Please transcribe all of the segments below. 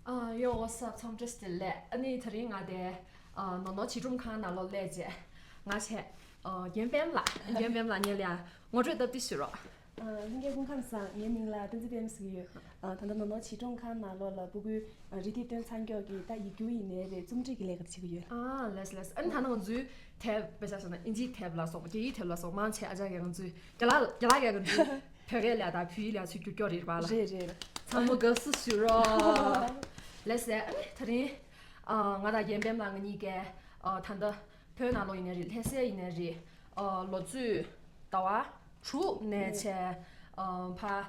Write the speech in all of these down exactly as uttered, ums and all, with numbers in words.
ཨ། ཡོ། What's up? འཚམས་འདྲི་བདེ་ལེགས། ཨ་ནི་དེ་རིང་ང་དེ་ཨ་ནོར་ནོར་བྱིས་སྒྲུང་ཁང་ནང་ལོགས་སླེབས་རྗེས། ང་བྱས་ཨ་རྒན་པད་མ་ལགས། རྒན་པད་མ་ལགས་ངས་ལ་ཡ་ངོ་སྤྲོད་སྟབས་བདེ་ཞུ་རོགས། ཨ། ལྷན་རྒྱས་སྐུ་ཁམས་བཟང་། ངའི་མིང་ལ་བསྟན་འཛིན་པད་མ་ཟེར་གྱི་ཡོད། ཨ། ད་ལྟ་ནོར་ནོར་བྱིས་སྒྲུང་ཁང་ནང་ལོགས་ལ་སྤུ་གུའི་ཨ་རིགས་དེབ་སྟོན་ཚར་མགྱོགས་ཀྱི་ད་ཡིག་སྒྱུར་ཡིན་ནའི་རེད། རྩོམ་སྒྲིག་གི་ལས་ཀ་དེ་བྱེད་ཀྱི་ཡོད། ཨ། ལགས་སོ་ལགས་སོ། ཨ་ནི་ད་ནང་ང་ཚོའི་དེབ་དཔེ་ཆ་བཞག་ན་ཨིན་ཇིའི་དེབ་ལ་སོགས་པ། རྒྱ་ཡིག་དེབ་ལ་སོགས་མང་ཆེ་ཨ་ཅག་གིས་ང་ཚོའི་རྒན་ལགས། རྒན་ལགས་ཀྱིས་ང་ཚོའི་བོད་སྐད་ལ་དང་བོད་ཡིག་ལ་ཚུར་བསྒྱུར་རྒྱུ་རེད་པ་ལགས། རེད་རེད། ཚང་མ་དགའ་བསུ་ཞུ་རོགས། ལགས་སོ། ཨ་ནི་དེ་རིང་ཨ་ང་དང་རྒན་པད་མ་ལགས་ང་གཉིས་ཀས་ཨ་ད་ལྟ་བོད་ནང་ལོགས་ཡིན་ནའི་རེད། ལྷ་སའི་ཡིན་ནའི་རེད། ཨ་ལོ་ཚོད་ཟླ་བ་དྲུག་ནས་བྱས་ཨ་ཕར་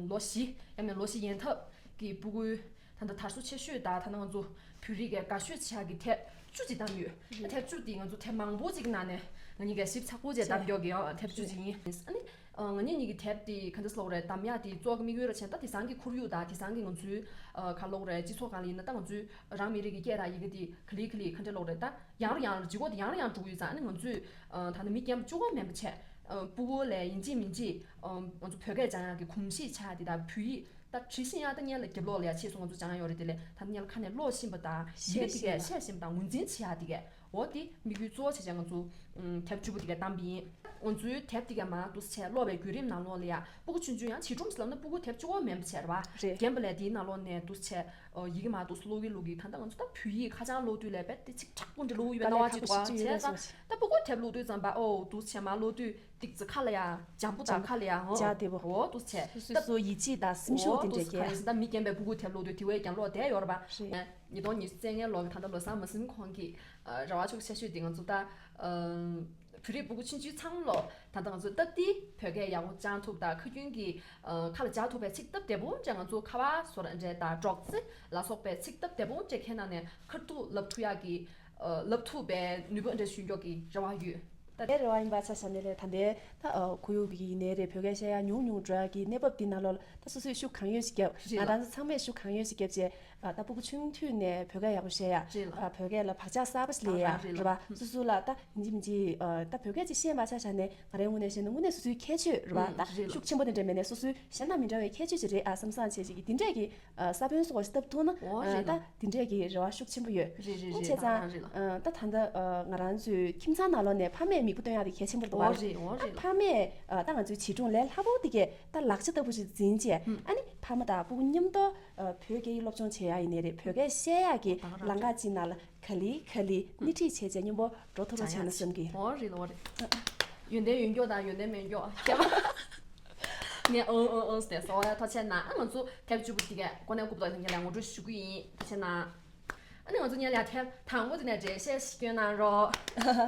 ལོ་བཞི། ཡང་མིན་ལོ་བཞི་ཡན་འཐབ་ཀྱི་སྤུ་གུའི་ད་ལྟ་དར་སོ་ཆེ་ཤོས་དང་། ད་ལྟ་ང་ཚོ་བོད་རིགས་ཀྱི་དགའ་ཤོས་ཆགས་ཀྱི་དེབ་བཅུ་ཅིག་བདམས་ཡོད། ཨ་དེབ་བཅུ་དེ་ང་ཚོ་དེབ་མང་པོ་ཅིག་ནང་ནས་ང་གཉིས་ཀས་ཞིབ་ཚགས་པོ་བྱས་བདམས་ཡོད་ཀྱི་ཨ་དེབ་བཅུ་ཅིག་ཡིན། ཨ་ནི་ཨ་ང་གཉིས་གཉིས་ཀྱི་དེབ་དེ་ག་འདྲ་ཟེར་ལབ་དགོས་རེད། བདམས་ཡག་དེ་གཙོ་བོ་དམིགས་ཡུལ་ར་བྱས་ན། ད་དེང་སང་གི་ཁོར་ཡུག་དང་དེང་སང་གི་ང་ཚོའི་ཨ་ག་ལབ་དགོས་རེད། སྤྱི་ཚོགས་སྒང་ལ་ཡིན་ན་ད་ང་ཚོའི་རང་མི་རིགས་ཀྱི་སྐད་དང་ཡི་གེ་དེ་ག་ལེ་ག་ལེ་ག་འདྲ་ལབ་དགོས་རེད། ད་ཡང་རུ་ཡང་རུ་ལྗིད་ཁོག་དེ་ཡང་རུ་ཡང་རུ་འགྲོ་གི་ཡོད་ཙང་། ཨ་ནི་ང་ཚོས་ཨ་ད་ནི་མི་རྒན་པ་གཅིག་པོ་མིན་པ་བྱས། ཨ་སྤུ་གུ་ལ་ཡིན་གཅིག་མིན་གཅིག་ཨ་ང་ཚོ་བོད་སྐད་སྦྱང་ཡག་གི་གོམས་གཤིས་ཆགས་དེ་དང་། བོད་ཡིག་ད་བྲིས་ཤེས་ཡག་ད་སྔོན་ལ་རྒྱབ་ལོགས་ལ་ཡ་ཕྱིས་སུ་ང་ཚོ་སྦྱང་ཡག་ཡོད་རེད། དེ་ལས་ད་ནི་སྔོན་ལ་ཁ་ནས་ཀློག་ཤེས་པ་དང་། ཡི་གེ་དེ་གས་ཤེས་ཤེས་པ་དང་ངོས་འཛིན་བྱེད་ཡག་དེ་གས། འོ་དེ་དམིགས་ཡུལ་གཙོ་བོ་བྱས་བྱས་ང་ཚོ་ཨ་དེབ་བཅུ་པོ་དེ་གས་བདམས་པ་ཡིན། ང་ཚོའི་དེབ་དེ་གས་མར་འདུག་སེ་བྱས་ཀློག་པའི་བརྒྱུད་རིམ་ནང་ལོགས་ལ་ཡ། སྤུ་གུ་ཆུང་ཆུང་ཡང་བྱིས་སྒྲུང་ཟེར་ལབ་ན་སྤུ་གུ་དེབ་བཅུ་པོ་མིན་པ་བྱས་རེད་པ། རེད། རྒན་པ་ལགས་དེའི་ནང་ལོགས་ནས་འདུག་སེ་བྱས་ཨ་ཡི་གེ་མར་འདུག་སེ་ཀློག་གིན་ཀློག་གིན། ད་ལྟ་ང་ཚོ་ད་བོད་ཡིག་ཧ་ཅང་ཀློག་དུས་ལ་རྦད་དེ་ཚིག་དྲག་པོ་འདྲ་ཀློག་ཡོད་པའི་སྣང་བ་ཅིག་འདུག་ག། བྱས་ཙང་ད་སྤུ་གུ་དེབ་ཀློག་དུས་ཙམ་པ་ཨོ་འདུག་སེ་བྱས་མར་ཀློག་དུས་ཏིག་ཙི་ཁ་ལ་ཡ་འཇམ་པོ་དང་། ཁ་ལ་ཡ་ཨོ་འཇམ་བདེ་པོ། འོ་འདུག་སེ་བྱས། སོ་སོའི་ཡིད་ཆེས་དང་སེམས་ཤུགས་དེ་འདྲ་རྒྱས། ད་མི་རྒན་པའི་སྤུ་གུ་དེབ་ཀློག་དུས་དེ་བས་ཀྱང་ཀློག་བདེ་ཡོད་རེད་པ། རེད། ཉིས་སྟོང་ཉི་ཤུ་རྩ་ལྔའི་ལོ་གི་ད་ལྟ་ལོ་གསར་མ་ཟིན་གོང་གི་ཨ་རེ་བ་ཤུགས་ཆེ་ཤོས་དེ་ང་ཚོ་ད་ཨ་བོད་རིགས་སྤུ་གུ་ཆུང་ཆུང་ཚང་མ་ལོ་ད་ལྟ་ང་ཚོ་སྟབས་བདེ་བོད་སྐད་ཡག་པོ་སྦྱང་ཐུབ་དང་། ཁ་རྒྱུན་གྱི་ཨ་ཁ་ལ་འཇགས་ཐུབ་པའི་ཚིག་སྟབས་བདེ་པོ་འདྲ། ང་ཚོ་ཁ་པར་བཟོ་འདྲ་དང་སྒྲོག་ཙེ་ལ་སོགས་པའི་ཚིག་སྟབས་བདེ་པོ་འདྲ་ཁྱེད་རྣམས་ནས་ཁ་ཐུག་ལབ་ཐུབ་ཡག་གི་ཨ་ལབ་ཐུབ་པའི་ནུས་པ་འདྲ་ཞུ་མགྱོགས་ཀྱི་རེ་བ་ཡོད། ད་དེ་རེ་བ་ཡིན་པ་ཆ་བཞག་ནས་ལས། ད་ལྟའི་ད་ཨ་ཁོར་ཡུག་གི་ཡིན་ནའི་རེད། བོད་སྐད་བཤད་ཡག་ཉུང་ཉུང་འགྲོ་ཡག་གི་གནས་བབ་འདི་ནང་ལོགས་ལ་ད་སོ་སོས་ཤུགས་གང་ཡོད་ཅིག་བརྒྱབ། རེད་ལ། ང་རང་ཚོ་ཚང་མས་ཤུགས་གང་ཡོད་ཅིག་བརྒྱབ་བྱས། ཨ་ད་སྤུ་གུ་ཆུང་དུས་ནས་བོད་སྐད་ཡག་པོ་བཤད་ཡག། རེད་ལ། ཨ་བོད་སྐད་ལ་བག་ཆགས་གསར་པ་ཞིག་ལེན་ཡག། རེད་ལ། རེད་པ། སོ་སོ་ལ་ད་ཡིན་གཅིག་མིན་གཅིག་ཨ་ད་བོད་སྐད་ཅིག་ཤེས་པ་ཆ་བཞག་ནས་ང་རའི་ངོས་ནས་བཤད་ན་དངོས་གནས་སོ་སོའི་ཁྱད་ཆོས་རེད་པ། ཨ་ད་རེད་ལ། ཤུགས་ཆེན་པོ་དེ་འདྲ་མེད་ནས་སོ་སོའི་གཞན་དང་མི་འདྲ་བའི་ཁྱད་ཆོས་ཅིག་རེད་ཨ་བསམ་བསམ་བྱས་ཅིག་གི་དེ་འདྲས་ཀྱི་ཨ་ས་བོན་སོགས་ཤིག་བཏབ་ཐུབ་ན། ཨོ་ཨ་རེད་ད་ལ། དེ་འདྲས་ཀྱི་རེ་བ་ཤུགས་ཆེན་པོ་ཡོད། རེད་རེད། ཨ་རེད། བྱས་ཙང་ཨ་རེད་ལ། ཨ་ད་ད་ལྟ་ཨ་ང་རང་ཚོའི་ཁྱིམ་ཚང་ནང་ལོགས་ནས་ཕ་མས་མིག་དཔེ་སྟོན་ཡག་དེ་གལ་ཆེན་པོ་རེད་འདུག་པ། ཨོ་རེད། ཨོ་ཨ་རེད། ཕ་མས་ཨ་ད་ང་ཚོའི་བྱིས་སྒྲུང་ལས་སླ་པོ་དེ་གས་ད་ལག་ཆ་ལྟ་བུ་ཞིག་འཛིན་བྱས། ཨ་ནི་ཕ་མ་དང་སྤུ་གུ་མཉམ་དུ་ཨ་བོད་སྐད་ཡིག་སློབ་སྦྱོང་བྱེད་ཡག་ཡིན་ནའི་རེད། བོད་སྐད་བཤད་ཡག་གི་ལམ་ཁ་ཅིག་ནང་ལ་ག་ལེ་ག་ལེ་སྣེ་ཁྲིད་བྱས་བྱས་མཉམ་པོ་འགྲོ་ཐུབ་རོགས་བྱས་ན་བསམ་གི། ཨོ་རེད་ལ། ཨོ་རེད། ཡོན་ཏན་ཡོད་མགྱོགས་དང་ཡོན་ཏན་མེད་མགྱོགས་ཁྱད་པར། ངས་ཨང་ཨང་ཨང་ཟེར་སོང་། ཐུགས་རྗེ་གནང་། ང་ཚོ་དེབ་བཅུ་པོ་དེ་གས་ཁོ་ནའི་རྐུབ་ཏོ་ཡིན་གྱི་ལ་ངོ་སྤྲོད་ཞུ་གི་ཡིན། ཐུགས་རྗེ་གནང་། ཨ་ནི་ང་ཚོ་སྔོན་ལ་ཡ་དེབ་དང་པོ་དེ་ནས་འགྲེལ་བཤད་ཞིག་སྐྱོན་གནང་རོགས།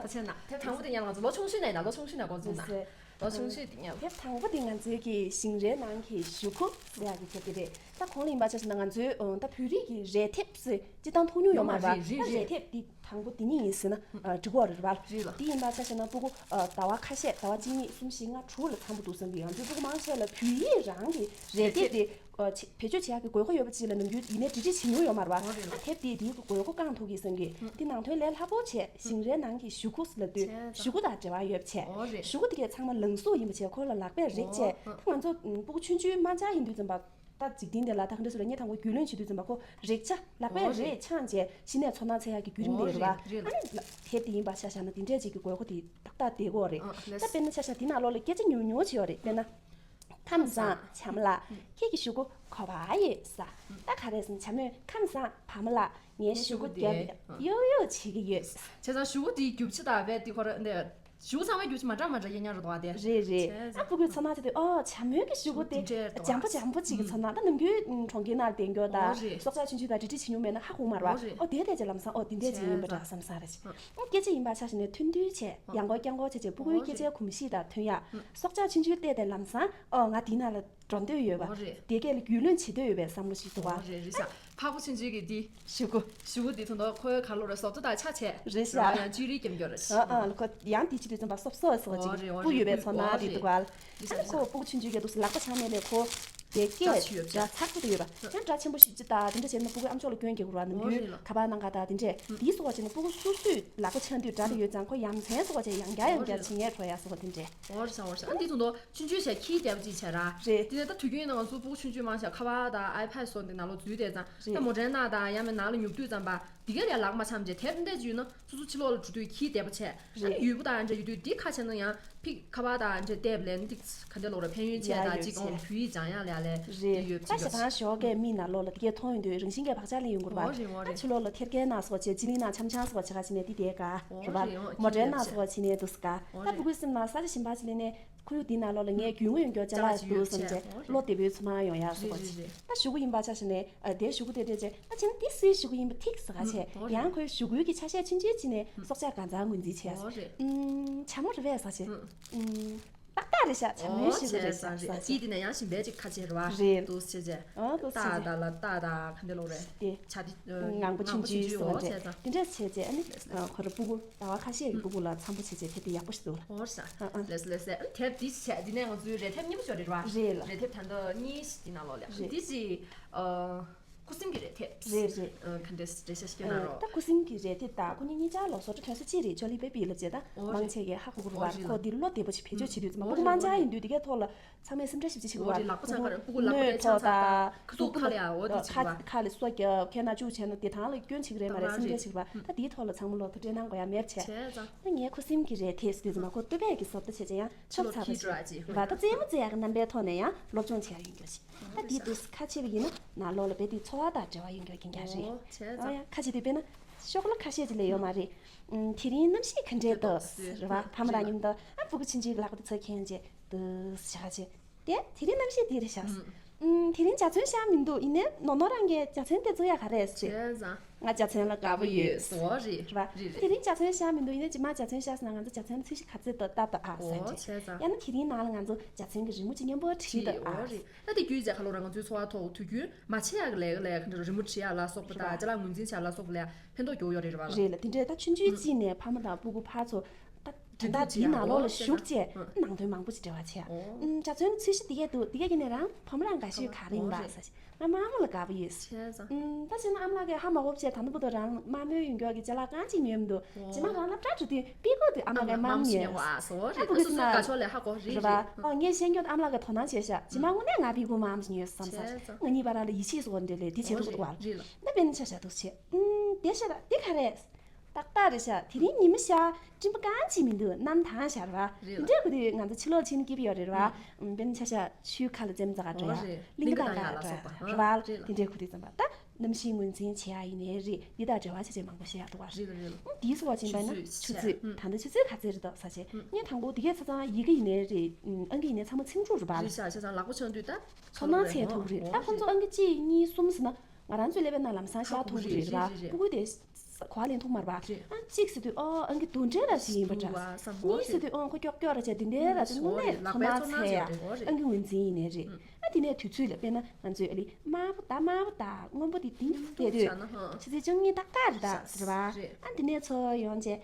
ཐུགས་རྗེ་གནང་། དེབ་དང་པོ་དེ་སྔོན་ལ་ང་ཚོ་ལོ་ཆུང་ཤོས་ནས་ཡིན་ན། ལོ་ཆུང་ཤོས་ནས་འགོ་འཛུགས་གནང་། ལོ་ཆུང་ཤོས་དེ་སྔོན། དེབ་དང་པོ་དེ་ང་ཚོའི་གི་ཞིང་རལ་ནང་གི་གཞུག་གུ་ཟེར་ཡག་གི་དེབ་དེ་རེད། ད་གོང་ལ་ཡིན་པ་ཆ་བཞག་ན་ང་ཚོའི་ཨ་ད་བོད་རིགས་ཀྱི་རས་དེབ་ཟེར་སྤྱིར་བཏང་མཐོང་མྱོང་ཡོད་མ་རེད་པ། རེད་རེད། ད་རེད། རས་དེབ་དེ་དང་པོ་དེ་ཉིད་ཡིན་ཟེར་ན་ཨ་འགྲིག་གི་རེད་པ། རེད་ལ། དེ་ཡིན་པ་ཆ་བཞག་ན་སྤུ་གུ་ཨ་ཟླ་བ་ཁ་ཤས། ཟླ་བ་གཅིག་གཉིས་གསུམ་བཞི་ལྔ་དྲུག་ལ་ཚང་པོ་འདུག་བསམ་གི། ང་ཚོའི་སྤུ་གུ་མང་ཆེ་ལ་བོད་ཡིག་རང་གི་རས་དེབ་དེ་ཨ་བེད་སྤྱོད་བྱེད་ཡག་གི་དགོས་མཁོ་ཡོད་པ་ཅིག་ལ་ནམ་རྒྱུན་ཡིན་ནའི་འབྲི་འབྲི་བྱེད་མྱོང་ཡོད་མ་རེད་པ། ཨོ་རེད་ལ། ཨ་དེབ་དེ་དེའི་དགོས་མཁོ་བསྐང་ཐུབ་ཀྱི་བསམ་གི། དེ་ནང་དོན་ལས་སླ་པོ་བྱས། ཞིང་རལ་ནང་གི་གཞུག་གུ་ལབ་དུས་བྱས་ཙང་གཞུག་གུ་དང་འབྲེལ་བ་ཡོད་བྱས། ཨོ་རེད། གཞུག་གུ་དེ་གས་ཚང་མ་ལངས་གཟུགས་ཡིན་པ་བྱས། ཁོ་ལ་ལག་པས་རེག་བྱས། ཨོ། ད་ང་ཚོ་སྤུ་གུ་ཆུང་ཆུང་དམར་འབྱར་ཡིན་དུས་ཙམ་པ། ད་འཇིག་རྟེན་འདི་ལ་ད་ག་འདྲ་ཟེར་ལ་སྔོན་དང་པོ་རྒྱུས་ལོན་བྱེད་དུས་ཙམ་པ་ཁོ་རེག་བྱ་ལག་པས་རེག་འཆང་བྱས་གཞི་ནས་ཚོར་སྣང་འཚོལ་ཡག་གི་བརྒྱུད་རིམ་དེ་རེད་པ། ཨ་ནི་དེབ་དེ་ཡིན་པ་ཆ་བཞག་ན་དེ་འདྲས་ཅིག་གི་དགོས་མཁོ་དེ་ཏག་ཏག་བསྡད་ཀྱི་ཡོད་རེད། ད་དཔེར་ན་ཆ་བཞག་དེ་ནང་ལོགས་ལ་སྐད་ཆ་ཉུང་ཉུང་ཅིག་ཡོད་རེད། དཔེར་ན། ཁམས་བཟང་བྱམས་ལགས། ཁྱེད་ཀྱི་གཞུག་གུ་ག་པར་ཡོད་ས། ད་ག་རེ་ཟེར་ན་བྱམས་མོས་ཁམས་བཟང་བ་མོ་ལགས། ངའི་གཞུག་གུ་རྒྱབ་ཡོ་ཡོ་བྱེད་ཀྱི་ཡོད། བྱས་ཙང་གཞུག་གུ་དེའི་རྒྱུ་ཆ་དང་རྦད་དེ་ཁོ་རང་འདི། གཞུག་གུ་ཚང་མའི་རྒྱུ་ཆ་མ་འདྲ་མ་འདྲ་ཡིན་ཡ་རེད་དོ་དེ། རེད་རེད། བྱས་ཙང་ཨ་སྤུ་གུའི་ཚོར་སྣང་བྱས་ཏེ། ཨོ་བྱམས་མོའི་གི་གཞུག་གུ་དེ་འདྲ་རེད་དོ། འཇམ་པོ་འཇམ་པོ་ཅིག་གི་ཚོར་སྣང་། ད་ནམ་རྒྱུན་གྲོང་ཁྱེར་ནང་བསྡད་མཁན་དང་། ཨོ་རེད། སྲོག་ཆགས་ཆུང་ཆུང་དང་འབྲེལ་འདྲིས་བྱེད་མྱོང་མེད་ན་ཧ་གོ་མ་རེད་པ། ཨོ་རེད། ཨོ་དེ་དེ་ཅིག་ལམ་སང་ཨོ་དེ་འདྲ་ཅིག་ཡིན་པ་འདྲ་བསམ་ས་རེད། ཨོ་སྐད་ཆ་ཡིན་པ་ཆ་བཞག་ནས་ཐོན་དུས་བྱས། ཡང་སྐོར་རྐྱང་སྐོར་བྱས་བྱས་སྤུ་གུའི་སྐད་ཆའི་གོམས་གཤིས་དང་མཐུན་ཡ། སྲོག་ཆགས་ཆུང་ཆུང་བལྟས་ཏེ་ལམ་སང་ཨོ་ང་དེའི་ནང་ལ་འགྲོ་འདོད་ཡོད་པ། ཨོ་རེད། དེ་སྐད་ལ་རྒྱུས་ལོན་བྱེད་འདོད་ཡོད་པའི་བསམ་བློ་ཞིག་འདུག་པ། ཨོ་རེད་རེད་ཤག་ཕ་ཁུ་ཆུང་ཆུང་གི་དེ། གཞུག་གུ། གཞུག་གུ་དེ་ཚོ་ནོར་ཁོའི་ག་ལོ་རེ་བཟོ་ལྟ་དང་ཆ་བྱས། རེད་ཤག་ར་ཡང་ཅི་རིགས་ཀྱམ་ཀྱོ་རེད། ཨ་ཨ་ཁོ་ཡང་དེ་ཅི་དུས་ཙམ་པ་སོབ་སོབ་སོ་ཅིག་ཨོ་རེད། ཨོ་སྤུ་ཡོད་པའི་ཚོར་སྣང་དེ་འདུག་པ། ཨ་ཁོ་སྤུ་གུ་ཆུང་ཆུང་གི་འདུག་ལག་པ་འཆང་ནས་ལས་ཁོ། དེ་སྐད་སྒྲ་ཚ་ཁུ་དུ་ཡོད་པ་ཡང་སྒྲ་ཆེན་པོ་ཞིག་ཅི་ལྟ་དེ་འདྲ་བྱས་ན་སྤུ་གུ་ཨམ་ཅོག་ལ་སྐྱོན་རྒྱག་དགོས་ར། ནམ་རྒྱུན་ཁ་པར་ནང་ག་ད་དེ་འདྲས་དེའི་སོགས་བྱས་ན་སྤུ་གུ་སོ་སོས་ལག་པ་འཆང་དུས་སྒྲ་དེ་ཡོད་ཙང་ཁོ་ཡ་མཚན་སོགས་བྱས་ཡང་བསྐྱར་ཡང་བསྐྱར་བྱེད་ཉེས་འགྲོ་ཡ་སོགས་དེ་འདྲས། འོ་རེད་ས་འོ་རེད་ས། ཨ་འདི་ཚོ་འདོ་ཆུང་ཆུང་བྱས་ཁྱིའི་རྒྱབ་ཅིག་བྱས་ར། རེད། དེ་ནས་ད་དུས་རྒྱུན་ནང་ང་ཚོ་སྤུ་གུ་ཆུང་ཆུང་མང་ཆེ་ཁ་པར་དང་ཨའི་ཕད་སོགས་འདི་ནང་ལོགས་འཛུལ་བསྡད་ཙང་ད་མོ་ཊའི་ནང་དང་ཡང་མིན་ནང་ལ་ཉོབ་དུས་ཙམ་པ་འདི་ག་ལས་ལག་མ་འཆང་བྱས་དེར་འདྲས་ཅིག་ཡོད་ན། སོ་སོ་ཕྱི་ལོགས་ལ་འགྲོ་དུས་ཁྱིའི་དད་པ་བྱས། ཨ་ནི་ཡུལ་པོ་དང་འདྲ་ཡོད་དུས་འདི་ཁ་ཕྱེ་ན་ཡང་ཕིག་ཁ་པར་དང་འདྲ་བལྟས་པ་ལས་ནི་ཏིག་ག་འདྲ་ལོག་རེད། ཕན་ཡོན་ཆེ་དང་ཅིག་ཨོང་བུའི་ལྗང་ཡང་ལས་ལས་དེ་ཡོད་ཅིག་ད་ཞེ་སྡང་ཞོགས་ཀས་མིག་ནང་ལོགས་ལ་དེ་གས་མཐོང་ཡོང་དུས་རང་བཞིན་གྱིས་བག་ཆགས་ལེན་ཡོང་གི་རེད་པ། ཨ་ཕྱི་ལོགས་ལ་ཐེར་ཀའི་ནང་སོགས་བྱས་ཅི་ལིང་ནང་འཆམ་འཆམ་སོགས་བྱས་ཁ་ཕྱེ་ནས་འདི་དེ་ག་རེད་པ། མོ་ཊའི་ནང་སོགས་བྱས་ནས་འདུག་སེ་ག་ད་སྤུ་གུའི་སེམས་ནང་ས་ཆ་གཞན་པ་ཅིག་སླེབས་ནས། ཁོར་ཡུག་འདི་ནང་ལོགས་ལ་ངས་རྒྱུས་མངའ་ཡོང་རྒྱུ་ཅ་ལག་འདུག་བསམ་བྱས་བློ་བདེ་པོའི་ཚོར་སྣང་ཡོང་ཡག་སོགས་པ་ཅིག་ད་གཞུག་གུ་ཡིན་པ་ཆ་བཞག་ནས་ཨ་དེའི་གཞུག་གུ་དེ་འདྲས་བྱས་ད་ཕྱིན་འདི་སུའི་གཞུག་གུ་ཡིན་པ་ཐིག་ཟེར་ག་བྱས་ཡང་ཁོའི་གཞུག་གུའི་གི་ཆ་ཤས་ཆུང་ཆུང་ཅིག་ནས་སྲོག་ཆགས་གང་ཚང་ངོས་འཛིན་བྱས་ཡག་སོགས་ཨུམ་བྱ་མོ་རེད་པས་ཟེར་བྱས་ཨུམ་ཏག་ཏག་རེད་ཤག་བྱ་མོའི་གཞུག་གུ་རེད་ཤག་ཟེར་བྱས་དེ་ནས་ཡང་ཞིམ་པའི་ཅིག་ཁ་ཕྱེ་རེད་པ་རེད་འདུག་སེ་བྱས་ཨ་འདུག་སེ་ཏག་བྱས་ཏག་ལ་ཏག་ཏག་ག་འདྲ་ལོག་རེད་དེ་བྱ་དེ་ངང་པོ་ཆུང་ཆུང་སོགས་བྱས་ཙང་དེ་འདྲས་བྱས་བྱས་ཨ་ནི་ཁོ་ར་སྤུ་གུ། ཟླ་བ་ཁ་ཤས་ཀྱི་སྤུ་གུ་ལ་འཚམ་པོ་བྱས་བྱས་དེབ་དེ་ཡག་པོ་ཞིག་འདུག་ལ། ཨ་ཨ། ལགས་སོ་ལགས་སོ། ཨ་དེབ་འདི་བྱས་འདི་ནས་ང་ཚོའི་རས་ཐེབས་སྙན་པོ་ཞིག་རེད་བ། རེད་ལ། རས་ཐེབས་ད་ལྟ་གཉིས་ཤིག་འདི་ནང་ལོགས་ལ། རེད། འདི་ཅི། ཨ། ཁུ་སིམ་གྱི་རས་ཐེབས། རེད་རེད། ཨ་ག་འདྲས་རས་ཤ་ཤ་སྐྱོན་ན་རོ། ད་ཁུ་སིམ་གྱི་རས་ཐེབས་ད་ཁོ་གཉིས་གཉིས་ཆར་ལོ་སོ་ཏྲ་ཐོན་ས་ཅི་རེད་ཅོ་ལི་པེ་པི་ལབ་བྱས་ད་ཨོ་མང་རེད། ཆེ་གས་ཧ་གོ་གོ་རུ་ཨོ་བ་རེད་ལ། ཁོ་འདི་བློ་བདེ་པོ་ཞིག་བེད་སྤྱོད་བྱེད་དུས་ཙམ་པ་ཨོ་ཕྲུ་གུ་རེད་མང་ཆེ་ལ། ཡིན་དུས་འདི་གས་ཐོག་ལ། ཚང་མས་སེམས་ཁྲལ་ཞིབ་ཅིག་བྱེད་དགོས་པ། ཨོ་རེད། ལག་པ་ཚང་ཁ་རེད་སྤུ་གུ་སྣོད་ཐོག་དང་ཁ་ཐུག་ཁ་ལ་ཡ་འོ་དེ་ཁ་བྱེད་པ། ཁ་ལ་སོ་རྒྱབ་ཁྱེད་ན་བཅུག་བྱས་ན་དེ་ཐང་ལ་སྐྱོན་བྱེད་ཀྱི་རེད་མ་རེད་སེམས་ཁྲལ་བྱེད་པ། ད་དེའི་ཐོག་ལ་ཚང་མ་ལོག་ཐུག་སྤྲད་གནང་དགོས་ཡ་མེད་བྱས། བྱས་ཙང་། ད་ངས་ཁུ་སིམ་གྱི་རས་དེ་ཟེར་དུས་ཙམ་པ་ཁོ་ལྟོ་ཕད་ཀྱི་བཟོ་ལྟ་བྱས་བྱས་ཡང་ཆོབ་ཚར་བ་ཞིག་རེད་པ། ད་རྩེད་མོ་རྩེ་ཡག་གི་རྣམ་པའི་ཐོག་ནས་ཡང་སློབ་སྦྱོང་བྱེད་ཡ་ཡོད་མཁན་ཞིག་ད་དེའི་དུས་ཁ་ཕྱེ་བ་ཡིན་ན་ནང་ལོགས་ལ་རྦད་དེ་འཚོ་བ་དང་འབྲེལ་བ་ཡོད་མཁན་རྐྱང་རྐྱང་རེད། ཨོ་བྱས་ཙང་། ཨ་ཡ་ཁ་ཕྱེ་དུས་དཔེར་ན་ཤོག་ལོ་ཁ་ཤས་ཅིག་ལས་ཡོད་མ་རེད། ཨུམ་དེ་རིང་གནམ་གཤིས་ག་འདྲས་འདུག་ཟེར་བ་ཕ་མ་དང་མཉམ་དུ་ཨ་སྤུ་གུ་ཆུང་ཆུང་གི་ལག་པ་དེ་ཚུར་འཁྱེར་བྱས་འདུག་ཟེར་བྱས། དེ་དེ་རིང་གནམ་གཤིས་འདི་རེད་ཤག་ཨུམ། དེ་རིང་འཇའ་ཚོན་ཤར་མི་འདུག་ཡིན་ནའི་ནོ་ནོ་རང་གིས་འཇའ་ཚོན་དེ་བཙུགས་ཡག་ག་རེད་ཟེར། བྱས་ཙང་། ང་འཇའ་ཚོན་ལ་དགའ་པོ་ཡོད། ཨོ་རེད། རེད་པ། རེད་དེ་རེད། རིང་འཇའ་ཚོན་ཤར་མི་འདུག་ཡིན་ནའི་རྗེས་མ་འཇའ་ཚོན་ཤར་སོང་ན་ང་ཚོ་འཇའ་ཚོན་ཚོས་གཞི་ག་ཚོད་འདུག་ལྟ་དང་ཨ་ཟེར་ཨོ་བྱས་ཙང་། ཡང་ན་དེ་རིང་ནང་ལ་ང་ཚོ་འཇའ་ཚོན་གྱི་རི་མོ་ཅིག་མཉམ་པོ་བྲིས་དང་ཨ་ཨོ་རེད། ཟེར། ད་དེ་རྒྱུས་བྱས་ཁ་ལོ་རང་ང་ཚོའི་འཚོ་བ་ཐོག་དུས་རྒྱུན་མ་བྱེད་ཡག་གི་ལས་ཀ་ལས་ཁ་འདྲ་རི་མོ་བྲིས་ཡག་ལ་སོགས་པ་དང་ཅ་ལག་ངོས་འཛིན་བྱེད་ཡག་ལ་སོགས་པ་ལ་ཕན་ཐོགས་ཡོད་རེད་རེད་པ། རེད་ལ་དེ་འདྲས་ད་ཆུང་ཆུང་གཅིག་ནས་ཕ་མ་དང་སྤུ་གུ་ཕར་ཚུར་ད། དོན་དག་འདིའི་ནང་ལོགས་ལ་ཞུགས་བྱས་ནང་དོན་མང་པོ་ཞིག་འབྲེལ་བ་བྱས། ཨུམ། འཇའ་ཚོན་ཚོས་གཞི་འདི་གས་འདུག་འདི་གས་ཀྱི་ནས་རང་བུ་མོ་རང་དགའ་ཤོས་ག་རེ་ཡིན་པ་ཟེར་ཞིག་ང་དམར་མོ་ལ་དགའ་པོ་ཡོད་ཟེར། ཨུམ། ད་བྱས་ན་ཨ་མ་ལགས་ཀྱིས་ཧ་མ་གོ་བྱས་ད་ནི་བུ་དང་རང་དམར་མོའི་ཡོང་རྒྱུ་གི་ཅ་ལག་གང་ཅིག་ཉོས་མི་འདུག་རྗེས་མ་རང་སློབ་གྲྭ་འགྲོ་དུས་པི་ཀོ་དེ་ཨ་མ་ལགས་ཀྱིས་དམར་མོ་ཉོས་བ་ཟེར། ཨ་བུ་གི་སོ་སོའི་དགའ་ཕྱོགས་ལས་ཧ་གོ་རེད་རེད་པ། ཨོ་ངས་བཤད་རྒྱུ་ཨ་མ་ལགས་ཀྱིས་དོ་སྣང་བྱས་ཤག་རྗེས་མ་དངོས་གནས་ང་པི་ཀོ་དམར་མོ་ཞིག་ཉོས་བསམ་ས། ང་གཉིས་བར་ལ་ཡིད་ཆེས་སོགས་འདྲ་ལས་དེ་བྱེད་ཐུབ་འདུག་བ། ད་དཔེར་ན་ཆ་བཞག་འདུག་བྱས། ཨུམ། དེ་བཤད་ད་དེ་ག་རེད། ཏག་ཏག་རེད་ཤག་དེ་རིང་ཉི་མ་ཤར། སྤྲིན་པ་གང་ཅི་མི་འདུག་གནམ་དྭངས་ཤར་བ། རེད་ལ། དེ་འདྲའི་གོ་དུས་ང་ཚོ་ཕྱི་ལོགས་ཕྱིན་སྐྱིད་པོ་ཡོད་རེད་བ། ཨུམ། དཔེར་ན་ཆ་བཞག་ཆུའི་ཁ་ལ་རྩེད་མོ་རྩེ་ག་འགྲོ་ཡ། གླིང་ག་དང་ག་འགྲོ་ཡ་རེད་བ། དེ་འདྲའི་གོ་དུས་ཙམ་པ་ད་གནམ་གཤིས་ངོས་འཛིན་བྱེད་ཡ་ཡིན་ནའི་རེད། འདི་དང་འབྲེལ་བ་བྱས་བྱས་མང་པོ་བཤད་ཡ་འདུག་བ། རེད་ལ་རེད་ལ། ཨུམ། དེའི་སོགས་པ་ཕྱིན་པ་ན་ཆུ་ཚོད་ད་ལྟ་ཆུ་ཚོད་ག་ཚོད་རེད་འདུག་ཟེར་བྱས། ངས་དང་པོ་འདི་གས་ཆ་ཚང་ཡི་གེ་ཡིན་ནའི་རེད། ཨང་ཀི་ཡིན་ནའི་ཚང་མ་ཚིམ་འགྲོ་རེད་བ། རེད་ཤག་ཆ་ཚང་ལག་པ་འཆང་དུས་ད། ཚོར་སྣང་འཚོལ་ཐུབ་རེད། ད་ཁོང་ཚོ་ཨང་ཀི་གཅིག་གཉིས་གསུམ་ཟེར་ན། ང་རང་ཚོས་སླེབས་པའི་ནང་ལམ་སང་ཤར་ཐུབ་ཀྱི་རེད་ར། སྤུ་གུ་དེ་གོ་བ་ལེན་ཐུབ་མ་རེད་པ། ཨ་གཅིག་ཟེར་དུས་ཨོ་ཨང་ཀི་དུ་འདྲ་ར་ཞིག་ཡིན་པ་འདྲ། གཉིས་ཟེར་དུས་ཨོ་ཁོ་ཀྱོག་ཀྱོག་ར་བྱས་དེ་འདྲ་ར་བྱས་དངོས་གནས་ཁོ་ན་འཚོལ་ཡ་ཨང་ཀི་ངོས་འཛིན་ཡིན་ནའི་རེད། ཨ་དེ་ནས་དུས་ཚོད་ལ་དཔེར་ན་ང་ཚོས་ཨ་ལི་དམར་པོ་ད་དམར་པོ་ད་སྔོན་པོ་དེ་དེང་དུ་བལྟས་དུས་ཆུ་ཚོད་བཅུ་གཉིས་ཏག་ཏག་རེད་ད་ཟེར་བ། ཨ་དེ་ནས་ཚོ་ཡོང་བྱས།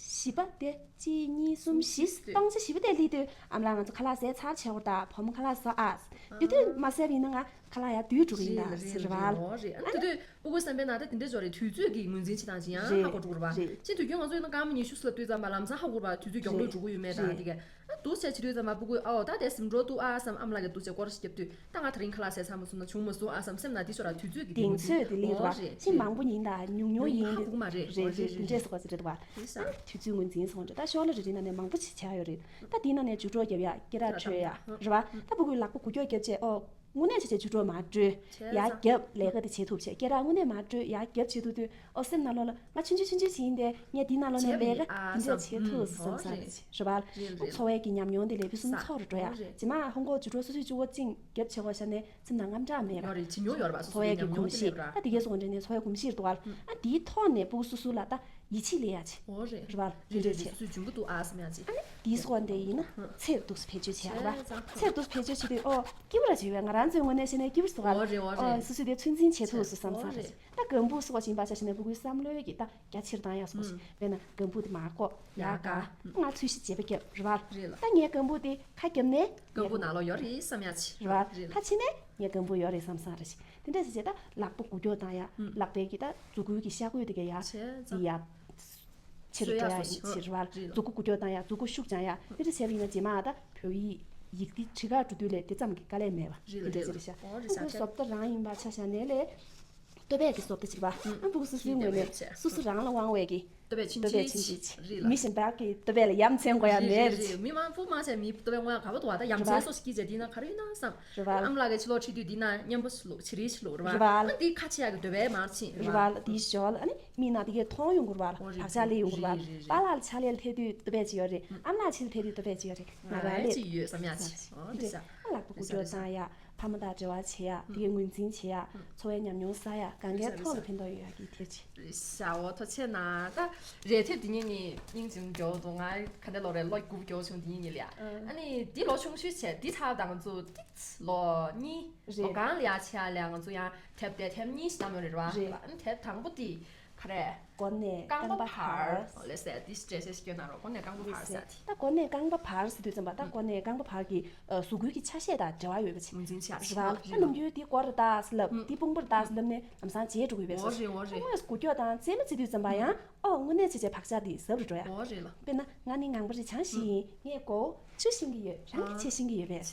བཞི་པ་དེ་གཅིག་གཉིས་གསུམ་བཞི་སྟོང་ཆ་བཞི་པ་དེ་སླེབས་དུས་ཨ་མ་ལགས་ང་ཚོ་ཁ་ལག་ཟས་ཚར་བྱས་འོ་ད་བུ་མོ་ཁ་ལག་ཟ་ཨ། དེ་དུས་མ་ཟས་པ་ཡིན་ན་ང་ཁ་ལག་ཡར་བསྡུས་འགྲོ་གི་ཡིན་ད་ཟེར་བ། རེད་རེད་རེད། ཨ་དེ་དུས་སྤུ་གུ་བསམ་པའི་ནང་ད་དེ་འདྲ་ཅིག་རེད། དུས་ཚོད་ཀྱི་ངོས་འཛིན་བྱེད་སྟངས་ཅིག་ཡང་ཧ་གོ་འགྲོ་གི་རེད་པ། རེད། ཅིག་དུས་རྒྱུན་ང་ཚོ་ཡིན་ན་སྐར་མ་ཉི་ཤུ་ཙམ་ལ་ལྟོས་ཙམ་པ་ལམ་སང་ཧ་གོ་གི་རེད་པ། དུས་ཚོད་མགྱོགས་པོ་འགྲོ་གི་ཡོད་མེད་ད་དེ་ག་ཨ་འདུག་བྱས་བྱེད་དུས་ཙམ་པ་སྤུ་གུས་ཨོ་ད་དེ་ཟིན་འགྲོ་འདུག་ཨ་བསམ་ཨ་མ་ལགས་ཀྱིས་འདུག་བྱས་སྐོར་ཞིག་བརྒྱབ་དུས་ད་ང་དེ་རིང་ཁ་ལག་ཟས་ཚར་མ་སོང་ན་བྱུང་མ་སོང་ཨ་བསམ་སེམས་ནང་དེ་ཤོར་ར། དུས་ཚོད་ཀྱི་གདེང་ཚོད་དེ་སླེབས་འདུག་བ། ཨོ་རེད་ཅིག་མང་པོ་ཡིན་ད་ཉུང་ཉུང་ཡིན་ཧ་གོ་གི་མ་རེད། རེད་ཨོ་རེད་རེད་རེད། འདི་འདྲས་སོགས་པ་ཞིག་རེད་འདུག་བ། ཨ་དུས་ཚོད་ངོས་འཛིན་སོང་འདྲ་ད་ཤོག་ལོ་རེ་རེ་ནང་ནས་མང་པོ་ཞིག་བྱ་ཡོད་རེད། ད་དེའི་ནང་ནས་འཇུག་སྒྲོག་རྒྱབ་ཡ་སྐེ་རགས་འཁྲོལ་ཡ་རེད་བ། ད་སྤུ་གུའི་ལག་པ་འགུལ་སྐྱོད་རྒྱབ་བྱས་ཨོ། དངོས་གནས་བྱས་བྱས་འཇུག་སྒྲོག་མ་འཁྲོལ། ཡར་རྒྱབ་ལས་ཀ་དེ་བྱེད་ཐུབ་བྱས་སྐེ་རགས་དངོས་གནས་མ་འཁྲོལ་ཡར་རྒྱབ་བྱེད་ཐུབ་དུས་ཨོ་སེམས་ནང་ལོགས་ལ་ང་ཆུང་ཆུང་ཆུང་ཆུང་ཞིག་ཡིན་ཏེ་ངས་འདི་ནང་ལོགས་ནས་ལས་ཀ་འདི་འདྲ་བྱེད་ཐུབ་བསམ་ས་རེད་བ། འཚོ་བའི་གི་ཉམས་མྱོང་དེ་ལས་ཕུན་སུམ་ཚོགས་རུ་འགྲོ་ཡ། རྗེས་མ་ཧོང་ཀོང་འཇུག་སྒྲོག་སོ་སོའི་གཅིག་པོ་ཅིག་རྒྱབ་བྱེད་དགོས་ཤ་ནས་སེམས་ནང་དངངས་སྐྲག་མེད་པ། ཡོད་རེད་བྱེད་མྱོང་ཡོད་རེད་བ། སོ་འཚོ་བའི་སོའི་གི་ཉམས་མྱོང་གོམས་གཤིས་དེ་འདྲ་ད་དེ་གས་སོང་འདྲ་ནས་འཚོ་བའི་གོམས་གཤིས་རེད་བ། ཨ་དེའི་ཐོག་ནས་སྤུ་གུ་སོ་སོ་ལ་ད་ཡིད་ཆེས་ལས་ཡ་ཆེ། ཨོ་རེད། རེད་བ། རེད་རེད་རེད། སོ་སོའི་འཇུན་པོ་འདུག་ཨ་བསམ་ཡ་ཆེ། ཨ་ནི་དེའི་སོ་འདྲ་ཡིན་ན་ཚེ་རུ་འདུག་སེ་བེད་སྤྱོད་བྱེད་ཡ་རེད་བ། ཚེ་རུ་འདུག་སེ་བེད་སྤྱོད་བྱེད་དུས་ཨོ་སྐྱིད་པོ་ར་བྱེད་པས་ང་རང་ཚོའི་ངོས་ནས་བཤད་ན་སྐྱིད་པོ་འདུག་ཨ། ཨོ་རེད་ཨོ་རེད། སོ་སོས་དེ་ཚོད་འཛིན་བྱེད་ཐུབ་སོང་བསམ་ས་རེད། ད་ལྒང་ཕུག་སོགས་ཡིན་པ་ཆ་བཞག་ན་སྤུ་གུའི་བསམ་བློའི་གི་ད་རྒྱ་ཆེར་བཏང་ཡག་སོགས་ཤིག་དཔེར་ན་ལྒང་ཕུག་དེ་མར་བཀོག་ཡར་བཀག་ང་ཚོས་གཞི་བྱེད་པ་རྒྱབ་རེད་བ། རེད་ལ། ད་ངས་ལྒང་ཕུག་དེ་ཁ་བརྒྱབ་ནས་ལྒང་ཕུག་ནང་ལོགས་ཡོད་རེད་བསམ་ཡག་ཆེ། རེད་བ། རེད་ལ། ཁ་ཕྱེ་ནས་ ངས་སྐམ་པོ་ཡོད་རེད་བསམ་བསམ་རེད། དེ་འདྲ་ཟེར་བྱས་ད་ལག་པ་འགུལ་སྐྱོད་བཏང་ཡ། ལག་པའི་གི་ད་མཛུ་གུའི་གི་ཤ་གོས་དེ་ག་ཡ། བྱས་ཙང་། དེ་ཡ། ཆེ་རུ་འགྲོ་ཡ་ཡིན་ཕྱིར་བར་མཛུ་གུ་འགུལ་སྐྱོད་བཏང་ཡ། མཛུ་གུ་ཤུགས་སྦྱང་ཡ། དེ་འདྲ་བྱས་པ་ཡིན་ན་རྗེས་མ་ད་བོད་ཡིག་ཡིག་འདི་བྲིས་ཁ་འགྲོ་དུས་ལས་དེ་ཙམ་གྱི་དཀའ་ལས་མེད་པ། རེད་དེ་འདྲ་རེད་ཟེར་ཤག་ཨོ་རེད་ཤག་ཁོའི་བཟོ་ལྟ་རང་ཡིན་པ་ཆ་བཞག་ནས་ལས། ལྟོ་ཕད་ཀྱི་བཟོ་ལྟ་བྱེད་པ། ཨ་ཕྲུ་གུ་སོ་སོའི་ངོས་ནས་སོ་སོ་རང་ལ་དབང་བའི་གི་ལྟོ་ཕད་ཕྱིན་ལྟོ་ཕད་ཕྱིན་ཅི་ཅི་རེད་ལ། མི་གཞན་པ་གི་ལྟོ་ཕད་ལ་ཡ་མཚན་དགོས་ཡ་མེད་རེད། མི་མང་པོ་མང་ཆེ་མི་ལྟོ་ཕད་དབང་ཡ་ག་པ་འདུག་བ། ད་ཡ་མཚན་སོ་ཞིག་སྐྱིད་བྱས་དེ་ན་ག་རེ་ཡིན་ན་བསམ། རེད་བ། ཨ་མ་ལགས་ཀྱི་ཕྱི་ལོགས་ཁྲིད་དུས་འདི་ན་མཉམ་པོ་ལོ་ཕྱི་རིལ་ཕྱི་ལོགས་རེད་བ། རེད་བ། ཨ་འདི་ཁ་ཆེ་ཡ་གི་ལྟོ་ཕད་མར་ཕྱིན་རེད་བ། རེད་བ། འདི་ཞོར་ལ་ཨ་ནི་མི་ན་དེ་གས་མཐོང་ཡོང་གི་རེད་བ། ཨོ་རེད། ཕག་ཆག་ལས་ཡོང་གི་རེད་བ། རེད་རེད། པཱ་ལགས་ཕྱག་ལས་ལ་ཐེབས་དུས་ལྟོ་ཕད་ཅི་ཡོད་རེད། ཨ་མ་ལགས་ཕྱི་ལ་ཕེབས་དུས་ལྟོ་ཕད་ཅི་ཡོད་རེད། ང་རང་ལས་ཅི་ཡོད་བསམ་ཡ་ཆེ། ཨོ་རེད་ཤག་ཨ་ལག་པ་འགུལ་སྐྱོད་བཏང་ཡ། ཕ་མ་དང་འབྲེལ་བ་བྱེད་ཡ། དེ་གའི་ངོས་འཛིན་བྱེད་ཡ། འཚོ་བའི་ཉམས་མྱོང་བསགས་ཡ། གང་གའི་ཐོག་ལ་ཕན་ཐོགས་ཡོད་ཡ་གི་ཐེབས་ཆེ། རེད་ཤག་འོ་ཐུགས་རྗེ་གནང་། ད་རེད། དེབ་འདི་ཉིད་ནི་སྙིང་རྗེ་མོ་མགྱོགས་འདུག་ང་ག་འདྲ་ལོ་རེད། ལོ་དགུ་མགྱོགས་བྱུང་འདི་ཉིད་ནི་ལ། ཨ་ནི་འདི་ལོ་ཆུང་ཤོས་བྱས་འདི་ཚར་དང་ཚུ་ཏིག་ལོ་གཉིས་ལོ་རེད། གང་ལ་ཡ་བྱས་ཡ་ལ་ང་ཚོ་ཡང་དེབ་དེ་དེབ་གཉིས་ཤིག་བཏང་ཡོད་རེད་བ། རེད། ཨ་ནི་དེབ་དང་པོ་འདི་ག་རེ། མགོ་ནས་རྐང་པ་བར། ལགས་སེ། འདི་འགྲེལ་བཤད་ཞིག་སྐྱོན་གནང་རོགས། མགོ་ནས་རྐང་པ་བར་ཟེར་དེ། ད་མགོ་ནས་རྐང་པ་བར་ཟེར་དུས་ཙམ་པ་ད་མགོ་ནས་རྐང་པ་བར་གྱི་ཨ་གཟུགས་སྐུད་ཀྱི་ཆ་ཤས་དང་འབྲེལ་བ་ཡོད་པ་ཅིག་ངོས་འཛིན་བྱ་རེད་བ། ད་ནམ་རྒྱུན་འདི་མགོ་རེད་ད་ཟེར་ལབ། འདི་དཔུང་པ་རེད་ད་ཟེར་ལབ་ནས་ལམ་སང་བརྗེད་འགྲོ་གི་ཡོད་པས། འོ་རེད། འོ་རེད། དངོས་སུ་འགུལ་སྐྱོད་དང་རྩེད་མོ་རྩེ་དུས་ཙམ་པ་ཡང་ཨོ་དངོས་གནས་བྱས་བྱས་བག་ཆགས་འདི་ཟབ་རུ་འགྲོ་ཡ། འོ་རེད་ལ། དཔེར་ན་ང་ནི་ངང་པ་རི་བྱང་ཞིག་ཡིན། ངས་མགོ་བོ་འཆུ་ཤེས་ཀྱི་ཡོད། རང་གིས་བྱེད་ཤེས་ཀྱི་ཡོད་པས།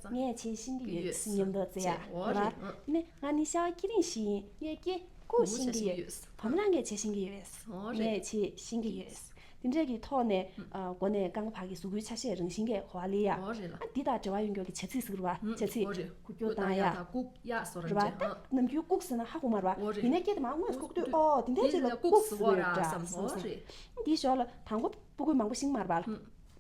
ངས་བྱེད་ཤེས་ཀྱི་ཡོད་ཟེར་མཉམ་དུ་རྩེ་ཡ། འོ་རེད། དེ་ནས་ང་ནི་ཤ་བ་སྐྱི་རིང་ཞིག་ཡིན། ངས་སྐེ་བཀུག་ཤེས་ཀྱི་ཡོད། བུ་མོ་རང་གིས་བྱེད་ཤེས་ཀྱི་ཡོད། ངས་བྱེད་ཤེས་ཀྱི་ཡོད། དེ་འདྲས་ཀྱི་ཐོག་ནས་ཨ་མགོ་ནས་རྐང་པ་བར་གྱི་གཟུགས་པོའི་ཆ་ཤས་རང་བཞིན་གྱིས་གོ་བ་ལེན་ཡ། འོ་རེད་ལ། ཨ་འདི་དང་འབྲེལ་བ་ཡོད་མཁན་གྱི་བྱ་ཚིག་ཟེར་གྱི་རེད་བ། བྱ་ཚིག་འོ་རེད། འགུལ་སྐྱོད་བཏང་ཡ། ད་བཀུག་ཡ་སོགས་རེད་བ། ད་ནམ་རྒྱུན་བཀུག་ཟེར་ན་ཧ་གོ་མ་རེད་བ། འོ་རེད། ཡིན་ནའི་སྐད་དེ་མར་དངོས་སུ་བཀུག་དུས་ཨོ་དེ་འདྲས་ཅིག་ལ་བཀུག་ཟེར་གྱི་རེད་འདྲ་བསམ་སོང་། འོ་རེད། འདིའི་ཞོར་ལ་དང་པོ་སྤུ་གུ་མང་པོ་ཤེས་ཀྱི་མ་རེད་བ།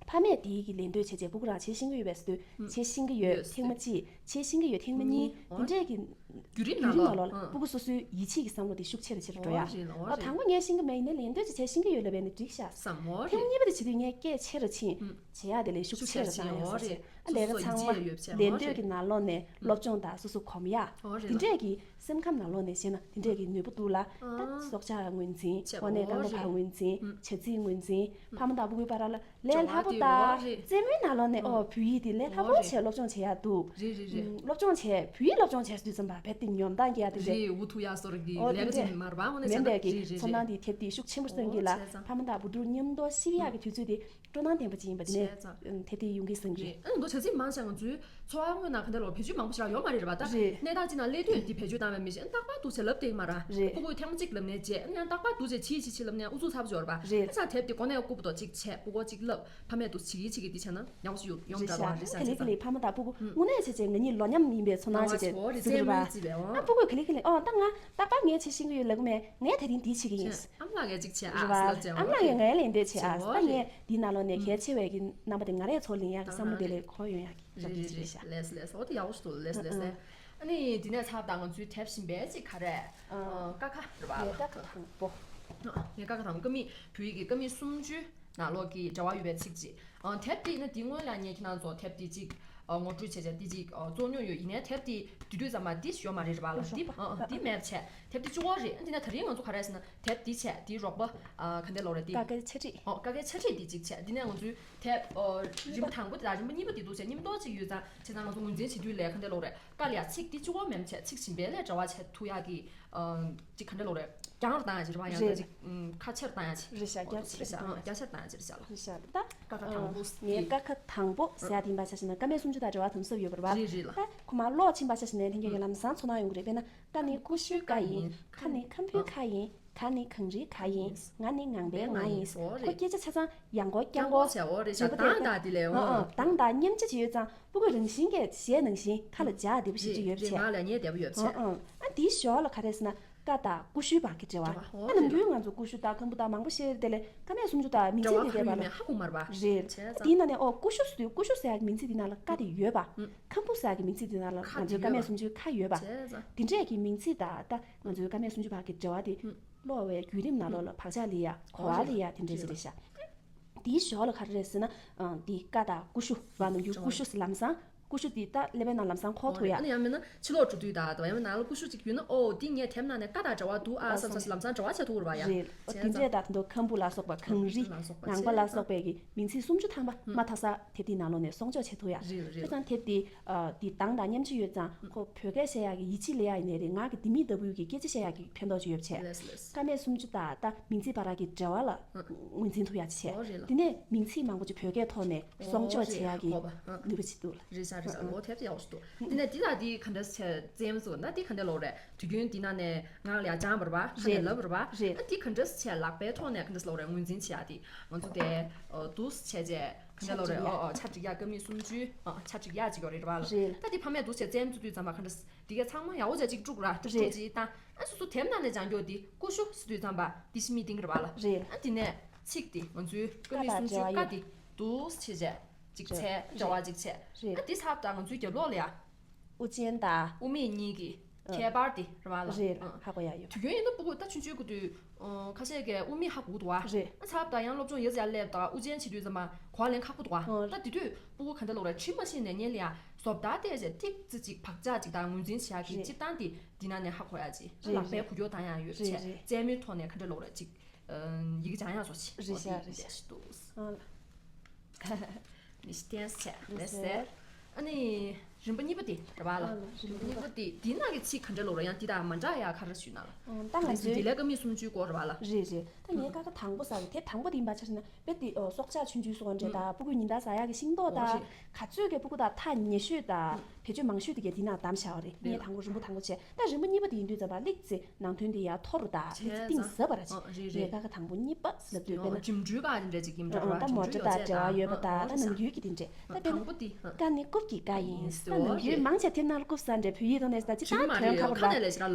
ཕ་མས་དེའི་གི་ལན་ལྟོས་བྱས་བྱས་སྤུ་གུ་རང་བྱེད་ཤེས་ཀྱི་ཡོད་པས་ཟེར་དུས་བྱེད་ཤེས་ཀྱི་ཡོད། ཐེངས་མ་གཅིག་བྱེད་ཤེས་ཀྱི་ཡོད། ཐེངས་མ་གཉིས། འོ་དེ་འདྲས་ཀྱི་བརྒྱུད་རིམ་ནང་ལོགས་ལ་སྤུ་གུ་སོ་སོའི་ཡིད་ཆེས་ཀྱི་བསམ་བློ་དེ་ཤུགས་ཆེ་རུ་ཆེ་རུ་འགྲོ་ཡ། འོ་དང་པོ་ངས་ཤེས་ཀྱི་མེད་ཡིན་ན་ལན་ལྟོས་ཀྱིས་བྱས་ཤེས་ཀྱི་ཡོད་ལབ་པས་ནི་འགྲིག་ཤག་བསམ། འོ་ཐེངས་གཉིས་པ་དེ་བྱེད་དུས་ངས་སྐད་ཆེ་རུ་ཕྱིན། བྱེད་ཡ་དེ་ལས་ཤུགས་ཆེ་རུ་བཏང་ཡ་ཟེར་བྱས། ཨ་ལས་ཀ་ཚང་མ་ལན་ལྟོས་ཀྱི་ནང་ལོགས་ནས་སློབ་སྦྱོང་དང་སོ་སོ་གོམས་ཡ། འོ་རེད། དེ་འདྲས་ཀྱི་སེམས་ཁམས་ནང་ལོགས་ནས་བཤད་ན་དེ་འདྲས་ཀྱི་ནུས་པ་འདུག་ལ། ད་སྲོག་ཆགས་ངོས་འཛིན། དངོས་གནས་རྐང་པ་བར་ངོས་འཛིན། བྱ་ཚིག་ངོས་འཛིན། ཕ་མ་དང་སྤུ་གུའི་བར་ལ་ལས་སླ་པོ་དང་། རྩེད་མོའི་ནང་ལོགས་ནས་ཨོ་བོད་ཡིག་འདི་ལས་སླ་པོ་བྱས་སློབ་སྦྱོང་བྱེད་ཡ་འདུག་རེད་རེད་རེད། སློབ་སྦྱོང་བྱས་བོད་ཡིག་སློབ་སྦྱོང་བྱས་དུས་ཙམ་པ་རྦད་དེ་ཉོབ་ཐང་རྒྱག་ཡ་དེ་རེད། རེད། འུ་ཐུག་ཡ་སོགས་རིགས་འདི་ལས་ཀ་ཅིག་མ་རེད་པ། དངོས་གནས་བྱས་ན་རེད་རེད། ཚོར་སྣང་འདི་དེབ་འདི་ཤུགས་ཆེན་པོ་སྟོན་གྱི་ལ། ཕ་མ་དང་བུ་ཕྲུག་མཉམ་དུ་ཤེས་ཡག་གི་དུས་ཚོད་འདི་སྤྲོ་སྣང་ལྡན་པ་ཅིག་ཡིན་པ་འདི་ནས་དེབ་འདི་ཡོང་གི་བསམ་གྱི། རེད། ཨ་ནི་མདོ་བྱ་ཚིག་མང་ཆེ་ང་ཚོའི་འཚོ་བ་དངོས་ནང་ག་འདྲ་ལོ་བེད་སྤྱོད་མང་པོ་ཞེ་དྲག་ཡོད་མ་རེད་རེད་པ། ད་རེད། གནས་སྟངས་གཅིག་ནང་སླེབས་དུས་འདི་བེད་སྤྱོད་བཏང་བས་མི་ཤེས། ཨ་ནི་རྟག་པར་འདུག་བྱས་ལབ་བསྡད་ཀྱི་མ་རེད། རེད། སྤུ་གུས་ཐེངས་གཅིག་ལབ་ནས་བརྗེད། ཨ་ནི་ཡང་རྟག་པར་འདུག་བྱས་བྱིས་བྱིས་བྱིས་ལབ་ནས་ཨུ་ཚུགས་ཚ་པོ་ཅིག་ཡོད་རེད་པ། རེད། ཨ་ཙང་དེབ་འདི་མགོ་ནས་རྐུབ་བར་དུ་གཅིག་བྱས་སྤུ་གུ་གཅིག་ལབ། ཕ་མས་འདུག་བྱེད་ཀྱི་བྱེད་ཀྱི་འདི་བྱས་ན་ཡག་པོ་ཞིག་ཡོང་ཡོང་འདྲ་བ་རེད་ཤག་བྱས་ཙང་། ཕ་མ་དང་སྤུ་གུ་དངོས་གནས་བྱས་བྱས་ང་གཉིས་ལོ་མཉམ་ཡིན་པའི་ཚོར་སྣང་བྱས་བྱས་ཟེར་གྱི་རེད་པ། ཨ་སྤུ་གུས་ག་ལེ་ག་ལེ་ཨོ་ད་ང་རྟག་པར་ངས་བྱེད་ཤེས་ཀྱི་ཡོད་ལབ་ཀྱི་མེད། ངས་དེ་རིང་འདི་བྱེད་ཀྱི་ཡིན། ཨ་མ་ལགས་ངས་གཅིག་བྱས་ཨ་ཟེར་ལབ་བྱས། ཨ་མ་ལགས་ངས་ངའི་ལན་འདེབས་བྱས་ཨ་ཟེར། ད་ངས་འདིའི་ནང་ལོགས་ནས་གལ་ཆེ་བའི་གི་རྣམ་པ་དེ་ང་རས་ཚུར་ལེན་ཡག་གི་བསམ་བློ་དེ་ལས་འཁོར་ཡོང་ཡག་གི་རེད་རེད་རེད། ལགས་སོ་ལགས་སོ། འོ་དེ་ཡག་པོ་ཞིག་འདུག་ལགས་སོ་ལགས་སོ། ཨ་ནི་འདི་ནས་ཚར་དང་ང་ཚོའི་དེབ་གཞན་པ་གཅིག་ག་རེ། ཀ་ཁ་རེད་པ། ཀ་ཁ་དང་པོ། ངས་ཀ་ཁ་དང་པོ་ཀ་མད་བོད་ཡིག་གི་ཀ་མད་སུམ་ཅུ་ནང་ལོགས་ཀྱི་འབྲེལ་བ་ཡོད་པའི་ཚིག་ཅིག་དེབ་འདི་ཡིན་ན་འདི་སྔོན་ལ་ངས་ཁྱེད་རང་ཚོ་དེབ་འདི་གཅིག་ངོ་སྤྲོད་བྱས་བྱས་འདི་གཅིག་བཙོང་མྱོང་ཡོད། ཡིན་ནའི་དེབ་འདི་དུས་དུས་ཙམ་པ་འདི་ཡོད་མ་རེད་རེད་པ་ལ། འདི་འདི་མེད་བྱས་དེབ་འདི་གཅིག་པོ་རེད། འདི་ནས་ད་རིང་ང་ཚོ་ག་རེ་ཟེར་ན་དེབ་འདི་བྱས་འདིའི་རོགས་པ་ག་འདྲ་ལོ་རེད་འདི། ཀ་ཁའི་འཆད་ཁྲིད། ཨོ་ཀ་ཁའི་འཆད་ཁྲིད་འདི་གཅིག་བྱས། འདི་ནས་ང་ཚོའི་དེབ་རིམ་དང་པོ་དེ་དང་རིམ་པ་གཉིས་པ་འདི་འདུག་བྱས་མཉམ་དུ་གཅིག་ཡོད་ཙང་བྱས་ཙང་ང་ཚོ་ངོས་འཛིན་བྱེད་དུས་ལས་ག་འདྲ་ལོ་རེད། ཀ་ལ་ཡ་ཚིག་འདི་གཅིག་པོ་མེད་བྱས་ཚིག་གཞན་པའི་ལས་འབྲེལ་བ་བྱས་ཐུབ་ཡག་གི་ཅིག་ག་འདྲ་ལོ་རེད། རྒྱང་ར་བཏང་ཡ་ཅིག་རེད་པ། ཡང་འདྲ་ཅིག་ཁ་ཆེར་བཏང་ཡ་ཅིག་རེད་ཤག་རྒྱ་ཆེར་བཏང་ཡ་ཅིག་རྒྱ་ཆེར་བཏང་ཡ་ཅིག་རེད་ཤག་ལ། རེད་ཤག་ད་ཀ་ཁ་དང་པོ་ངས་ཀ་ཁ་དང་པོ་ཟེར་ཡ་དེ་ཡིན་པ་ཆ་བཞག་ན་ཀ་མད་སུམ་ཅུ་དང་འབྲེལ་བ་དམ་ཟབ་ཡོད་པ་རེད་པ། རེད་རེད་ལ། ད་ཁོ་མར་ཀློག་ཕྱིན་པ་ཆ་བཞག་ན་ལྷན་རྒྱས་ཀྱི་ལམ་སང་ཚོར་སྣང་ཡོང་གི་རེད། དཔེར་ན་ཀ་ནི་ཀུ་ཤུའི་ཀ་ཡིན། ཁ་ནི་ཁམ་བུའི་ཁ་ཡིན། ག་ནི་གངས་རིའི་ག་ཡིན། ང་ནི་ངང་པའི་ང་ཡིན། ཁོ་སྐད་ཆ་ཆ་ཚང་ཡང་སྐོར་རྐྱང་སྐོར་བྱས། འོ་རེད་ཤག་བྱས་པ་དང་དེ་དང་དེ་ལས་འོ་དང་དང་མཉམ་བརྗེ་བྱས་ཡོད་ཙང་སྤུ་གུ་རང་བཞིན་གྱིས་གཞས་ནང་བཞིན་ཁ་ལ་འཇགས་བདེ་པོ་ཞིག་ཅིག་ཡོད་པ་བྱས། ང་ལ་ཉན་བདེ་པོ་ཡོད་པ་བྱས། ཨ་འདིའི་ཞོར་ལ་ག་རེ་ཟེར་ན་ཀ་དང་ཀུ་ཤུའི་བར་གྱི་འབྲེལ་བ། ཨ་ནམ་རྒྱུན་ང་ཚོ་ཀུ་ཤུ་དང་ཁམ་བུ་དང་མང་པོ་བཤད་དེ་ལས་ཀ་མད་སུམ་ཅུ་དང་མིང་ཚིག་འབྲེལ་བ་དེ་ག་ཡོད་མེད་ཧ་གོ་མ་རེད་པ། རེད། དེའི་ནང་ནས་ཨོ་ཀུ་ཤུ་ཟེར་དུས་ཀུ་ཤུ་ཟེར་ཡག་གི་མིང་ཚིག་དེ་ནང་ལ་ཀ་དེ་ཡོད་པ། ཁམ་བུ་ཟེར་ཡག་གི་མིང་ཚིག་དེ་ནང་ལ་ང་ཚོའི་ཀ་མད་སུམ་ཅུའི་ཁ་ཡོད་པ། དེ་འདྲས་ཀྱི་མིང་ཚིག་དང་ད་ང་ཚོའི་ཀ་མད་སུམ་ཅུ་བར་གྱི་འབྲེལ་བ་དེ། ཀློག་པའི་བརྒྱུད་རིམ་ནང་ལོགས་ལ་བག་ཆགས་ལེན་ཡ་གོ་བ་ལེན་ཡ་དེ་འདྲས་ཅིག་རེད་ཤག་དེའི་ཞོར་ལ་ག་རེ་རེད་ཟེར་ན། འདི་ཀ་དང་ཀུ་ཤུ་བ་ནམ་རྒྱུན་ཀུ་ཤུ་ཟེར་ལམ་སང་ ཀུ་ཤུ་དེ་ད་ཀླད་པའི་ནང་ལམ་སང་འཁོར་ཐུབ་ཡ། ཨ་ནི་ཡང་མིན་ན་ཕྱི་ལོགས་འགྲོ་དུས་ད་ད་ཡང་མིན་ན་ནང་ལ་ཀུ་ཤུ་ཅིག་ཡོད་ན། ཨོ་འདི་ངས་དེབ་ནང་ནས་ཀ་དང་འབྲེལ་བ་འདུག་ཨ་བསམ་བསམ་ལམ་སང་འབྲེལ་བ་བྱེད་ཐུབ་རེད་པ་ཡ། རེད། ཨོ་དེ་འདྲས་ད་དེ་འདྲ་ཁམ་བུ་ལ་སོགས་པ་གངས་རི་ལ་སོགས་པ་ངང་པ་ལ་སོགས་པའི་གི་མིང་ཚིག་སུམ་ཅུ་ཐམ་པ་མ་མཐའ་ས་དེབ་དེའི་ནང་ལོགས་ནས་སྲུང་སྐྱོབ་བྱེད་ཐུབ་ཡ། རེད་རེད། བྱས་ཙང་དེབ་དེ་དེ་དང་དང་མཉམ་ཆུ་ཡོད་ཙང་ཁོ་བོད་སྐད་བཤད་ཡག་གི་ཡིད་ཆེས་ལེན་ཡག་ཡིན་ནའི་རེད། ངག་གི་ལྡེ་མིག་ལྟ་བུའི་གི་སྐད་ཆ་བཤད་ཡག་གི་ཕན་ཐོགས་ཅིག་ཡོད་པ་བྱས། ལགས་སོ་ལགས་སོ། ཀ་མད་སུམ་ཅུ་དང་ད་མིང་ཚིག་བར་གྱི་འབྲེལ་བ་ལ་ངོས་འཛིན་ཐུབ་ཡག་ཅིག་བྱས། ཨོ་རེད་ལ། དེ་ནས་མིང་ཚིག་མང་པོ་ཅིག་བོད་སྐད་ཐོག་ནས་སྲུང་སྐྱོབ་བྱེད་ཡག་གི་ནུས་པ་ཅིག་འདུག་ལ། རེད་ཤག་རེད་ཤག། ཨོ་དེབ་ཅིག་ཡག་པོ་ཞིག་འདུག་དེ་ནས་འདི་དང་འདི་ག་འདྲ་བྱས་རྩེད་མོ་བཟོ་ན་འདི་ག་འདྲ་ལོག་རེད། དུས་རྒྱུན་འདི་ནང་ནས་ངག་ལ་ཡ་སྦྱངས་པ་རེད་པ། ཁ་ནས་ལབ་པ་རེད་པ། རེད། ཨ་འདི་ག་འདྲ་བྱས་ལག་པའི་ཐོག་ནས་ག་འདྲ་ལོག་རེད་ངོས་འཛིན་བྱེད་ཡག་དེ་ང་ཚོ་དེ་འདུག་སེ་བྱས་བྱས་ག་འདྲ་ལོག་རེད། ཆ་སྒྲིག་ཡག་ཨོ་ཨོ་ཆ་སྒྲིག་ཡག་ཀ་མད་སུམ་ཅུ། ཨ་ཆ་སྒྲིག་ཡག་ཅིག་ཡོད་རེད་པ་ལ། རེད། ད་འདི་ཕ་མས་འདུག་སེ་རྩེད་མོ་རྩེ་དུས་ཙམ་པ་ག་འདྲ་དེ་གའི་ཚང་མ་ཡག་པོ་བྱས་ཅིག་དཀྲུག་ར་དཀྲུག་རེད། དཀྲུག་ཅིག་བཏང་། ཨ་སོ་སོ་དེབ་ནང་ནས་སྦྱང་རྒྱུ་དེ་ཀུ་ཤུ་ཟེར་དུས་ཙམ་པ་དེ་ཤི་མི་ཏིང་རེད་པ་ལ། རེད། ཨ་དེ་ནས་ཚིག་དེ་ང་ཚོའི་ཀ་མད་སུམ་ཅུ་ཀ་དེ་འདུག་སེ་བྱས་བྱས་ཅིག་འཚལ་འབྲེལ་བ་ཅིག་བྱས། རེད། ཨ་དེ་ཚབ་ད་ང་ཚོའི་རྒྱབ་ལོགས་ལ་ཡ་དབུ་ཅན་དང་དབུ་མེད་གཉིས་ཀྱི་ཁྱད་པར་དེ་རེད་པ་ལ། རེད། ཧ་གོ་ཡག་ཡོད། དུས་རྒྱུན་ཡིན་ན་སྤུ་གུ་ད་ཆུང་ཆུང་གི་དུས་ཁ་ཤས་ཀྱིས་དབུ་མེད་ཧ་གོ་གི་འདུག་བ། རེད། ཨ་ཚབ་ད་ཡང་སློབ་སྦྱོང་ཡོད་ཙམ་ཡར་སླེབས་ད་དབུ་ཅན་བྱེད་དུས་ཙམ་པ་གོ་བ་ལེན་ཁག་པོ་འདུག་བ། ད་དེ་དུས་སྤུ་གུ་ག་འདྲ་ལོག་རེད། ཁྲིད་མ་ཤེས་ནས་ཉལ་ཡ་བཟོ་ལྟ་བལྟས་བྱས་ཏིག་ཙི་ཅིག་བག་ཆགས་ཅིག་དང་ངོས་འཛིན་བྱེད་ཡག་གི་རེད། སྤྱིར་བཏང་དེ་འདི་ནང་ནས་ཧ་གོ་ཡག་ཅིག་རེད། ལག་པའི་འགུལ་སྐྱོད་བཏང་ཡག་ཡོད་བྱས། རེད་རེད། རྩེད་མོའི་ཐོག་ནས་ག་འདྲ་ལོག་རེད་ཅིག་ཡི་གེ་སྦྱང་ཡག་བཟོ་ཅིག་རེད་ཤག་རེད་ཤག་འདུག་ཨ་ལ། མི་ཤི་ཏན་སི་བྱས་རེད་ཟེར། ཨ་ནི་རིམ་པ་གཉིས་པ་དེ་རེད་པ་ལ། ཨ་ལ། རིམ་པ་གཉིས་པ་དེ་འདི་ནང་གི་ཚིག་ག་འདྲ་ལོག་རེད། ཡང་འདི་དང་མ་འདྲ་ཡག་ག་རེ་ཞུས་ན་ལ། ཨ་ད་ང་ཚོའི་འདི་ལས་ཀ་མད་སུམ་ཅུའི་སྐོར་རེད་པ་ལ། རེད་རེད། ད་ངའི་ཀ་ཁ་དང་པོ་ཟེར་དེབ་དང་པོ་དེ་ཡིན་པ་ཆ་བཞག་ན་དཔེ་དེ་སྲོག་ཆགས་ཆུང་ཆུང་སོགས་འདྲ་དང་སྤུ་གུའི་ཉིན་ལྟར་ཟ་ཡག་གི་ཤིང་ཏོག་དང་། ག་ཚོད་ཀྱི་སྤུ་གུ་དང་ཐག་ཉེ་ཤོས་དང་བེད་སྤྱོད་མང་ཤོས་དེ་གའི་འདི་ནང་བདམས་བཞག་པ་རེད། ངས་དང་པོ་རིམ་པ་དང་པོ་བྱས། ད་རིམ་པ་གཉིས་པ་དེ་ཡིན་དུས་ཙམ་པ་ལེགས་ཚེ་ནང་དོན་དེ་ཡར་མཐོ་རུ་དང་ལེགས་ཚེ་གཏིང་ཟབ་པ་ར་བྱས། ངས་ཀ་ཁ་དང་པོ་གཉིས་པ་ལབ་དུས་དཔེར་ན་འགྲིམ་འགྲུལ་ག་འདྲ་ཅིག་ཡིན་འདྲ་བ། ད་མོ་ཊ་དང་འབྲེལ་བ་ཡོད་པ་དང་། ད་ནམ་རྒྱུན་གྱི་དེ་འདྲས། ད་དཔེར་ན་ཀ་ནི་རྐུབ་ཀྱི་ཀ་ཡིན། ད་ནམ་རྒྱུན་མང་ཆེ་དེབ་ནང་ལ་རྐུབ་ཟེར་འདྲས་བོད་ཡིག་ཐོག་ནས་ད་ཅི་ད་དོན་ཁ་པོ་ར་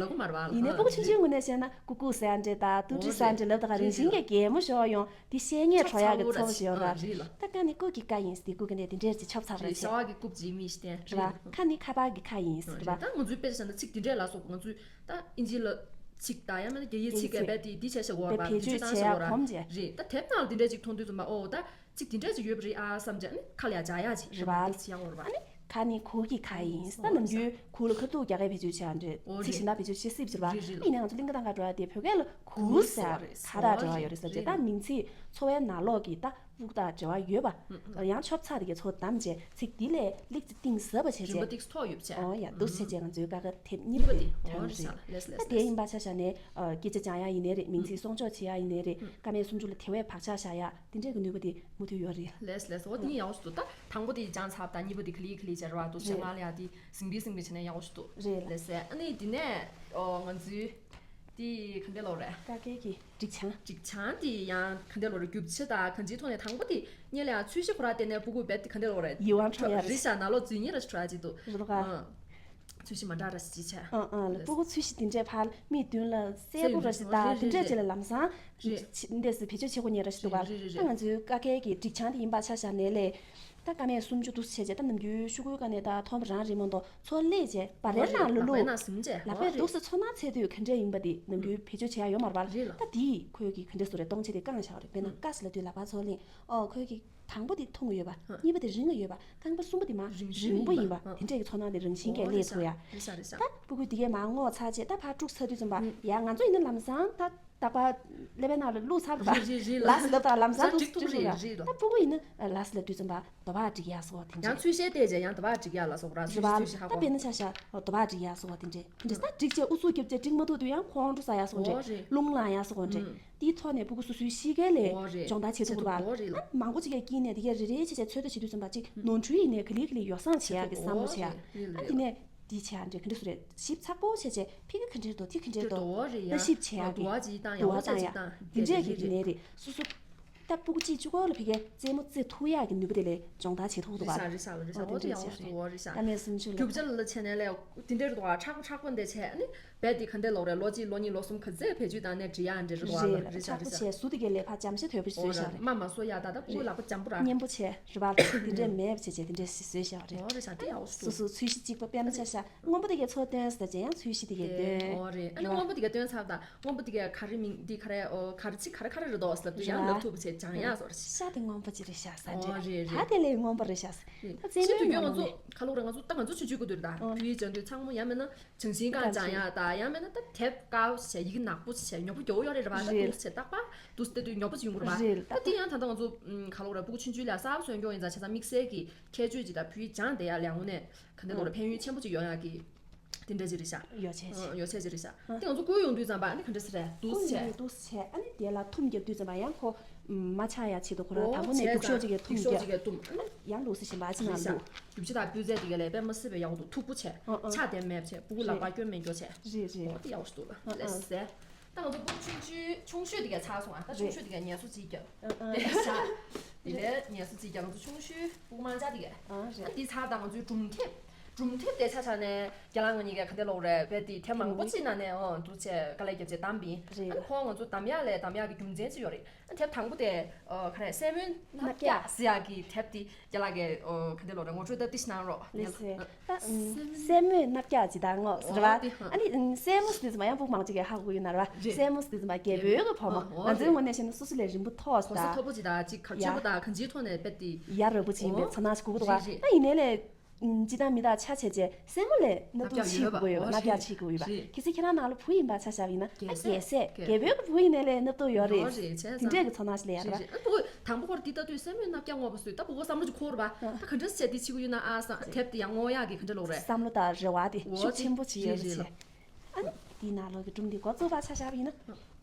ཡིན་ནའི་སྤུ་གུ་ཆུང་ཆུང་ངུ་ནས་བཤད་ན་ཀུ་ཀུ་ཟེར་འདྲས་དང་ཏུ་ཏྲི་ཟེར་འདྲས་ལབ་ད་ག་རིན་ཆེན་གྱི་གད་མོ་ཤོར་ཡོང་། དེ་བཤད་ཉེས་བྲོ་ཡག་གི་ཚོགས་ཤིག་ཡོད་ར། ད་ཀ་ནི་རྐུབ་ཀྱི་ཀ་ཡིན་ཟེར་དེ་རྐུབ་ཀྱི་འདྲས་དེ་འདྲས་ཅིག་ཆོབ་ཚར་ར་བྱས། ཤ་བ་གི་རྐུབ་ཅིག་མི་ཤི་ཏན་ར། ཁ་ནི་ཁ་པར་གྱི་ཁ་ཡིན་ཟེར་ར། ད་ང་ཚོའི་དཔེ་བཞག་ན་ཚིག་དེ་འདྲས་ལ་སོགས་ང་ཚོའི་ད་ཨིན་ཇི་ལ་ཚིག་དང་ཡང་མིན་ན་རྒྱ་ཡིག་ཚིག་གི་རྦད་དེ་འདི་བྱས་ཤག་འོ་ར། བེད་སྤྱོད་བྱེད་ཡག་གོམས་བྱས། རེད། ད་དེབ་ནང་ལ་འདི་འདྲས་ཅིག་མཐོང་དུས་ཙམ་པ་ཨོ་ད་ཚིག་འདི་འདྲས་ཅིག་ཡོད་པ་རེད་ཨ་བསམ་བྱས་ནི་ཁ་ལ་ཡ་འཇགས་ཡག་ཅིག་རེད་པ། ཚིག་ཡག་འོ་ར་པ། ཨ་ནི་ཁ་ནི་གུར་གྱི་ཁ་ཡིན། ད་ནམ་རྒྱུན་གུར་ལ་ཁ་ཐུག་རྒྱག་གི་བེད་སྤྱོད་བྱས་འདྲ་ཚིག་གཞན་དག་བེད་སྤྱོད་བྱེད་སྲིད་པ་རེད་པ། ཨ་ནི་ཡིན་ནའི་ང་ཚོ་གླིང་ག་དང་ག་འགྲོ་ཡ་དེ་བོད་སྐད་ལ་གུར་ཟེར་ག་རེ་འདྲ་བ་ཡོད་རེད་ཟེར་བྱས། ད་མིང་ཚིག་འཚོ་བའི་ནང་ལོགས་ཀྱི་ད་སྤུ་གུ་དང་འབྲེལ་བ་ཡོད་པ། ཡང་ཆོབ་ཚགས་དེ་གའི་ཚོ་བདམས་བྱས་ཚིག་འདི་ལས་ལེགས་ཚེ་གཏིང་ཟབ་པ་བྱས་རིམ་པ་བྱས། ཏིག་ཐོག་ཡོད་བྱས། ཨོ་ཡ་འདུག་བྱས་བྱས་ང་ཚོའི་ཀ་ཁ་དེབ་གཉིས་པ་དེ་ཐོན་རེད། ད་དེ་ཡིན་པ་ཆ་བཞག་ནས་སྐད་ཆ་སྦྱང་ཡ་ཡིན་ནའི་རེད། མིང་ཚིག་སྲུང་སྐྱོབ་བྱེད་ཡ་ཡིན་ནའི་རེད། ཀ་མད་སུམ་ཅུ་ལ་དེ་བས་བག་ཆགས་བཞག་ཡ་དེ་འདྲས་ཀྱི་ནུས་པ་དེ་མུ་མཐུད་ཡོད་རེད། ལེས་ལེས། འོ་དེ་ཡིན་ཡག་ཞིག་འདུག་ད་དང་པོ་དེ་སྦྱངས་ཚར། ད་གཉིས་པ་དེ་ག་ལེ་ག་ལེ་བྱས་རེད་པ། འདུག་བྱས་ང་ལ་ཡ་དེ་ཟིང་འདི་ཟིང་འདི་བྱས་ན་ཡག་ཞིག་འདུག་རེད་ལ། ལེས་ལེས། ཨ་ནི་དེ་ནས་ཨོ་ང་ཚོའི་དེ་ག་འདྲས་ལོག་རེད། ཀ་ཁའི་གི་སྒྲིག་བྱང་། སྒྲིག་བྱང་དེ་ཡང་ག་འདྲས་ལོག་རེད། རྒྱུ་ཆ་དང་གང་ཅིའི་ཐོག་ནས་དང་པོ་དེ་ཉེ་ལ་ཡང་ཚོས་གཞི་ཁོ་ར་བལྟས་ནས་སྤུ་གུ་རྦད་དེ་ག་འདྲས་ལོག་རེད། ཡིད་དབང་འཕྲོག་ཡ་རེད། རེད་ཤག་ནང་ལོགས་རྫུན་གཉིས་ར་ཞིག་འཕྲོག་ཡ་ཅིག་འདུག་རེད་པ། ཚོས་གཞི་མ་འདྲ་ར་ཞིག་ཅིག་བྱས། ཨང་ཨང་ལ་སྤུ་གུ་ཚོས་གཞི་དེ་འདྲས་ཕར་མིག་མདུན་ལ་གསལ་པོ་ར་ཞིག་དང་དེ་འདྲས་བྱས་ལ་ལམ་སང་འདི་འདྲས་སུ་བེད་སྤྱོད་བྱེད་དགོས་ཉེ་ར་ཞིག་འདུག་པ། ད་ང་ཚོའི་ཀ་ཁའི་གི་སྒྲིག་བྱང་དེ་ཡིན་པ་ཆ་བཞག་ནས་ལས། ད་ཀ་མད་སུམ་ཅུ་འདུག་བྱས་བྱས། ད་ནམ་རྒྱུན་ཤོག་གུའི་སྒང་ནས་ད་མཐོང་བ་རང་རེད་མ་གཏོགས་ཚུར་ལབ་བྱས་བར་པའི་ནང་ལ་ལབ་པའི་ནང་ཟིན་བྱས་ལབ་པའི་འདུག་སེ་ཚོར་སྣང་འཚོལ་དུས་ག་འདྲས་ཡིན་པ་དེ་ནམ་རྒྱུན་བེད་སྤྱོད་བྱེད་ཡ་ཡོད་མ་རེད་པ། རེད་ལ། ད་དེ་ཁོས་གི་ག་འདྲས་བཟོ་རེད། སྟོང་ཆ་དེ་བཀང་བཞག་རེད། དཔེར་ན་ཀ་ཟེར་ལབ་དུས་ལག་པ་ཚུར་ལེན། ཨོ་ཁོས་གི་དང་པོ་དེ་ཐུང་ཡོད་པ། གཉིས་པ་དེ་རིང་ཡོད་པ། རྐང་པ་གསུམ་པ་དེ་མར་རིང་པོ་ཡིན་པ། དེ་འདྲས་ཀྱི་ཚོར་སྣང་དེ་རང་བཞིན་གྱིས་སླེབས་ཐུབ་ཡ། རེད་ཤག་རེད་ཤག་ད་སྤུ་གུ་དེ་གས་མར་སྔོ་ཚར་རྗེས་ད་ཕར་དཀྲུགས་ཚར་དུས་ཙམ་པ་ཡ་ང་ཚོ་ཡིན་ན་ལམ་སང་ད་རྟག་པར་ཀླད་པའི་ནང་ལ་བླུགས་ཚར་བ། རེད་རེད་རེད་ལ། ལགས་སོ་ལབ་དང་ལམ་སང་ད་འགྲིག་ཐུབ་རེད། རེད་ལ། ད་སྤུ་གུ་ཡིན་ན་ལགས་སོ་ལབ་དུས་ཙམ་པ་དོ་བག་སྒྲིག་ཡ་སོགས་དེ་འདྲས། ཡང་ཚུལ་བཤད་བལྟས་རྗེས་ཡང་དོ་བག་སྒྲིག་ཡ་ལ་སོགས་ར། རེད་ཚུལ་བ། ཚུལ་བཤད་ཧ་ད་གོ་དཔེར་ན་ཆ་བཞག་དོ་བག་སྒྲིག་ཡ་སོགས་དེ་འདྲས། དེ་འདྲས་ད་སྒྲིག་བྱས་ཨུ་ཚུགས་རྒྱབ་བྱས་སྒྲིག་མ་ཐུབ་དུས་ཡང་ཁོང་ཁྲོ་ཟ་ཡ་སོགས་འདྲས། འོ་རེད། རླུང་ལངས་ཡ་སོགས་འདྲས། དེའི་ཐོག་ནས་སྤུ་གུ་སོ་སོའི་གཤིས་ཀའི་ལས་འོ་རེད། སྦྱོང་བརྡར་བྱེད་ཐུབ་པ། འོ་རེད་ལ། ཨ་མང་པོ་ཅིག་གིས་དཀྱིལ་ནས་དེ་གས་རེ་རེ་བྱས་བྱས་ཚོད་ལྟ་བྱེད་དུས་ཙམ་པ་ཅིག་ནོར་འཁྲུལ་ཡིན་ནའི་ག་ལེ་ག་ལེ་ཡོ་བསྲང་བྱེད་ཡག་གི་བསམ་བློ་བྱེད་ཡག་འོ་རེད་རེད་ཨ་དེ་ནས་འདི་བྱེད་ཡག་འདྲ་ག་འདྲ་སུ་རེད། ཞིབ་ཚགས་པོ་བྱས་བྱས་ཕ་གི་ག་འདྲས་འདུག་དེ་ག་འདྲས་འདུག་འོ་རེད་ཡ། ལྟ་ཞིབ་བྱེད་ཡག་གི་འདུ་བ་ཅིག་བཏང་ཡག་འོ་ཅིག་བཏང་ཡག་འདི་འདྲས་ཀྱི་དེ་ནས་རེད། སོ་སོ་ད་སྤུ་གུ་གཅིག་གཅིག་པོ་ལ་ཕ་གིའི་རྩེད་མོ་རྩེ་ཐུབ་ཡག་གི་ནུས་པ་དེ་ལས་སྦྱོང་བརྡར་བྱེད་ཐུབ་འདུག་པ། རེད་ཤག་རེད་ཤག་འོ་དེ་འདྲས་བྱས་རེད། ཀ་མད་སུམ་ཅུ་ལ་རྒྱུ་ཆ་ལ་བྱས་ནས་ལས་དེ་འདྲས་རེད་འདུག་པ། མཁྲེགས་པོ་མཁྲེགས་པོ་འདི་བྱས་ནི། རས་དེ་ག་འདྲས་ལོག་རེད། ལོ་གཅིག་ལོ་གཉིས་ལོ་གསུམ་ག་ཚད་བེད་སྤྱོད་བཏང་ནས་འབྲི་ཡག་འདྲ་རེད་བ། རེད་ལ་རེད་ཤག་ཆག་པོ་རེད་ཤག་བྱས་ཟུར་དེ་གའི་ལས་ཕར་འཇམ་ཤ་དོད་པོ་ཞིག་བཟོས་ཤག་རེད། མར་མ་བཟོ་ཡག་ད་ད་སྤུ་གུ་ལག་པ་འཇམ་པོ་ར། སྙན་པོ་བྱས་རེད་བ། དེ་འདྲས་བཟོས་ཤག་རེད། དེ་འདྲས་བཟོས་ཤག་རེད། འོ་རེད་ཤག་དེ་ཡག་པོ་འདུག་སོ་སོ་ཚོས་གཞི་གཅིག་པ་དཔེར་ན་ཆ་བཞག་སྔོན་པོ་དེ་གའི་ཚོ་བཏོན་ཟེར་བྱས་ཡང་ཚོས་གཞི་དེ་གའི་བཏོན། འོ་རེད། ཨ་ནི་སྔོན་པོ་དེ་གའི་བཏོན་ཚར་ད་སྔོན་པོ་དེ་གའི་ག་རེ་མིང་འདི་ག་རེ་ཨོ་ག་རེ་ཚིག་ག་རེ་ག་རེ་རེད་འདུག་ཟེར་དུས་ཡང་ལབ་ཐུབ་པ་བྱས་སྦྱང་ཡག་བཟོ་རེད། ཤ་དེ་སྔོན་པོ་ཅིག་རེད་ཤག་ཟ་འདྲ། འོ་རེད་རེད། ད་དེ་ལས་སྔོན་པོ་རེད་ཤག་རེད། ད་རྩེད་ཕྱི་མོའི་དུས་རྒྱུན་ང་ངོ་ཚོ་མ་ག་ལོག་རེད། ང་ཚོ་ད་ང་ཚོ་ཆུང་ཆུང་གི་དུས་རེད་ད། ཨོ་བོད་ཡིག་སྦྱང་དུས་ཚང་མ་ཡང་མིན་ན་བྱང་ཤིང་སྒང་སྦྱང་ཡག་ད་ཡང་མིན་ན་ད་དེབ་དཀར་པོ་བྱས་ཡི་གེ་ནག་པོ་བྱས་ཉོག་པོ་རྒྱོ་ཡོད་རེད་རེད་བ། ད་རེད། འདུག་སེ་བྱས་རྟག་པར་འདུག་སེ་བལྟས་དུས་ཉོག་པོ་ཅིག་ཡོང་གི་རེད་བ། རེད། ད་དེ་ཡང་ད་ལྟ་ང་ཚོ་ཨམ་ག་ལོག་རེད། སྤུ་གུ་ཆུང་ཆུང་ལ་གསར་པ་སོན་སྐྱོང་ཡིན་ཙང་བྱས་ཙང་དམིགས་བསལ་གྱི་ཁྱད་ཆོས་ཅིག་ད་བོད་ཡིག་སྦྱང་བསྡད་ཡག་ལས་ངོ་ནས་ག་འདྲ་ལོག་རེད། ཕན་ཡོན་ཆེན་པོ་ཅིག་ཡོང་ཡག་གི་དེ་འདྲ་ཅིག་རེད་ཤག་ཡོ་ཆས་ཅིག་ཡོ་ཆས་ཅིག་རེད་ཤག་དེ་ང་ཚོ་བསྐུར་ཡོང་དུས་ཙམ་པ་ཨ་ནི་ག་འདྲ་ཟེར་རེད། འདུག་སེ་བྱས། འདུག་སེ་བྱས། ཨ་ནི་དེ་ལ་ཐུམ་རྒྱབ་དུས་ཙམ་པ་ཡང་ཁོ་མ་ཆག་ཡག་ཆེད་དུ་ཁོ་རང་དང་པོ་ནས་རྒྱུག་ཤོག་ཅིག་གིས་ཐུམ་རྒྱབ། ཨ་ནི་ཡང་ལུག་སེ་བཞིན་པ་ཨ་ཅི་ན་ལུག་རྒྱུ་ཆ་དང་སྤུས་ཚད་དེ་ག་ལས་དཔེ་མ་སྲིད་པའི་ཡག་པོ་འདུག་ཐུག་པོ་བྱས། ཆག་དེ་མེད་བྱས། སྤུ་གུ་ལག་པ་སྐྱོན་མེད་འགྱོ་བྱས། རེད་རེད། འོ་དེ་ཡག་པོ་ཞིག་འདུག་ལ་ལས་ཟེར། ད་ང་ཚོ་སྤུ་གུ་ཆུང་ཆུང་ཆུང་ཤོས་དེ་ག་ཚར་སོང་ཨ། ད་ཆུང་ཤོས་དེ་ག་ངལ་གསོ་ཅིག་རྒྱབ། དེ་ལས་ཤ་དེ་ལས་ངལ་གསོ་ཅིག་རྒྱབ། ང་ཚོ་ཆུང་ཤོས་སྤུ་གུ་དམར་འབྱར་དེ་ག་ཨ་རེད། ཨ་འདི་ཚར་ད་ང་ཚོའི་སྒྲུང་དེབ། སྒྲུང་དེབ་དེ་ཆ་བཞག་ནས་རྒན་ལགས་ང་གཉིས་ཀས་ག་འདྲ་ལོག་རེད། དཔེ་དེ་དེབ་མང་པོ་ཅིག་ནང་ནས་ཨོ་འདུག་བྱས་དཀའ་ལས་བརྒྱབ་བྱས་བདམས་པ་ཡིན། རེད། ཨ་ནི་ཁོ་ང་ཚོ་བདམས་ཡག་ལས་བདམས་ཡག་གི་རྒྱུ་མཚན་ཅིག་ཡོད་རེད། ཨ་དེབ་དང་པོ་དེ་ཨ་ག་རེ་སྲས་མོའི་སྣ་བརྒྱ་ཟེར་ཡག་གི་དེབ་དེ་རྒན་ལགས་ཀྱིས་ཨ་ག་འདྲ་ལོག་རེད། ངོ་སྤྲོད་ཏོག་ཙམ་གནང་རོགས། ལགས་སོ། ད་སྲས་མོའི་སྣ་བརྒྱ་ཇི་ལྟར་བསྔོག་ཟེར་བ། ཨ་ནི་སྲས་མོ་ཟེར་དུས་ཙམ་པ་ཡང་སྤུ་གུ་མང་ཆེ་གིས་ཧ་གོ་གི་ཡོད་ན་རེད་བ། སྲས་མོ་ཟེར་དུས་ཙམ་པ་རྒྱལ་པོའི་གི་བུ་མོ། ང་ཚོའི་ངོས་ནས་བཤད་ན་སོ་སོ་ལས་རིང་པོ་མཐོ་ས། གོ་ས་མཐོ་པོ་ཅིག་དང་ཅིག་ག་ཡ་ཆོད་པོ་དང་གང་ཅིའི་ཐོག་ནས་དཔེ་དེ་ཡ་རབས་པོ་ཅིག་ཡིན་པའི་ཚོར་སྣང་ཞིག་གོ་གི་འདུག་བ། ད་ཡིན་ནའི་ལས། ཨུམ། སྤྱིར་བཏང་མི་དག་ཆ་བྱས་བྱས་སྲས་མོ་ལས་སྣབས་སྡུག་ཆེ་གི་ཡོད་པ། ཆེ་གི་ཡོད་པ། རེད། གལ་སྲིད་ཁྱེད་རང་ནང་ལ་བུ་ཡིན་པ་ཆ་བཞག་པ་ཡིན་ན། ཨ་རྒྱལ་སྲས་རྒྱལ་པོའི་བུ་ཡིན་ནའི་ལས་སྣབས་སྡུག་ཡོད་རེད། ཡོད་རེད་བྱས་ཙང་། དེ་འདྲས་ཀྱི་ཚོར་སྣང་ཞིག་སླེབས་ཡ་རེད་བ། རེད་རེད། ཨ་ནི་སྤུ་གུ་དང་པོ་ཁོར་འདི་ལྟ་དུས་སྲས་མོའི་སྣབས་སྐྱ་བསྔོགས་པ་བཟོས། ད་སྤུ་གུ་བསམ་བློ་ཅིག་འཁོར་བ། ད་ག་འདྲས་བྱས་འདི་བྱེད་ཀྱི་ཡོད་ན་ཨ་བསམ། དེབ་དེ་ཡང་བསྔོག་ཡག་གི་ག་འདྲས་ལོག་རེད། བསམ་བློ་དང་རེ་བ་དེ་ཤུགས་ཆེན་པོ་ཅིག་ཡོད་རེད་བྱས། ཨ་ནི་དེའི་ནང་ལོགས་ཀྱི་སྒྲུང་འདི་འགོ་བཙུགས་པ་ཆ་བཞག་པ་ཡིན་ན།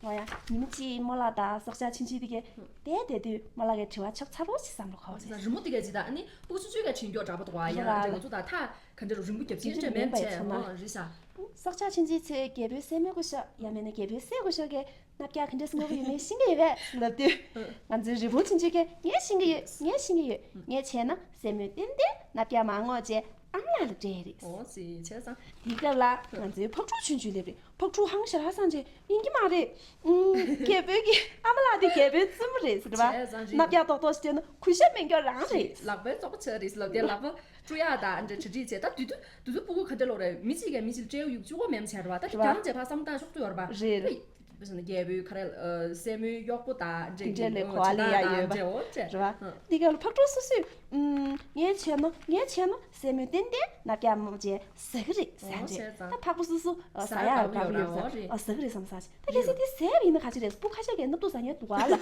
ང་ཡང་ཉི་མ་གཅིག་རྨོ་ལགས་དང་སྲོག་ཆགས་ཆུང་ཆུང་དེ་གས་བསྡད་བསྡད་དུས་རྨོ་ལགས་ཀྱི་དྲི་བ་ཆོབ་ཚ་པོ་ཞིག་བསམ་བློ་འཁོར་བ་རེད། རི་མོ་དེ་གས་ཇི་ལྟར་ཨ་ནི་སྤུ་གུ་ཆུང་ཆུང་གས་བྲིས་མགྱོགས་དྲག་པོ་འདུག་བ། ཡང་རེད་བ། ང་ཚོ་དང་ཐག་ག་འདྲ་རུ་རིང་པོ་རྒྱབ་ཀྱི་ཡོད་མེད་བྱས། ཨོ་རེད་ཤག་སྲོག་ཆགས་ཆུང་ཆུང་ཚོས་རྒྱལ་པོའི་སྲས་མོའི་སྐུ་ཞབས་ཡང་མིན་ན་རྒྱལ་པོའི་སྲས་སྐུ་ཞབས་ཀྱིས་སྣབས་སྐྱ་ག་འདྲས་སེ་བསྔོག་གི་ཡོད་མེད་ཤེས་ཀྱི་ཡོད་པས་ལབ་དུས། ང་ཚོའི་རི་བོ་ཆུང་ཆུང་གས་ངས་ཤེས་ཀྱི་ཡོད། ངས་ཤེས་ཀྱི་ཡོད། ངས་བྱས་ན་སྲས་མོས་ཏན་ཏན་སྣབས་སྐྱ་མ་བསྔོགས་བྱས་ཨ་མ་ལགས་ལ་སྤྲད་ཡས་རེད། ཨོ་ཙི་བྱས་ཙང་། དེའི་སྐབས་ལ་ང་ཚོའི་ཕག་ཕྲུག་ཆུང་ཆུང་སླེབས་རེད། ཕག་ཕྲུག་ཧང་ཞེ་དྲག་སངས་རྒྱས་ཡིན་གྱི་མ་རེད། ཨུམ། རྒྱལ་པོའི་གི་ཨ་མ་ལགས་དེ་རྒྱལ་པོའི་བཙུན་མོ་རེད་ཟེར་བ། བྱས་ཙང་རེད། སྣབས་སྐྱ་ཏོག་ཏོག་ཞིག་སྤྲད་ན་གུས་ཞབས་མི་འགྱོ་རང་རེད། ལག་པའི་བཙོག་པ་ཆགས་རེད་ཟེར་ལབ་དེ་ལག་པ་བཀྲུ་ཡག་དང་འདྲ་བྲིས་བྲིས་བྱས། ད་དུས་དུས་དུས་ཚོད་སྤུ་གུ་ག་འདྲ་ལོག་རེད། མི་གཅིག་གིས་མི་གཅིག་ལ་སྤྲད་ཡག་གཅིག་པོ་མེད་པ་བྱས་རེད་བ། ད་རེད་བ། རྒྱང་བྱས་ཕར་བསམ་སྟངས་ཤོག་ཐུ་ཡོད་རེད་བ། རེད། དཔེ་བཞག་ན་རྒྱལ་པོའི་ག་རེ་ཨ་སྲས་མོའི་གཡོག་པོ་དང་འདྲ་དེ་འདྲས་ལས་གོ་བ་ལེན་ཡག་ཡོད་པ་འདྲ་འོ་བྱས། རེད་བ། ཨ། འདི་ག་ལ་ཕག་ཕྲུག་སོ་སོས་ཨུམ། ངས་བྱས་ན་ངས་བྱས་ན་སྲས་མོས་ཏན་ཏན་སྣབས་སྐྱ་བསྔོགས་བྱས་ཟ་གི་རེད་ཟེར་འདྲ། ཨོ་བྱས་ཙང་། ད་ཕག་པ་སོ་སོ་ཨ་ཟ་ཟ་ཡག་ཡག་དགའ་པོ་ཡོད་རང་ཡོད་རང་ཨོ་རེད། ཨ་ཟ་གི་རེད་བསམ་ས་ཞིག་ད་གལ་སྲིད་དེ་ཟས་པ་ཡིན་ན་ག་ཅི་རེད། སྤུ་གུ་ཁ་ཤས་ཀྱིས་སྣབས་སྡུག་ཟ་མཁན་འདུག་ག་ལ།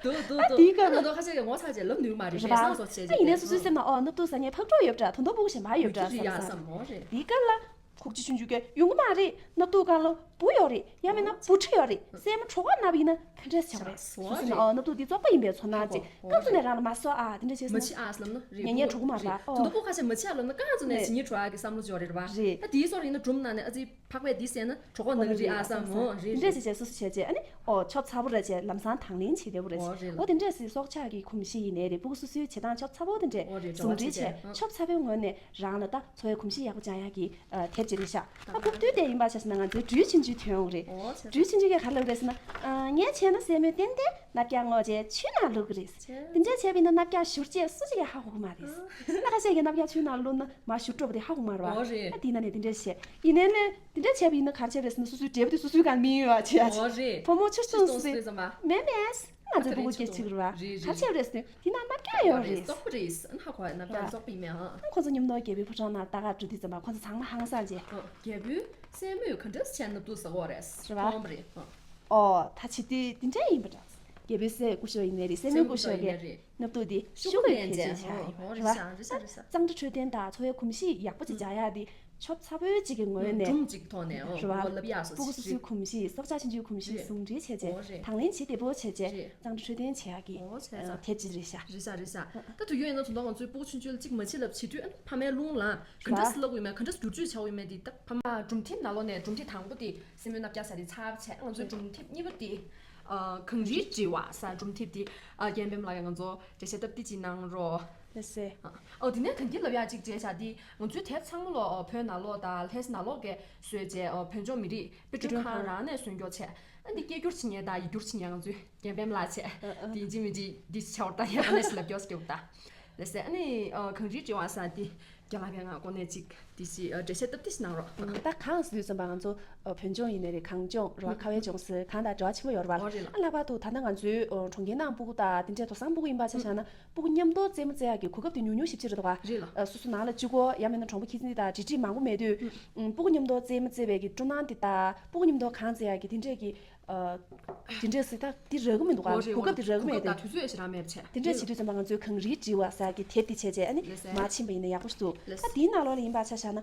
འདུག་འདུག་ཨ་འདུག་འདི་ག་ལ། ད་ཁ་ཤས་ཀྱིས་ངོ་ཚ་བྱས་ལབ་ནུས་མ་རེད། རེད་བ། རེ་སང་སོགས་བྱས་ད་ཡིན་ནའི་སོ་སོའི་སེམས་ནང་ཨོ་སྣབས་སྡུག་ཟ་མཁན་ཕག་ཕྲུག་ཡོད་འདྲ། ད་མདོག་སྤུ་གུ་གཞན་པ་ཡོད་འདྲ་ཡོད་ཀྱི་རེད་ཡ་བསམ་ས་ཞིག་བསམ་འོ་རེད། འདི་ག་ལ། ཁོག་ཅི་ཆུང་ཆུང་གིས་ཡོང་གི་མ་རེད། སྣབས་སྡུག་སྒང་ལ་འབུ་ཡོད་རེད། ཡང་མིན་ན་འབུ་ཕྲ་ཡོད་རེད། སྲས་མོ་གྲོད་ཁོག་ན་བ་ཡིན་ན་ག་འདྲས་བྱ་བ་རེད། སོ་སོ་སོ་རེད། ཨ་སྣབས་སྡུག་འདི་བཙོག་པ་ཡིན་པའི་ཚོར་སྣང་ཅིག་ཨོ་རྐང་བཙུགས་ནས་རང་ལ་མ་ཟོ་ཨ་དེ་འདྲ་བྱས་མ་སོང་ན་འཆི་ཨ་ཟེར་ལབ་ན་རེད། ཉན་ཉན་འགྲོ་གི་མ་རེད། ཨོ་དུ་འདུག་པོ་ཁ་ཤས་མ་འཆི་ཨ་ལབ་ན་རྐང་བཙུགས་ནས་ནས་འཆི་ཉེན་འགྲོ་ཨ་གི་བསམ་བློ་ཅིག་ཡོད་རེད་བ། རེད། ད་དེའི་སོགས་ཡིན་ན་སྒྲུང་ནང་ནས་ཨ་ཙི་ཕག་པས་འདི་ཟས་ན་གྲོད་ཁོག་ན་གི་རེད་ཨ་བསམ་མོ་རེད། དེ་འདྲས་རེད། བྱས་བྱས་སོ་སོ་བྱས་བྱས་ཨ་ནི་ཨོ་ཆོབ་ཚ་པོ་རེད་བྱས་ལམ་སང་དང་ལེན་བྱེད་བདེ་པོ་རེད། ཨོ་རེད་ལ། ཨོ་དེ་འདྲས་སི་སྲོག་ཆགས་ཀྱི་གོམས་གཤིས་ཡིན་ནའི་རེད། སྤུ་གུ་སོ་སོའི་བྱེད་སྟངས་ཆོབ་ཚ་པོ་དེ་འདྲས་ཨོ་རེད། འགྲོ་ཟུང་བ་འབྲེལ་བྱས་བྱས་བྱས་ཨ་ཆོབ་ཚ་པོའི་ངོས་ནས་རང་ལ་ད་འཚོ་བའི་གོམས་གཤིས་ཡག་པོ་སྦྱང་ཡག་གི་ཨ་དེབ་ཅིག་རེད་ཤག་ད་ཕུབ་དུས་དེ་ཡིན་པ་བྱས་ཟེར་ན་ང་ཚོའི་སྦྲུལ་ཆུང་ཆུང་ཐོན་ཡོང་གི་རེད། ཨོ་བྱས་སྦྲུལ་ཆུང་ཆུང་གིས་ག་རེ་ལབ་རེད་ཟེར་ན། ཨ་ངས་བྱས་ན་སྲས་མོས་ཏན་ཏན་སྣབས་སྐྱ་བསྔོགས་བྱས་ཆུའི་ནང་བླུགས་ཀྱི་རེད། བྱས། དེ་འདྲས་བྱས་པ་ཡིན་ན་སྣབས་སྐྱ་བཞུར་རྗེས་སུ་གཅིག་ཡང་ཧ་གོ་གི་མ་རེད། ད་ཁ་ཤས་ཀྱིས་སྣབས་སྐྱ་ཆུའི་ནང་བླུགས་ན་མར་བཞུར་འགྲོ་བ་དེ་ཧ་གོ་མ་རེད་བ། ཨོ་རེད། ཨ་དེ་ན་ནས་དེ་འདྲས་བྱས་ཡིན་ནའི་ལས་དེ་འདྲས་བྱས་པ་ཡིན་ན་ག་རེ་བྱས་པ་རེད་ཟེར་ན་སོ་སོའི་འབྲས་བུ་དེ་སོ་སོའི་སྒང་མི་ཡོང་བ་བྱས་ཨ་ཅེ། ཨོ་རེད། བུ་མོ་ཆུ་སྟོང་སོ་སོའི་ཙམ་པ། མེད་མེད། ང་ཚོའི་སྤུ་གུ་སྐྱེ་ཆུག་རེད་བ། རེད་རེད། ག་ཚད་རེད་ཟེར་དུས་དེ་ན་སྣབས་སྐྱ་ཡོད་རེད། བཙོག་པོ་རེད། ཨ་ནི་ཧ་གོ་ཡ་སྣབས་སྐྱ་བཙོག་པོ་ཡིན་མེད་ཨང་། ཨ་ཁོང་ཚོ་མཉམ་དུ་རྒྱལ་པོའི་ཕོ་བྲང་ནང་ལྟ་ག་འགྲོ་དུས་ཙམ་པ་ཁོང་ཚོ་ཚང་མ་ཧང་སངས་བྱས། ཨ་རྒྱལ་པོའི་སྲས་མོས་ག་འདྲ་བྱས་སྣབས་སྡུག་ཟ་གི་ཡོད་རེད། རེད་བ། མཐོང་བ་རེད། ཨ། ཨོ་ད་བྱེད་དུས་དེ་འདྲ་ཡིན་པ་འདྲ། རྒྱལ་པོའི་སྲས་སྐུ་ཞབས་ཡིན་ནའི་རེད། སྲས་མོའི་སྐུ་ཞབས་ཀྱིས་སྣབས་སྡུག་དེ་ཤོག་གུ་ལེན་བྱས་བྱས་ཡོད་རེད་བ། ཨོ་རེད་ཤག་རེད་ཤག་རེད་ཤག་གཙང་སྦྲ་འཕྲོད་བསྟེན་དང་འཚོ་བའི་གོམས་གཤིས་ཡག་པོ་ཅིག་སྦྱང་ཡག་དེ་ཆོབ་ཚ་པོའི་ཅིག་གི་ངོས་ནས་སྒྲུང་ཅིག་ཐོག་ནས་ཨོ་རེད་བ། ལབ་ཡག་སོ་སྤུ་གུ་སོ་སོའི་གོམས་གཤིས་སྲོག་ཆགས་ཆུང་ཆུང་གོམས་གཤིས་རེད། ཟུང་འབྲེལ་བྱས་བྱས་ཨོ་རེད། དང་ལེན་བྱེད་བདེ་པོ་བྱས་བྱས་རེད། གཙང་སྦྲ་འཕྲོད་བསྟེན་བྱེད་ཡག་གི་ཨོ་བྱས་ཙང་དེབ་ཅིག་རེད་ཤག་རེད་ཤག་རེད་ཤག་ད་དུས་རྒྱུན་ཡིན་ན་དོན་དག་ང་ཚོའི་སྤུ་གུ་ཆུང་ཆུང་ལ་གཅིག་མ་བྱེད་ལབ་བྱེད་དུས་ཨ་ནི་ཕ་མའི་རླུང་ལངས་ག་འདྲ་སེ་ལབ་དགོས་ཡོད་མེད་ག་འདྲ་སེ་བསྒྱུར་བཅོས་བྱ་དགོས་ཡོད་མེད་དེ་ད་ཕ་མ། སྒྲུང་དེབ་ནང་ལོགས་ནས་སྒྲུང་དེབ་དང་པོ་དེ་སྲས་མོའི་སྣབས་སྐྱ་ཟེར་དེ་ཚར་བྱས། ང་ཚོའི་སྒྲུང་དེབ་གཉིས་པ་དེ་ཨ་གངས་རིའི་དྲི་བ་ཟེར་སྒྲུང་དེབ་དེ་ཨ་རྒན་པད་མ་ལགས་ཀྱིས་ང་ཚོ་འགྲེལ་བཤད་སྟབས་བདེ་ཅིག་གནང་རོགས། ལགས་སེ། ཨོ་དེ་ནས་གངས་སྐྱིད་ལབ་ཡག་ཅིག་བྱས་བྱ་དེ་ང་ཚོའི་དེབ་ཚང་མ་ལོ་བོད་ནང་ལོགས་དང་ལྷ་ས་ནང་ལོགས་ཀྱི་བཟོས་བྱས་བོད་ལྗོངས་མི་རིགས་དཔེ་སྐྲུན་ཁང་རང་ནས་བཟོས་འགྱོག་བྱས། ཨ་འདི་སྐད་སྒྱུར་བྱེད་མཁན་དང་ཡིག་སྒྱུར་བྱེད་མཁན་ང་ཚོའི་རྒན་པའི་མ་ལགས་བྱས་དེ་ཡིན་གཅིག་མིན་གཅིག་འདི་བྱས་བར་ད་ཡག་པོ་ནས་ལབ་སྐྱོར་སྐྱོར་ད། ལགས་སེ། ཨ་ནི་གངས་རིའི་དྲི་བ་ཟེར་དེ་རྒན་ལགས་ཕན་ང་གོ་ནས་ཅིག་དེ་ཞིག་འགྲེལ་བཤད་སྟབས་བདེ་ཞིག་གནང་རོགས། ད་གང་ཟེར་དུས་ཙམ་པ་ང་ཚོ་བོད་ལྗོངས་ཡིན་ནའི་རེད། གངས་ལྗོངས་རེད་བ། ཁ་བའི་ལྗོངས་ཟེར་གང་དང་འབྲེལ་བ་ཆེན་པོ་ཡོད་རེད་བ། ཨ་ལྷག་པར་དུ་ད་ལྟ་ང་ཚོའི་གྲོང་ཁྱེར་ནང་སྤུ་གུ་དང་དེ་འདྲའི་དེང་སང་སྤུ་གུ་ཡིན་པ་ཆ་བཞག་ན་སྤུ་གུ་མཉམ་དུ་རྩེད་མོ་རྩེ་ཡག་གི་གོ་སྐབས་དེ་ཉུང་ཉུང་ཞེ་པོ་ཅིག་རེད་འདུག་ག། རེད་ལ། སོ་སོ་ནང་ལ་གཅིག་པོ་ཡང་མིན་ན་གྲོང་པ་ཁྱི་ཚན་དང་འབྲེལ་འདྲིས་མང་པོ་མེད་དུས། སྤུ་གུ་མཉམ་དུ་རྩེད་མོ་རྩེ་བའི་གི་སྤྲོ་སྣང་དེ་དང་སྤུ་གུ་མཉམ་དུ་གང་རྩེ་ཡག་གི་དེ་འདྲས་ཀྱི། དེ་འདྲས་ཟེར་ད་དེ་རག་གི་མི་འདུག་ག། གོ་སྐབས་དེ་རག་གི་མེད་དེ། དུས་ཚོད་ཞེ་དྲག་མེད་བྱས། དེ་འདྲས་བྱེད་དུས་ཙམ་པ་ང་ཚོའི་གངས་རིའི་དྲི་བ་ཟེར་ཡག་གི་དེབ་དེ་བྱས་བྱས་ཨ་ནི་མར་ཕྱིན་པ་ཡིན་ན་ཡག་པོ་ཞིག་འདུག། ད་དེའི་ནང་ལོགས་ལ་ཡིན་པ་ཆ་བཞག་ན།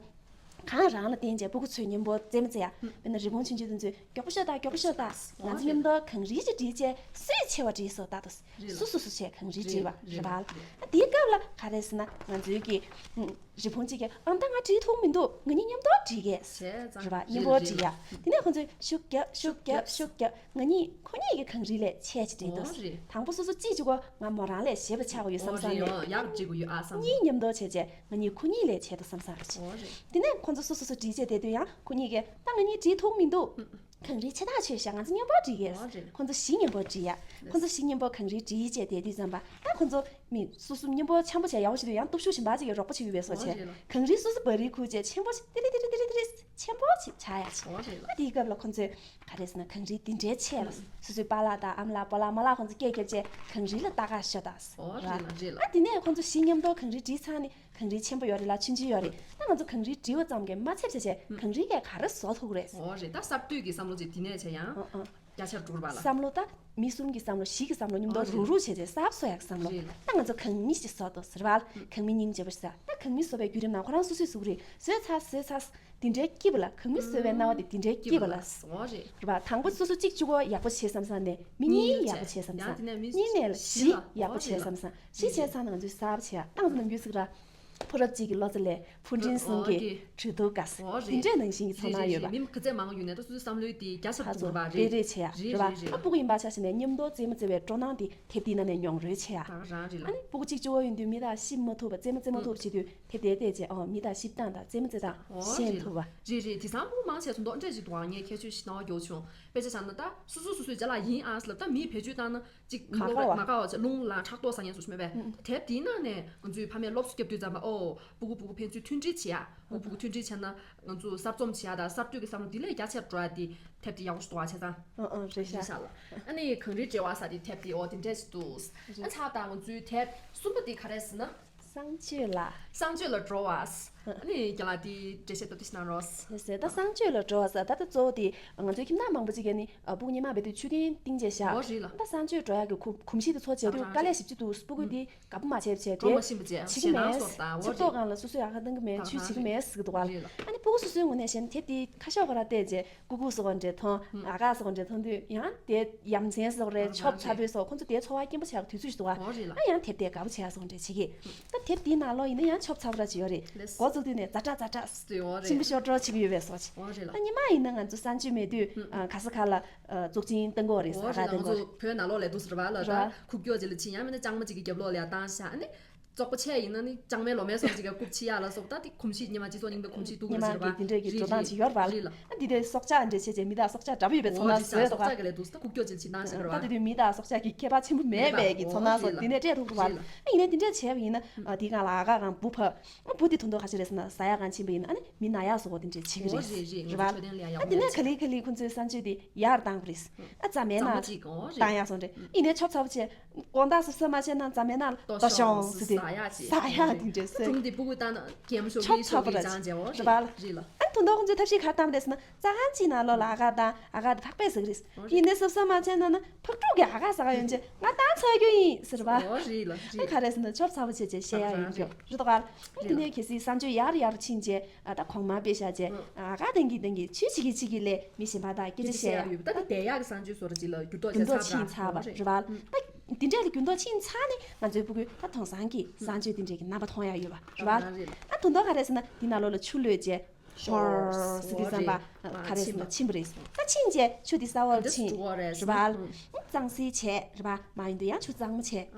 གང་རང་ལ་བརྟེན་བྱས་སྤུ་གུ་ཚོས་མཉམ་པོ་རྩེད་མོ་རྩེ་ཡག། དཔེར་ན་རི་བོང་ཆུང་ཆུང་དེ་ཚོས་མགྱོགས་པོ་ཤོག་དང་མགྱོགས་པོ་ཤོག་དང་། ང་ཚོ་མཉམ་དུ་གངས་རིའི་དྲི་བྱས་སུས་ཆེ་བ་བྲིས་སོ་ད་དོ། སུ་སུ་སུ་བྱས་གངས་རིའི་དྲི་བ་རེད་བ། ཨ་དེའི་སྐབས་ལ་ག་རེ་ཟེར་ན་ང་ཚོའི་གི་རི་བོང་གཅིག་གིས་ཨམ་ད་ང་བྲིས་ཐུབ་མི་འདུག། ང་གཉིས་མཉམ་དུ་བྲིས་གས། བྱས་ཙང་རེད་བ། མཉམ་པོ་བྲིས་ཡ། དེ་ནས་ཁོང་ཚོས་ཤུགས་རྒྱབ་ཤུགས་རྒྱབ་ཤུགས་རྒྱབ། ང་གཉིས་ཁོ་གཉིས་ཀྱི་གངས་རི་ལས་ཆེ་ཆེ་བྲིས་འདུག། དང་པོ་སོ་སོ་གཅིག་བྱེད་དགོས། ང་མོ་རང་ལས་ཞེ་པོ་ཆགས་ཀྱི་ཡོད་བསམ་བསམ་ནས། ཡག་བྲིས་དགོས་ཡོད་ཨ་བསམ། གཉིས་མཉམ་དུ་བྱས་བྱས་ང་གཉིས་ཁོ་གཉིས་ལས་ཆེ་འདུག་བསམ་བསམ་རེད། དེ་ནས་ཁོང་ཚོ་སོ་སོ་སོ་བྲིས་བྱས་བསྡད་དུས་ཡང་ཁོ་གཉིས་ཀྱིས་ད་ང་གཉིས་བྲིས་ཐུབ་མི་འདུག། གངས་རི་ཆེ་ཐག་ཆོད་ཤག། ང་ཚོ་མཉམ་པོ་བྲིས་ཡས། ཁོང་ཚོ་བཞི་མཉམ་པོ་བྲིས་ཡ། ཁོང་ཚོ་བཞི་མཉམ་པོ་གངས་རི་བྲིས་བྱས་བསྡད་དུས་ཙམ་པ་ད་ཁོང་ཚོ་མི་སོ་སོ་མཉམ་པོ་འཆམ་པོ་བྱས་ཡག་པོ་བྱེད་དུས་ཡང་སྟོབས་ཤུགས་གཞན་པ་ཅིག་གིས་རོགས་པ་བྱེད་ཀྱི་ཡོད་པའི་བཟོ་བྱས། གངས་རི་སོ་སོ་བ་རི་ཁུག་བྱས་ཆེན་པོ་ཞིག་ཏི་རི་ཏི་རི་ཏི་རི་ཏི་རི་ཆེན་པོ་ཞིག་ཆགས་ཡ་ཆགས། ཨ་དེའི་སྐབས་ལ་ཁོང་ཚོས་ག་རེ་ཟེར་ན་གངས་རི་འདི་འདྲའི་ཆེ་ལ་སོ་སོའི་པཱ་ལགས་དང་ཨ་མ་ལགས་པོ་ལགས་མ་ལགས་ཁོང་ཚོ་སྐད་རྒྱབ་བྱས་གངས་རི་ལ་ལྟ་ག་ཤོག་དང་། ཨ་དེ་ནས་ཁོང་ཚོ་བཞི་མཉམ་དུ་གངས་རི་བྲིས་ཚར་ནས། གངས་རི་ཆེན་པོ་ཡོད་རེད་ལ་ཆུང་ཆུང་ཡོད་རེད། ད་ང་ཚོ་གངས་རི་བྲིས་པ་ཙམ་གྱིས་མ་ཚད་བྱས་བྱས་གངས་རི་གས་ག་རེ་བཟོ་ཐུབ་རེད། ཨོ་རེད། ད་གསར་གཏོད་ཀྱི་བསམ་བློ་ཅིག་དེ་ནས་བྱས་ཡང་ཨ་ཨ་རྒྱ་ཆེར་འགྲོ་གི་རེད་པ་ལ། བསམ་བློ་ད་མི་གསུམ་གྱི་བསམ་བློ་བཞི་གི་བསམ་བློ་མཉམ་དུ་ཨོ་རེད། རུག་རུག་བྱས་བྱས་གསར་བཟོ་ཡག་གི་བསམ་བློ། རེད་ལ། ད་ང་ཚོ་གངས་རི་ཞིག་བཟོ་ཐུབ་ཟེར་བ་ལ་གངས་མི་སྙིང་རྗེ་པོ་ཟེར། ད་གངས་མི་བཟོ་བའི་བརྒྱུད་རིམ་ནང་ཁོ་རང་སོ་སོས་བཟོ་གི་རེད། བཟོས་ཚར་བཟོས་ཚར། དེ་འདྲའི་སྐྱིད་པ་ལ་གངས་མི་བཟོ་བའི་སྣང་བ་དེ་དེ་འདྲའི་སྐྱིད་པ་ལ། ཨོ་རེད། རེད་པ། དང་པོ་སོ་སོ་གཅིག་གཅིག་པོ་ཡག་པོ་བྱེད་བསམ་བསམ་ནས་མི་གཉིས་ཡག་པོ་བྱེད་བསམ་བསམ། གཉིས་ནས་བཞི་ཡག་པོ་བྱེད་བསམ་བསམ། བཞི་བྱས་ཚར་ན་ང་ཚོས་གསར་པ་བྱེད་ཡག་ཏང་ཙམ་ནམ་རྒྱུན་ཟིག་ར། ཕོ་རབ་གཅིག་གི་བློ་རྩ་ལས་ཕོ་འབྲིང་གསུམ་གྱི་གྲོས་བསྡུར་དགའ་ས། དེ་འདྲའི་ནང་བཞིན་གྱི་ཚོར་སྣང་ཡོད་པ། མི་ག་ཚད་མང་ཡོད་ནས་ད་སོ་སོའི་བསམ་བློའི་དེ་རྒྱ་ཆེར་འགྲོ་གི་རེད་པ། རེད་རེད་བྱེད་ཡག་རེད་པ། ཨ་སྤུ་གུ་ཡིན་པ་ཆ་བཞག་ནས་མཉམ་དུ་རྩེད་མོ་རྩེ་བའི་སྤྲོ་སྣང་དེ་དེབ་འདིའི་ནང་ནས་མྱོང་རོལ་བྱེད་ཡག་རང་རེད་ལ། ཨ་ནི་སྤུ་གུ་གཅིག་གཅིག་པོ་ཡིན་དུས་མི་དང་གཤིབ་མ་ཐུབ་པ་རྩེད་མོ་རྩེད་མ་ཐུབ་པ་བྱེད་དུས་དེབ་དེ་བལྟས་རྗེས་ཨོ་མི་དང་གཤིབ་སྟངས་དང་རྩེད་མོ་རྩེ་སྟངས་ཤེས་ཐུབ་པ། རེད་རེད། དེང་སང་སྤུ་གུ་མང་ཆེ་དོན་དག་འདྲ་ཞིག་འདུག་ཨང་། ངས་ཁྱད་ཆོས་ཤིག་སྣང་བ་རྒྱག་བྱུང་། དཔེ་ཆ་བཞག་ན་ད་སོ་སོ་སོ་སོའི་ཅ་ལག་ཡིན་ཨང་ཟེར་ལབ། ད་མིས་བེད་སྤྱོད་བཏང་ན་ཅིག་མ་དགའ་བ་མ་དགའ་བ་བྱས་རླུང་ལངས་ཕྲག་དོག་ཟ་མཁན་སོགས་ཤིག་མེད་པས། དེབ་དེའི་ནང་ནས་ང་ཚོས་ཕ་མས་སློབ་གསོ་བརྒྱབ་དུས་ཙམ་པ་ཨོ་སྤུ་གུ་སྤུ་གུ་ཕན་ཚུན་མཐུན་སྒྲིལ་བྱེད་ཡག་སྤུ་གུ་སྤུ་གུ་མཐུན་སྒྲིལ་བྱས་ན་ང་ཚོ་གསར་རྩོམ་བྱེད་ཡག་དང་གསར་གཏོད་ཀྱི་བསམ་བློ་དེ་ལས་རྒྱ་ཆེར་འགྲོ་ཡག་དེ་དེབ་དེ་ཡག་པོ་ཞིག་འདུག་ཨ། བྱས་ཙང་། ཨ་ཨ་རེད་ཤག། རེད་ཤག་ལ། ཨ་ནི་གངས་རིའི་དྲི་བ་ཟེར་དེ་དེབ་དེ་ཨོ་དེ་འདྲས་ཞིག་འདུག། ཨ་ཚར་དང་ང་ཚོའི་དེབ་གསུམ་པ་དེ་ག་རེ་ཟེར་ན། གསང་སྤྱོད་ལ། གསང་སྤྱོད་ལ་འགྲོ་བ། ཨ་ནི་རྒན་ལགས་དེའི་འགྲེལ་བཤད་སྟབས་བདེ་ཞིག་གནང་རོགས། ལགས་སེ། ད་གསང་སྤྱོད་ལ་འགྲོ་བ་ཟེར་ད་ལྟ་གཙོ་བོ་དེ་ང་ཚོའི་ཁྱིམ་ཚང་མང་པོ་ཅིག་གིས་ནི་སྤུ་གུ་ཉི་མ་བལ་དུས་མཆོད་རྟེན་བཏིང་བྱས་བཞག། ཨོ་རེད་ལ། ད་གསང་སྤྱོད་འགྲོ་ཡག་གི་གོ་གོམས་གཤིས་དེ་ཚོ་བྱས་དུས་དཀའ་ལས་ཞེ་པོ་ཅིག་འདུག། སྤུ་གུ་དེ་དགའ་པོ་མ་བྱས་བྱས་དེ་བྱེད་ཀྱི་མེད། ཆིབས་ཏོག་སྒང་ལ་སོ་སོ་ཡག་ག་བཏང་གི་མེད། ཆུ་བྱེད་ཀྱི་མེད་ཟེར་གི་འདུག་བ་ལ། ཨ་ནི་སྤུ་གུ་སོ་སོའི་ངོས་ནས་བཤད་ན་དེབ་དེ་ཁ་ཤོག་ཁོ་ར་བལྟས་རྗེས། ཀུ་ཀུ་སོགས་འདྲ་མཐོང་། ཨ་ཀ་སོགས་འདྲ་མཐོང་དུས་ཡང་དེ་ཡ་མཚན་སོགས་རེད། ཆོབ་ཚ་པོའི་སོགས་ཁོང་ཚོ་དེ་འཚོ་བ་སྐྱིན་པོ་ཆགས་དུས་ཚོད་ཞིག་འདུག་བ། ཨ་ཡང་དེབ་དེ་དགའ་པོ་བྱེད་ཡ་སོགས་འདྲ་བྱེད་ཀྱི། ད་དེབ་དེའི་ནང་ལོགས་ཡིན་ན་ཡང་ཆོབ་ཚ་པོ་ར་ཅིག་ཡོད་རེད། འགོ་བཙུགས་དུས་ནས་ཛ་དྲག་ཛ་དྲག་ཆེན་པོ་ཤོར་འགྲོ་བྱེད་ཀྱི་ཡོད་པའི་སོགས་ཅིག། ད་ཉི་མ་ཡིན་ན་ང་ཚོ་གསང་སྤྱོད་མེད་དུས་ག་ས་ག་ལ་གཙུག་ཆེན་བསྟན་འགོ་རེད། ཟ་ཁང་བསྟན་འགོ་རེད། བོད་ནང་ལོགས་ལས་འདུག་ཟེར་བ་ལ་ད་ཁུག་ཀྱོག་ཅིག་ལ་ཕྱིན། ཡང་མིན་ན་ལྕང་མ་ཅིག་གི་རྒྱབ་ལོགས་ལ་ཡ་བཏང་ཤག། ཨ་ནི། བཙོག་པ་ཆེ་ཡིན་ན་ནི་ལྕང་མའི་ལོ་མའི་སོགས་ཅིག་ག་རྐུབ་ཕྱི་ཡ་ལ་སོགས་ད་དེ་གོམས་གཤིས་ཉི་མ་གཅིག་སོགས་རྙིང་པའི་གོམས་གཤིས་གཏུག་པ་ཟེར་བ། ཉི་མ་གི་དེ་འདྲས་ཀྱི་འགྲོ་སྟངས་ཅིག་ཡོད་རེད་པ། རེད་ལ། ཨ་འདི་འདྲའི་སྲོག་ཆགས་འདྲས་བྱས་བྱས་མི་དང་སྲོག་ཆགས་འདྲ་པོ་ཡོད་པའི་ཚོར་སྣང་བཟོས་སོགས་སྲོག་ཆགས་ཀྱི་ལས་འདུག་ད་ཁུག་ཀྱོག་ཅིག་ཕྱིན་བཏང་ཟེར་བ། ད་དེ་དུས་མི་དང་སྲོག་ཆགས་ཀྱི་ཁྱད་པར་ཆེན་པོ་མེད་པའི་གི་ཚོར་སྣང་སོགས་དེ་འདྲས་སྤྲད་ཐུབ་རེད་པ། ཨ་ཡིན་ནའི་དེ་འདྲས་བྱས་པ་ཡིན་ན་ཨ་དེའི་སྒང་ལ་ཨ་ཁ་གང་བུ་ཕ། ཨ་བུ་དེ་དོན་དག་ག་ཅི་རེད་ཟེར་ན་ཟ་ཡག་གང་ཕྱིན་པ་ཡིན་ན་ཨ་ནི་མི་ན་ཡག་བཟོ་བོ་དེ་འདྲས་བྱེད་ཀྱི་རེད། རེད་པ། ཨ་དེ་ནས་ག་ལེ་ག་ལེ་ཁོང་ཚོའི་གསང་སྤྱོད་དེ་ཡར་བཏང་བ་རེད། ཨ་རྩ་མེད་ན་བཏང་ཡག་སོང་རེད། ཡིན་ནའི་ཆོབ་ཚ་པོ་བྱས། དགོང་དག་གཟབ་གཟབ་མ་བྱས་ན་རྩ་མེད་ན་ལྟོ་ཤོང་ཟེར་ཏེ་ཟ་ཡག་ཅིག་ཟ་ཡག་དེ་འདྲས་ཟེར། ཁྲུང་དེ་སྤུ་གུ་བཏང་ན་གད་མོ་ཤོར་གི་ཤོར་གི་ཅང་བྱས་འོ་རེད་པ་ལ། རེད་ལ། ཨ་དོན་དག་ཁོང་ཚོས་ཐབས་ཤེས་ག་རེ་བཏང་བ་རེད་ཟེར་ན་རྩ་ཁང་གཅིག་ནང་ལོགས་ལ་ཨ་ཁ་དང་ཨ་ཁ་དེ་ཕག་པས་ཟ་གི་རེད། ཡིན་ནའི་གཟབ་གཟབ་མ་བྱས་ན་ན་ཕག་ཕྲུག་གིས་ཨ་ཁ་ཟ་ག་ཡོང་བྱས་ང་བཏང་ཚར་རྒྱུ་ཡིན་ཟེར་བ། ཨོ་རེད་ལ་རེད། ཨ་ག་རེ་ཟེར་ན་ཆོབ་ཚ་པོ་བྱས་བྱས་བཤད་ཡག་ཡིན་རྒྱུ་རེད་དོ་ག་ལ། ཨ་དེ་ནས་གལ་སྲིད་གསང་སྤྱོད་ཡར་ཡར་ཕྱིན་བྱས། ཨ་ད་གོང་མ་དཔེ་བཞག་བྱས། ཨ་ག་དེང་གི་དེང་གི་ཆུ་བྱེད་ཀྱི་ཆེད་ཀྱི་ལས་མི་གཞན་པ་དང་སྐད་ཆ་བཤད་ཡག་ཡོད་པ་ད་དེ་བསྡད་ཡག་གི་གསང་སྤྱོད་བཟོ་འདྲ་ཅིག་ལ་འགྱུར་ལྡོག་བྱས་ཚར་བ་རེད་པ། ད་དེ་འདྲས་ལ་འགྱུར་ལྡོག་ཕྱིན་ཚར་ནས་ང་ཚོའི་སྤུ་གུས་ད་དེང་སང་གི་གསང་སྤྱོད་དེ་འདྲས་ཀྱི་རྣམ་པ་མཐོང་ཡག་ཡོད་པ་རེད་པ། ཨ་དོན་དག་ག་རེ་ཟེར་ན་དེ་ནང་ལོགས་ལ་ཆུ་བླུགས་བྱས། ཧོར་ཟེར་དུས་ཙམ་པ་ག་རེ་ཟེར་ན་ཕྱིན་པ་རེད། ད་ཕྱིན་རྗེས་ཆུ་དེ་ས་འོག་ལ་ཕྱིན་རེད་པ། གཙང་སེལ་བྱས་རེད་པ། མ་ཡིན་དུས་ཡང་ཆུ་གཙང་མ་བྱས་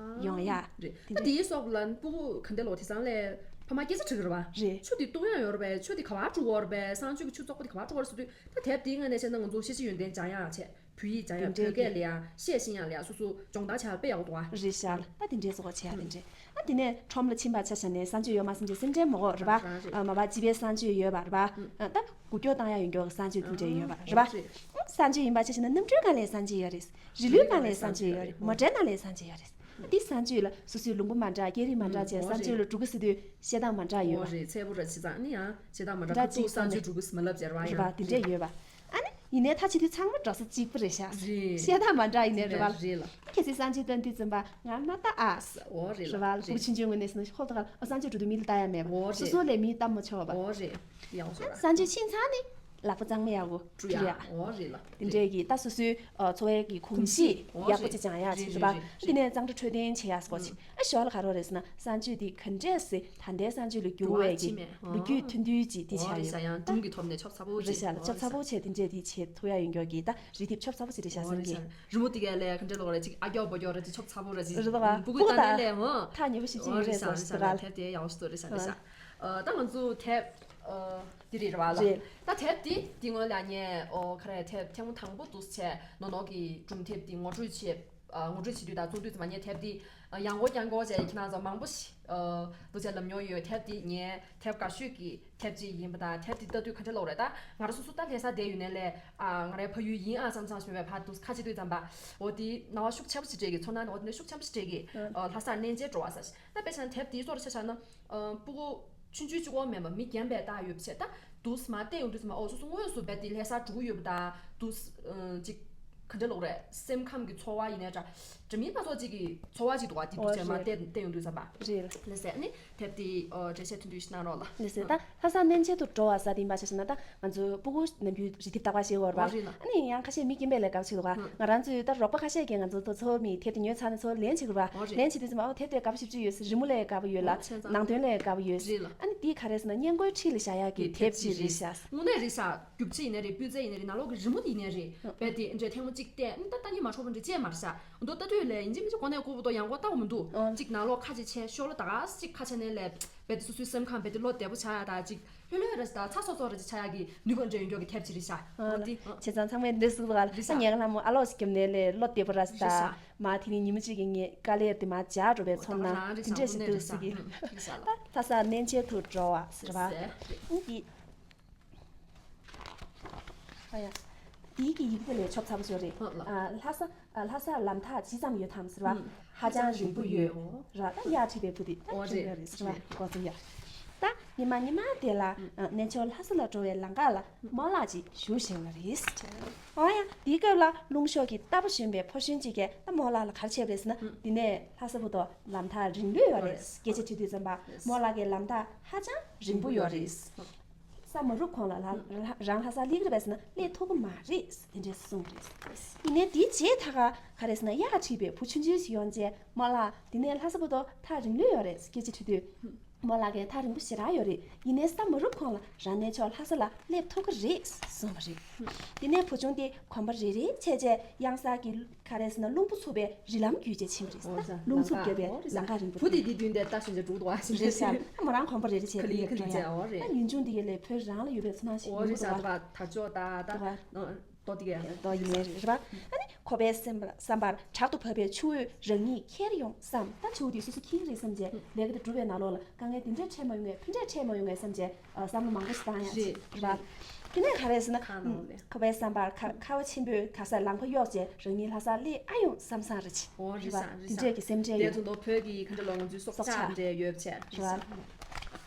ཡོང་ཡ། རེད། ད་དེའི་སོགས་ལ་སྤུ་གུ་ག་འདྲ་ལོ་དེང་སང་ལས་ཕ་མ་སྐད་ཆ་དྲི་གི་རེད་པ། རེད། ཆུ་དེ་བཏུང་ཡ་ཡོད་རེད་པས། ཆུ་དེ་ག་པར་འགྲོ་གི་ཡོད་རེད་པས། གསང་སྤྱོད་ཀྱི་ཆུ་བཙོག་པོ་དེ་ག་པར་འགྲོ་གི་ཡོད་རེད་ཟེར་དུས། ད་དེབ་དེའི་སྔ་ནས་བཤད་ན་ང་ཚོ་ཤེས་བྱ་ཡོན་ཏན་སྦྱང་ཡག་བྱས། བོད་ཡིག་སྦྱང་ཡག་དེ་བོད་སྐད་ལ་ཡང་བཤད་ཤེས་ཡག་ལ་ཡང་སོ་སོ་སྦྱོང་བརྡར་བྱ་ཡག་དཔེ་ཡག་པོ་འདུག་ཨ། རེད་ཤག་ད་དེ་འདྲའི་བཟོ་བ་བྱས་ཡག་དེ་འདྲས། ཨ་དེ་ནས་ཁྲོམ་ལ་ཕྱིན་པ་ཆ་བཞག་ནས་གསང་སྤྱོད་ཡོད་མ་གསང་སྤྱོད་སེམས་ཁྲལ་མ་དགོས་རེད་པ། རང་རེད། ཨ་མ་པ་སྤྱི་པའི་གསང་སྤྱོད་ཡོད་པ་རེད་པ། ཨ་ད་འགུལ་སྐྱོད་བཏང་ཡག་ཡོད་མཁན་གྱི་གསང་སྤྱོད་དེ་འདྲས་ཡོད་པ་རེད་པ། ཨ་གསང་སྤྱོད་ཡིན་པ་ཆ་བཞག་ན་གནམ་གྲུའི་སྒང་ལའི་གསང་སྤྱོད་ཡོད་རེད། རི་ལུའི་སྒང་ལའི་གསང་སྤྱོད་ཡོད་རེད། མོ་ཊའི་ནང་ལའི་གསང་སྤྱོད་ཡོད་རེད། ཨ་དེ་གསང་སྤྱོད་ལ་སོ་སོའི་ལུང་པ་མ་འདྲ་སྐད་རིགས་མ་འདྲ་བྱས་གསང་སྤྱོད་ལ་འགྲོ་གི་ཟེར་དུས་བཤད་སྟངས་མ་འདྲ་ཡོད་པ། ཨོ་རེད། ཚད་པོ་ར་བྱེད་སྟངས་ནི་ཡང་བྱེད་སྟངས་མ་འདྲ། འདྲ་ཁ་ཐུག་གཅིག་གསང་སྤྱོད་འགྲོ་གི་ཟེར་མ་ལབ་བྱས་ར་བ་རེད་པ། ཡང་དེ་འདྲས་ཡོད་པ། ཨ་ནི་ཡིན་ནའི་ད་བྱེད་དུས་ཚང་མ་འགྲོ་ས་གཅིག་པ་རེད་ཤག་རེད། བཤད་སྟངས་མ་འདྲ་ཡིན་ནའི་རེད་པ། རེད་ལ། ཁྱེད་ཚོས་གསང་སྤྱོད་སྟོན་དུས་ཙམ་པ་ང་མ་ལྟ་ཨ། ཨོ་རེད་ལ། རེད་པ། རེད། ཕྲུ་གུ་ཆུང་ཆུང་ངོས་ནས་ཟེར་ན་ཧོབ་ཏེ་ག་ལ་ཨ་གསང་སྤྱོད་འགྲོ་དུས་མི་ལ་ལྟ་ཡ་མེད་པ། ཨོ་རེད། སོ་སོ་ལས་མི་ལྟ་མ་ཆོག་པ། ཨོ་རེད། ཡག་བཟོ་ར། གསང་སྤྱོད་ཕྱིན་ཚར་ནས་ལག་པ་གཙང་མ་ཡག་པོ་འཁྲུ་ཡ། འཁྲུ་ཡ། ཨོ་རེད་ལ། དེ་འདྲས་ཀྱི་ད་སོ་སོའི་ཨ་འཚོ་བའི་གི་གོམས་གཤིས་ཡག་པོ་ཅིག་སྦྱང་ཡག་ཅིག་རེད་པ། རེད་རེད། དེ་ནས་གཙང་སྦྲ་འཕྲོད་བསྟེན་བྱེད་ཡག་སྐོར་ཅིག་ཨ་ཞོར་ལ་ག་རེ་རེད་ཟེར་ན་གསང་སྤྱོད་དེ་ག་འདྲས་སེ་ད་ལྟའི་གསང་སྤྱོད་ལ་འགྱུར་བའི་གི་ལོ་རྒྱུས་མཐུན་སྒྲིལ་ཅིག་དེ་ཆགས་ཡོད། ཡང་སྒྲུང་གི་ཐོག་ནས་ཆོབ་ཚ་པོ་རེད་ཤག་ལ། ཆོབ་ཚ་པོ་བྱས་དེ་འདྲས་དེ་བྱེད་ཐུབ་ཡག་ཡོད་མཁན་གྱི་ད་རེ་འདུན་ཆོབ་ཚ་པོ་ཅིག་རེད་ཤག་བསམ་གི། རི་མོ་དེ་ག་ལས་ག་འདྲས་ལོག་རེད་ཅིག་ཨ་སྐྱོ་པོ་སྐྱོ་རེད་ཅིག་ཆོབ་ཚ་པོ་རེད་ཅིག་རེད་པ། སྤུ་གུ་ལྟ་ནས་ལས་འོ། ཐག་ཉེ་པོ་ཞིག་ཅིག་ཡིན་རེད་ཟེར་ཟེར་ག་ལ། དེབ་དེ་ཡག་པོ་ཞིག་འདུག་རེད་ཤག་རེད་ཤག་ད་ང་ཚོ་དེབ་འདི་རེད་རེད་པ་ལ། རེད། ད་དེབ་འདི་འདི་སྔོན་ལ་ངས་ཨོ་ག་རེ་དེབ་ཐེངས་མ་དང་པོ་འདུག་སེ་བྱས་ནོར་ནོར་གྱི་སྒྲུང་དེབ་འདི་ངོ་སྤྲོད་བྱེད་ཨ་ངོ་སྤྲོད་བྱེད་དུས་དང་བཙོང་དུས་ཙམ་པ་ངས་དེབ་འདི་ཨ་ཡང་སྐོར་བསྐྱར་སྐོར་བྱས་ཁྱེད་རང་ཚོ་མང་པོ་ཞིག་ཨ་འདུག་སེ་ལབ་མྱོང་ཡོད། དེབ་འདི་ངའི་དེབ་དགའ་ཤོས་ཀྱི་དེབ་ཅིག་ཡིན་པ་དང་། དེབ་འདི་ལྟ་དུས་ག་འདྲས་ལོག་རེད། ད་ང་རང་སོ་སོ་ད་ལྷ་སར་བསྡད་ཡོད་ནའི་ལས་ཨ་ང་རའི་ཕ་ཡུལ་ཡིན་ཨ་བསམ་བསམ་ཞིག་མེད་པའི་བར་དུ་ཁ་ཕྱེ་དུས་ཙམ་པ་འོ་དེ་སྣང་བ་ཤུགས་ཆེན་པོ་ཞིག་སྤྲད་ཀྱི། ཚོར་སྣང་འོ་དེ་འདྲ་ཤུགས་ཆེན་པོ་ཞིག་སྤྲད་ཀྱི། ཨ་ལྷ་སར་གནས་མཇལ་འགྲོ་བ་ཟེར་ཞིག་ད་དཔེ་བཞག་ན་དེབ་འདིའི་སྐོར་ཆ་བཞག་ན། ཨ་སྤུ་གུ་ཆུང་ཆུང་གཅིག་པོ་མིན་པ་མི་རྒན་པས་བཏགས་ཡོད་པ་བྱས། ད་འདུག་སེ་མར་བལྟས་ཡོང་དུས་ཙམ་པ་ཨོ་སོ་སོ་དངོས་སུ་རྦད་དེ་ལྷ་སར་འགྲོ་གི་ཡོད་པ་དང་འདུག་སེ་ཨ་ཅིག་ག་འདྲས་ལོག་རེད། སེམས་ཁམས་ཀྱི་ཚོར་བ་ཡིན་ནའི་འདྲ། འདྲ་མིན་སྣ་ཚོགས་ཅིག་གི་ཚོར་བ་ཅིག་འདུག་བ། དེ་འདུག་སེ་མར་བལྟས་བལྟས་ཡོང་དུས་ཙམ་པ། རེད། ལགས་སེ། ཨ་ནི་དེབ་དེ་ཨོ་འགྲེལ་བཤད་ཐུང་ཐུང་ཞིག་གནང་རོགས་ལ། ལགས་སེ། ད་ལྷ་སར་གནས་མཇལ་དུ་འགྲོ་བ་ཟེར་དེ་ཡིན་པ་ཆ་བཞག་ན་ད་ང་ཚོ་སྤུ་གུ་ནམ་རྒྱུན་རི་ལྡེབས་རྟག་པར་བཞེས་ཀྱི་ཡོད་རེད་པ། ཨོ་རེད་ལ། ཨ་ནི་ཡང་ཁ་ཤས་མི་རྒན་པའི་ལས་ཀ་བྱེད་འདུག་ག་ང་རང་ཚོའི་ད་རོགས་པ་ཁ་ཤས་ཀྱིས་ང་ཚོ་ཚོ་ཚོ་མི་དེབ་དེ་ཉོས་ཚར་ནས་ཚོ་ལེན་བྱེད་དགོས་པ། ཨོ་རེད། ལེན་བྱེད་དུས་ཙམ་པ་ཨོ་དེབ་དེ་དགའ་པོ་ཞེ་པོ་ཅིག་ཡོད་ཟེར། རི་མོ་ལས་དགའ་པོ་ཡོད་ལ། ཨོ་བྱས་ཙང་། ནང་དོན་ལས་དགའ་པོ་ཡོད་ཟེར། རེད་ལ། ཨ་ནི་དེ་ག་རེ་ཟེར་ན་སྔས་མགོའི་འཁྲིས་ལ་བཞག་ཡག་གི་དེབ་ཅིག་རེད་ཤག་དངོས་གནས་རེད་ཤག་རྒྱུ་ཆ་ཡིན་ནའི་རེད། སྤུས་ཚད་ཡིན་ནའི་རེད། ནང་ལོགས་ཀྱི་རི་མོ་དེ་ཡིན་ནའི་རེད། རྦད་དེ་འདྲའི་ཐེངས་མ་གཅིག་བལྟས་ཨ་ནི་ད་ལྟ་ཉིད་མ་འཕྲོག་པ་འདྲ་ཅིག་མ་རེད་ཤག་འདུག་ལྟ་དུས་ལས་ཡིན་གཅིག་མིན་གཅིག་གོང་ནས་ལྐུགས་པ་དང་ཡང་སྐོར་ལྟ་བ་མི་འདུག་ཨོ། གཅིག་ནང་ལོགས་ཁ་ཅིག་ཕྱེ། ཤོ་ལོ་ཀ་གཅིག་ཁ་ཕྱེ་ནའི་ལས་རྦད་དེ་སོ་སོའི་སེམས་ཁམས་རྦད་དེ་བློ་བདེ་པོ་ཆགས་ཡག་དང་གཅིག་ལྷོད་ལྷོད་རེ་ཞིག་དང་ཚ་སོ་སོ་རེ་ཞིག་ཆགས་ཡག་གི་ནུས་པ་འདྲ་ཡོད་མཁན་གྱི་དེབ་ཅིག་རེད་ཤག་ཨོ་དེ་ཨོ། བྱས་ཙང་ཚང་མས་འདི་གཟིགས་འདུག་ག་ལ། རེད་ཤག་ངས་ང་ལ་མོ་ཨ་ལོག་ཞིག་བརྒྱབ་ནའི་ལས་བློ་བདེ་པོ་ར་ཞིག་རེད་ཤག་དང་། མ་དེ་ནི་ཉིན་མོ་གཅིག་གི་ངས་དཀའ་ལས་དེ་མར་འཇགས་འགྲོ་བའི་ཚོར་སྣང་དེ་འདྲ་ཞིག་འདུག་ཟེར་གི། ཨུ། རེད་ཤག་ལ། ད་ལྷ་སར་གནས་མཇལ་དུ་འགྲོ་བ་ཟེར་བ། ཟེར། ཨུ་འདི། ཨ་ཡ། དེའི་གི་ཡི་གེ་དེ་ལས་ཆོབ་ཚ་པོ་ཞིག་རེད། ཨ་ལ། ཨ་ལྷ་ས། ཨ་ལྷ་སར་ལམ་ཐག་ཇི་ཙམ་ཡོད་དམ་ཟེར་བ། ཨུ། ཧ་ཅང་རིང་པོ་ཡོད། ར་ད་ཡར་ཁྲིད་པའི་བུ་དེ་ད། ཨོ་ཁྱོད་རེད། ཡོད་རེད་ཟེར་བ། རེད། འགོ་ཚུགས་ཡ། ད་ཉི་མ་ཉི་མ་དེ་ལ། ཨ་གནས་མཆོག་ལྷ་ས་ལ་འགྲོ་བའི་ལམ་ཁ་ལ་རྨོ་ལགས་ཅིག་བཞུགས་བཞིན་པ་རེད། ཨོ་ཡ། དེའི་སྐབས་ལ་རླུང་གཤོག་གི་རྟ་ཕོ་ཞོན་པའི་ཕོ་གཞོན་ཅིག་གིས་ད་རྨོ་ལགས་ལ་ག་རེ་བྱས་པ་རེད་ཟེར་ན། ཨུ། འདི་ནས་ལྷ་ས་བར་དུ་ལམ་ཐག་རིང་ལོས་ཡོད་རེད། ཨོ་རེད། སྐད་ཆ་དྲིས་དུས་ཙམ་པ། རྨོ་ལགས་ཀྱིས་ལམ་ཐག་ཧ་ཅང་རིང་པོ་ཡོད་རེད། ས་མ་རུབ་གོང་ལ་ལ་ལ་རང་ལྷ་སར་སླེབས་ཀྱི་རེད་པས་ཟེར་ན་སླེབས་ཐུབ་ཀྱི་མ་རེད། དེ་འདྲས་གསུངས་པ་རེད། ཡིན་ནའི་དེའི་རྗེས་ད་ག་ག་རེ་ཟེར་ན་ཡར་ཁྲིད་པའི་བུ་ཆུང་ཆུང་ཞིག་ཡོང་རྗེས་རྨོ་ལགས་འདི་ནས་ལྷ་ས་བར་དུ་ཐག་རིང་ལོས་ཡོད་རེད་སྐད་ཆ་དྲིས་དུས། རྨོ་ལགས་ཀྱིས་ཐག་རིང་པོ་ཞེ་དྲག་ཡོད་རེད། ཡིན་ནའི་ས་མ་རུབ་གོང་ལ་རང་གནས་མཆོག་ལྷ་ས་ལ་སླེབས་ཐུབ་ཀྱི་རེད་གསུངས་པ་རེད། དེ་ནས་བུ་ཆུང་དེ་གོམ་པ་རེ་རེ་བྱས་རྗེས་གཡང་གཟར་གྱི་ག་རེ་ཟེར་ན་རླུང་བུ་འཚུབ་པའི་རི་ལམ་བརྒྱུད་རྗེས་ཕྱིན་པ་རེད། ཨོ་ཙི། རླུང་འཚུབ་བརྒྱབ་པའི་ལམ་ཁ་རིང་པོ། བུ་དེ་དེ་བདུན་དེ་ལྟ་བཞིན་དུ་འགྲོ་འདུག་ཨ་ཞིག་རེད་ཤག་ཨ་མོ་རང་གོམ་པ་རེ་རེ་བྱས་ཁ་ལི་ཁ་ལི་བྱས། ཨོ་རེད། ཨ་ཡུན་ཆུང་དེ་གའི་ལས་བོད་རང་ལ་ཡོད་པའི་ཚོར་སྣང་ཞིག་ཨོ་ཡོང་རེད་གི་ཤག་འདུག་ག་དར་ལྕོག་དང་ད་འདུག་ག་ཏོ་དེ་གའི་ཏོ་ཡིན་ནའི་རེད་པ། ཨ་ནི་ཁོ་པའི་སེམས་བསམ་པར་དྲག་ཏུ་བབས་པའི་ཆུ་བོས་རང་ཉིད་ཁྱེར་ཡོང་བསམ། ད་ཆུ་བོ་དེ་སོ་སོ་ཁྱེར་གི་རེད་བསམ་བྱས་ལས་ཀ་དེ་སྒྲུབ་པའི་ནང་ལོགས་ལ་དཀའ་ངལ་དེ་འདྲས་འཕྲད་མ་ཡོང་ངས་ཕན་འབྲས་འཕྲད་མ་ཡོང་ངས་བསམ་བྱས་བསམ་བློ་མང་པོ་ཞིག་བཏང་ཡག་རེད་ཅིག་རེད་པ། རེད། དེ་ནས་ག་རེ་ཟེར་ན། ཁ་ནང་ལས། ཁོ་པའི་བསམ་པར་ཁ་ཁ་བ་ཆེན་པོས་ག་ས་ལམ་ཁ་གཡོགས་བྱས་རང་ཉིད་ལྷ་སར་སླེབས་ཨ་ཡོང་བསམ་བསམ་རེ་ཆེ། ཨོ་རེད་ཤག་རེད་ཤག་དེ་འདྲས་ཀྱི་སེམས་ཁྲལ་ཡོད། དེ་ཚོ་ནོ་བོད་ཀྱི་ག་འདྲ་ལོ་ང་ཚོའི་སྲོག་སྲོག་ཆགས་ཆགས་འདྲ་ཡོད་བྱས་རེད་པ།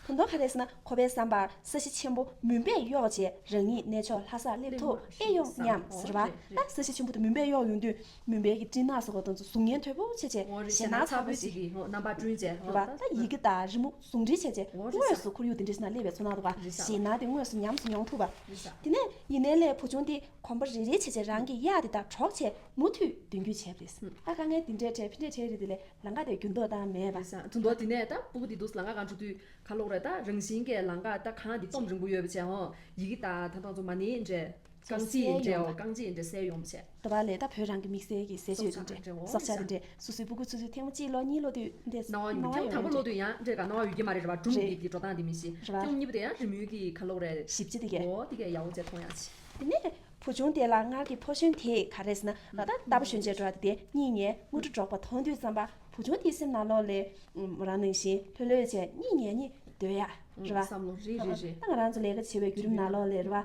ད་དུང་ག་རེ་ཟེར་ན་ཁོ་པའི་བསམ་པར་ས་གཞི་ཆེན་པོ་མུན་པས་གཡོགས་བྱས་རང་ཉིད་གནས་མཆོག་ལྷ་སར་སླེབས་ཐུབ་ཨེ་ཡོང་སྙམ་ཟེར་བ། ཨོ་རེད་རེད། ད་ས་གཞི་ཆེན་པོ་དེ་མུན་པས་གཡོགས་ཡོང་དུས་མུན་པའི་གི་སྤྲིན་ནག་སོགས་དང་ཚོ་གཟུགས་བརྙན་མཐོ་པོ་བྱས་བྱས་ཨོ་རེད། ཞེད་སྣང་ཚ་པོ་ཞིག་གི་རྣམ་པ་བསྐྲུན་བྱས་རེད་པ། ད་ཡི་གེ་དང་རི་མོ་ཟུང་འབྲེལ་བྱས་བྱས་ཨོ་རེད་དངོས་སུ་ཁོར་ཡུག་དེ་འདྲ་ཞིག་ན་སླེབས་པའི་ཚོར་སྣང་འདུག་ག་རེད་ཤག་ཞེད་སྣང་དེ་དངོས་སུ་ཉམས་སུ་མྱོང་ཐུབ་པ། རེད་ཤག་དེ་ནས་ཡིན་ནའི་ལས་བུ་ཆུང་དེ་གོམ་པ་རེ་རེ་བྱས་བྱས་རང་གི་གཡག་དེ་དང་གྲོགས་བྱས་མུ་མཐུད་མདུན་སྐྱོད་བྱས་པ་རེད། ཨ་དཀའ་ངལ་དེ་འདྲའི་གྲས་ཕན་འབྲས་འཕྲད་རེད་དེ་ལས་ལམ་ཁ་དེ་འགྱུར་ལྡོག་བཏང་མེད་པ། རེད་ཤག་དུང་དོ་དེ་ནས་ད་སྤུ་གུ་དེ་འདུག་ལམ་ཁ་སྒང་འགྲོ་དུས་ག་ལོག་རེད། ད་རང་བཞིན་གྱི་ལམ་ཁ་ད་གང་འདི་སྟོབས་རིང་པོ་ཡོད་པ་བྱས་ཧོ། ཡི་གེ་ད་ད་ཐང་ཚོ་མ་ཎི་འདྲ། རྐང་རྗེས་འདྲ་ཡོ། རྐང་རྗེས་འདྲ་གསལ་ཡོང་བྱས། ད་བ་ལས་ད་བོད་རང་གི་དམིགས་བསལ་གྱི་གསལ་བརྗོད་འདྲ་འདྲ་སོགས་ཆ་འདྲ་འདྲ་སོ་སོའི་སྤུ་གུ་ཚོ་ཚོ་ཐེངས་མ་གཅིག་ལོ་གཉིས་ལོ་དུས་འདྲ་སྣང་བ་ཡོད་ཀྱང་དང་པོ་ལོ་དུས་ཡང་འདྲ་ག་སྣང་བ་ཡོད་ཀྱི་མ་རེད་རེད་བ། སྒྲུང་གི་གི་འགྲོ་སྟངས་འདི་མི་ཤེས། རེད་བ། ཐེངས་གཉིས་པ་དེ་ཡང་རི་མོའི་གི་ཁ་ལོག་རེད། ཞིབ་ཅི་དེ་གས། འོ་དེ་གས་ཡག་པོ་བྱས་མཐོང་ཡག་ཅིག་དེ་ནས་བུ་ཆུང་དེ་ལ་སྔར་གྱི་ཕོ་གཞོན་དེས་ག་རེ་ཟེར་ན་ང་ད་རྟ་ཕོ་གཞོན་བྱས་འགྲོ་བ་དེ་གཉིད་ཉལ་དངོས་གྲུབ་སྒྲོག་པ་མཐོང་དུས་ཙམ་པ་བུ་ཆུང་དེའི་སེམས་ནང་ལོགས་ལས་མོ་རང་ནང་བཞིན་ལྷོད་ལྷོད་བྱས་གཉིད་ཉལ་གཉིད་སྡོད་ཡག་རེད་བ། བསམ་བློ་རེད་རེད་རེད། ད་ང་རང་ཚོ་ལས་ཀ་བྱེད་པའི་བརྒྱུད་རིམ་ནང་ལོགས་ལས་རེད་བ།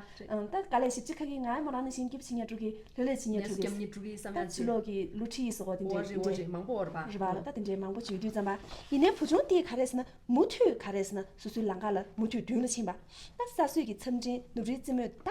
ད་དཀའ་ལས་ཞིབ་ཅིག་ཁ་གི་ང་མོ་རང་ནང་བཞིན་སྐྱིད་པོ་བྱེད་ཉལ་འགྲོ་གི་ལྷོད་ལྷོད་བྱེད་ཉལ་འགྲོ་གི་ཉལ་སྐྱབས་གཉིད་འགྲོ་གི་བསམ་ཡག་ད་ཕྱི་ལོགས་ཀྱི་བསླུ་བྲིད་ཡི་སོགས་དེ་འདྲས་འོ་རེད་འོ་རེད་མང་པོ་འོ་རེད་བ། རེད་བ། ད་དེ་འདྲས་མང་པོ་བྱེད་དུས་ཙམ་པ་ཡིན་ནའི་བུ་ཆུང་དེས་ག་རེ་ཟེར་ན་མུ་མཐུད་ག་རེ་ཟེར་ན་སོ་སོའི་ལམ་ཁ་ལ་མུ་མཐུད་མདུན་ལ་ཕྱིན་པ། ད་ས་སྲོད་ཀྱི་མཚམས་སྤྲིན་ནུབ་རིའི་རྩེ་མོས་ད།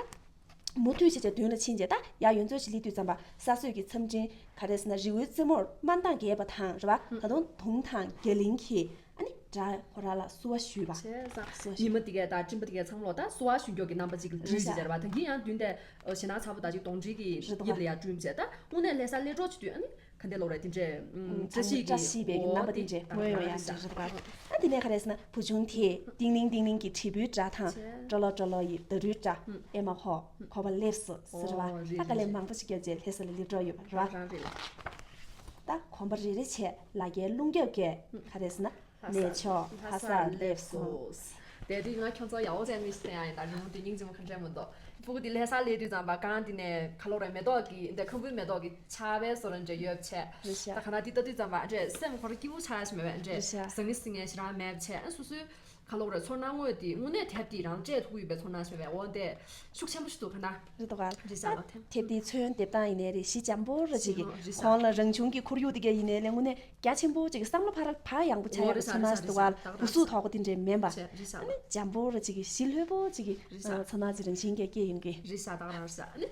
མུ་མཐུད་བྱས་བྱས་མདུན་ལ་ཕྱིན་བྱས་ད་ཡར་ཡོལ་ཚོད་ཅིག་སླེབས་དུས་ཙམ་པ་ས་སྲོད་ཀྱི་མཚམས་སྤྲིན་ག་རེ་ཟེར་ན་རི་བོའི་རྩེ་མོར་དམར་མདངས་རྒྱས་པ་དང་རེད་བ། ད་དུང་དུང་དང་རྒྱ་གླིང་གིས་ཨ་ནི་སྒྲ་ཁོ་རང་ལ་བསུ་བ་ཞུས་པ། བྱས་ཙང་བསུ་བ་ཉི་ཞུས་མ་དེ་གས་དང་སྤྲིན་པ་དེ་གས་ཚང་མ་ལོ་ད་བསུ་བ་ཞུ་མགྱོགས་ཀྱི་རྣམ་པ་ཅིག་ལ་བྲིས་རེད་བྱས་བྱས་རེད་བ། ད་གིན་ཡང་མདུན་དེ་ཞེ་ནག་ཚ་པོ་ད་ཅིག་གདོང་འདྲེ་གི་རེད་དོ་དབྱིབས་ལ་ཡར་བསྐྲུན་བྱས་ད་དངོས་གནས་ལྷ་ས་སླེབས་གྲོགས་བྱེད་དུས་ཨ་ནི་ག་འདྲས་ལོག་རེད་དེ་འདྲས་བཀྲ་ཤིས་ཀྱི་བཀྲ་ཤིས་པའི་གི་རྣམ་པ་དེ་འདྲས་མོས་ཡོང་ཡག་འདྲ་རེད་བ། ད་དེ་ནས་ག་རེ་ཟེར་ན་བུ་ཆུང་དེས་ཏིང་ལིང་ཏིང་ལིང་གི་དྲིལ་བུའི་སྒྲ་དང་ཀྲོ་ལོ་ཀྲོ་ལོ་ཡི་ཟླ་རུའི་སྒྲ་ཨེ་མ་ཧོ་ཁོ་པ་སླེབས་སོ་ཟེར་བ། ད་དཀའ་ལས་མང་པོ་ཞིག་བརྒྱབ་རྗེས་ལྷ་ས་ལ་སླེབས་འགྲོ་ཡོད་པ་རེད་བ། ད་གོམ་པ་རེ་རེ་བྱས་ལ་རྒྱའི་རླུང་རྒྱབ་ཀྱིས་ག་རེ་ཟེར་ན་ལྷ་ས་ནས་ཆོག་ལྷ་ས་སླེབས་སོ། དེ་དུས་ང་ཁྱོད་ཚོ་ཡག་པོ་བྱས་མི་ཤེས་ཡ་ཡིན་ད་རི་མོ་དེ་སྙིང་རྗེ་མོ་ག་འདྲས་མི་འདུག་སྤུ་གུ་དེ་ལྷ་ས་སླེབས་དུས་ཙམ་པ་གང་དེ་ནས་ཁ་ལོ་རེ་མེ་ཏོག་གི་འདི་ཁམ་བུའི་མེ་ཏོག་གི་ཆར་པའི་བཟོ་འདྲ་འདྲ་ཡོད་བྱས། རེད་ཤག་ད་ག་ན་དེ་ལྟ་དུས་ཙམ་པ་འདྲས་སེམས་ཁོ་ར་སྐྱིད་པོ་ཆགས་ཡ་ཞིག་མེད་པས་འདྲས། རེད་ཤག་ཟང་ངེ་ཟིང་ངེ་ཞེ་དྲག་མེད་བྱས་ཨ་སོ་སོའི་ཁ་ལོ་རེ་ཚོར་སྣང་དངོས་དེ་དངོས་གནས་དེབ་དེ་རང་བཅས་ཐུག་ཡོད་པའི་ཚོར་སྣང་ཞིག་མེད་པས། འོ་དེ་ཤུགས་ཆེན་པོ་ཞིག་འདུག་ག་ན། རེད་འདུག་ག་རེད་ཤག་ལོ་ཐེམ། དེབ་དེའི་ཚོན་འདེབས་སྟངས་ཡིན་ནའི་རེད་གཞི་འཇམ་པོ་ར་ཅིག་གི་རེད་ཤག་ཁོང་ལ་རང་བྱུང་གི་ཁོར་ཡུག་དེ་ག་ཡིན་ནའི་ལས་དངོས་གནས་རྒྱ་ཆེན་པོ་ཅིག་བསམ་བློ་ཕར་ཕར་ཡང་པོ་ཆགས་ཡོད་པའི་ཚོར་སྣང་ཞིག་འདུག་ག་ལ་སྦུ་སུག་དོག་པོ་དེ་འདྲས་མིན་པ། ཨ་ནི་འཇམ་པོ་ར་ཅིག་གི་གཞི་ལྷོད་པོ་ཅིག་གི་ཚོར་སྣང་ཅིག་རང་བཞིན་གྱིས་སྐྱེ་ཡོང་གི། རེད་ཤག་ད་ག་རང་རེད་ཤག་ཨ་ནི་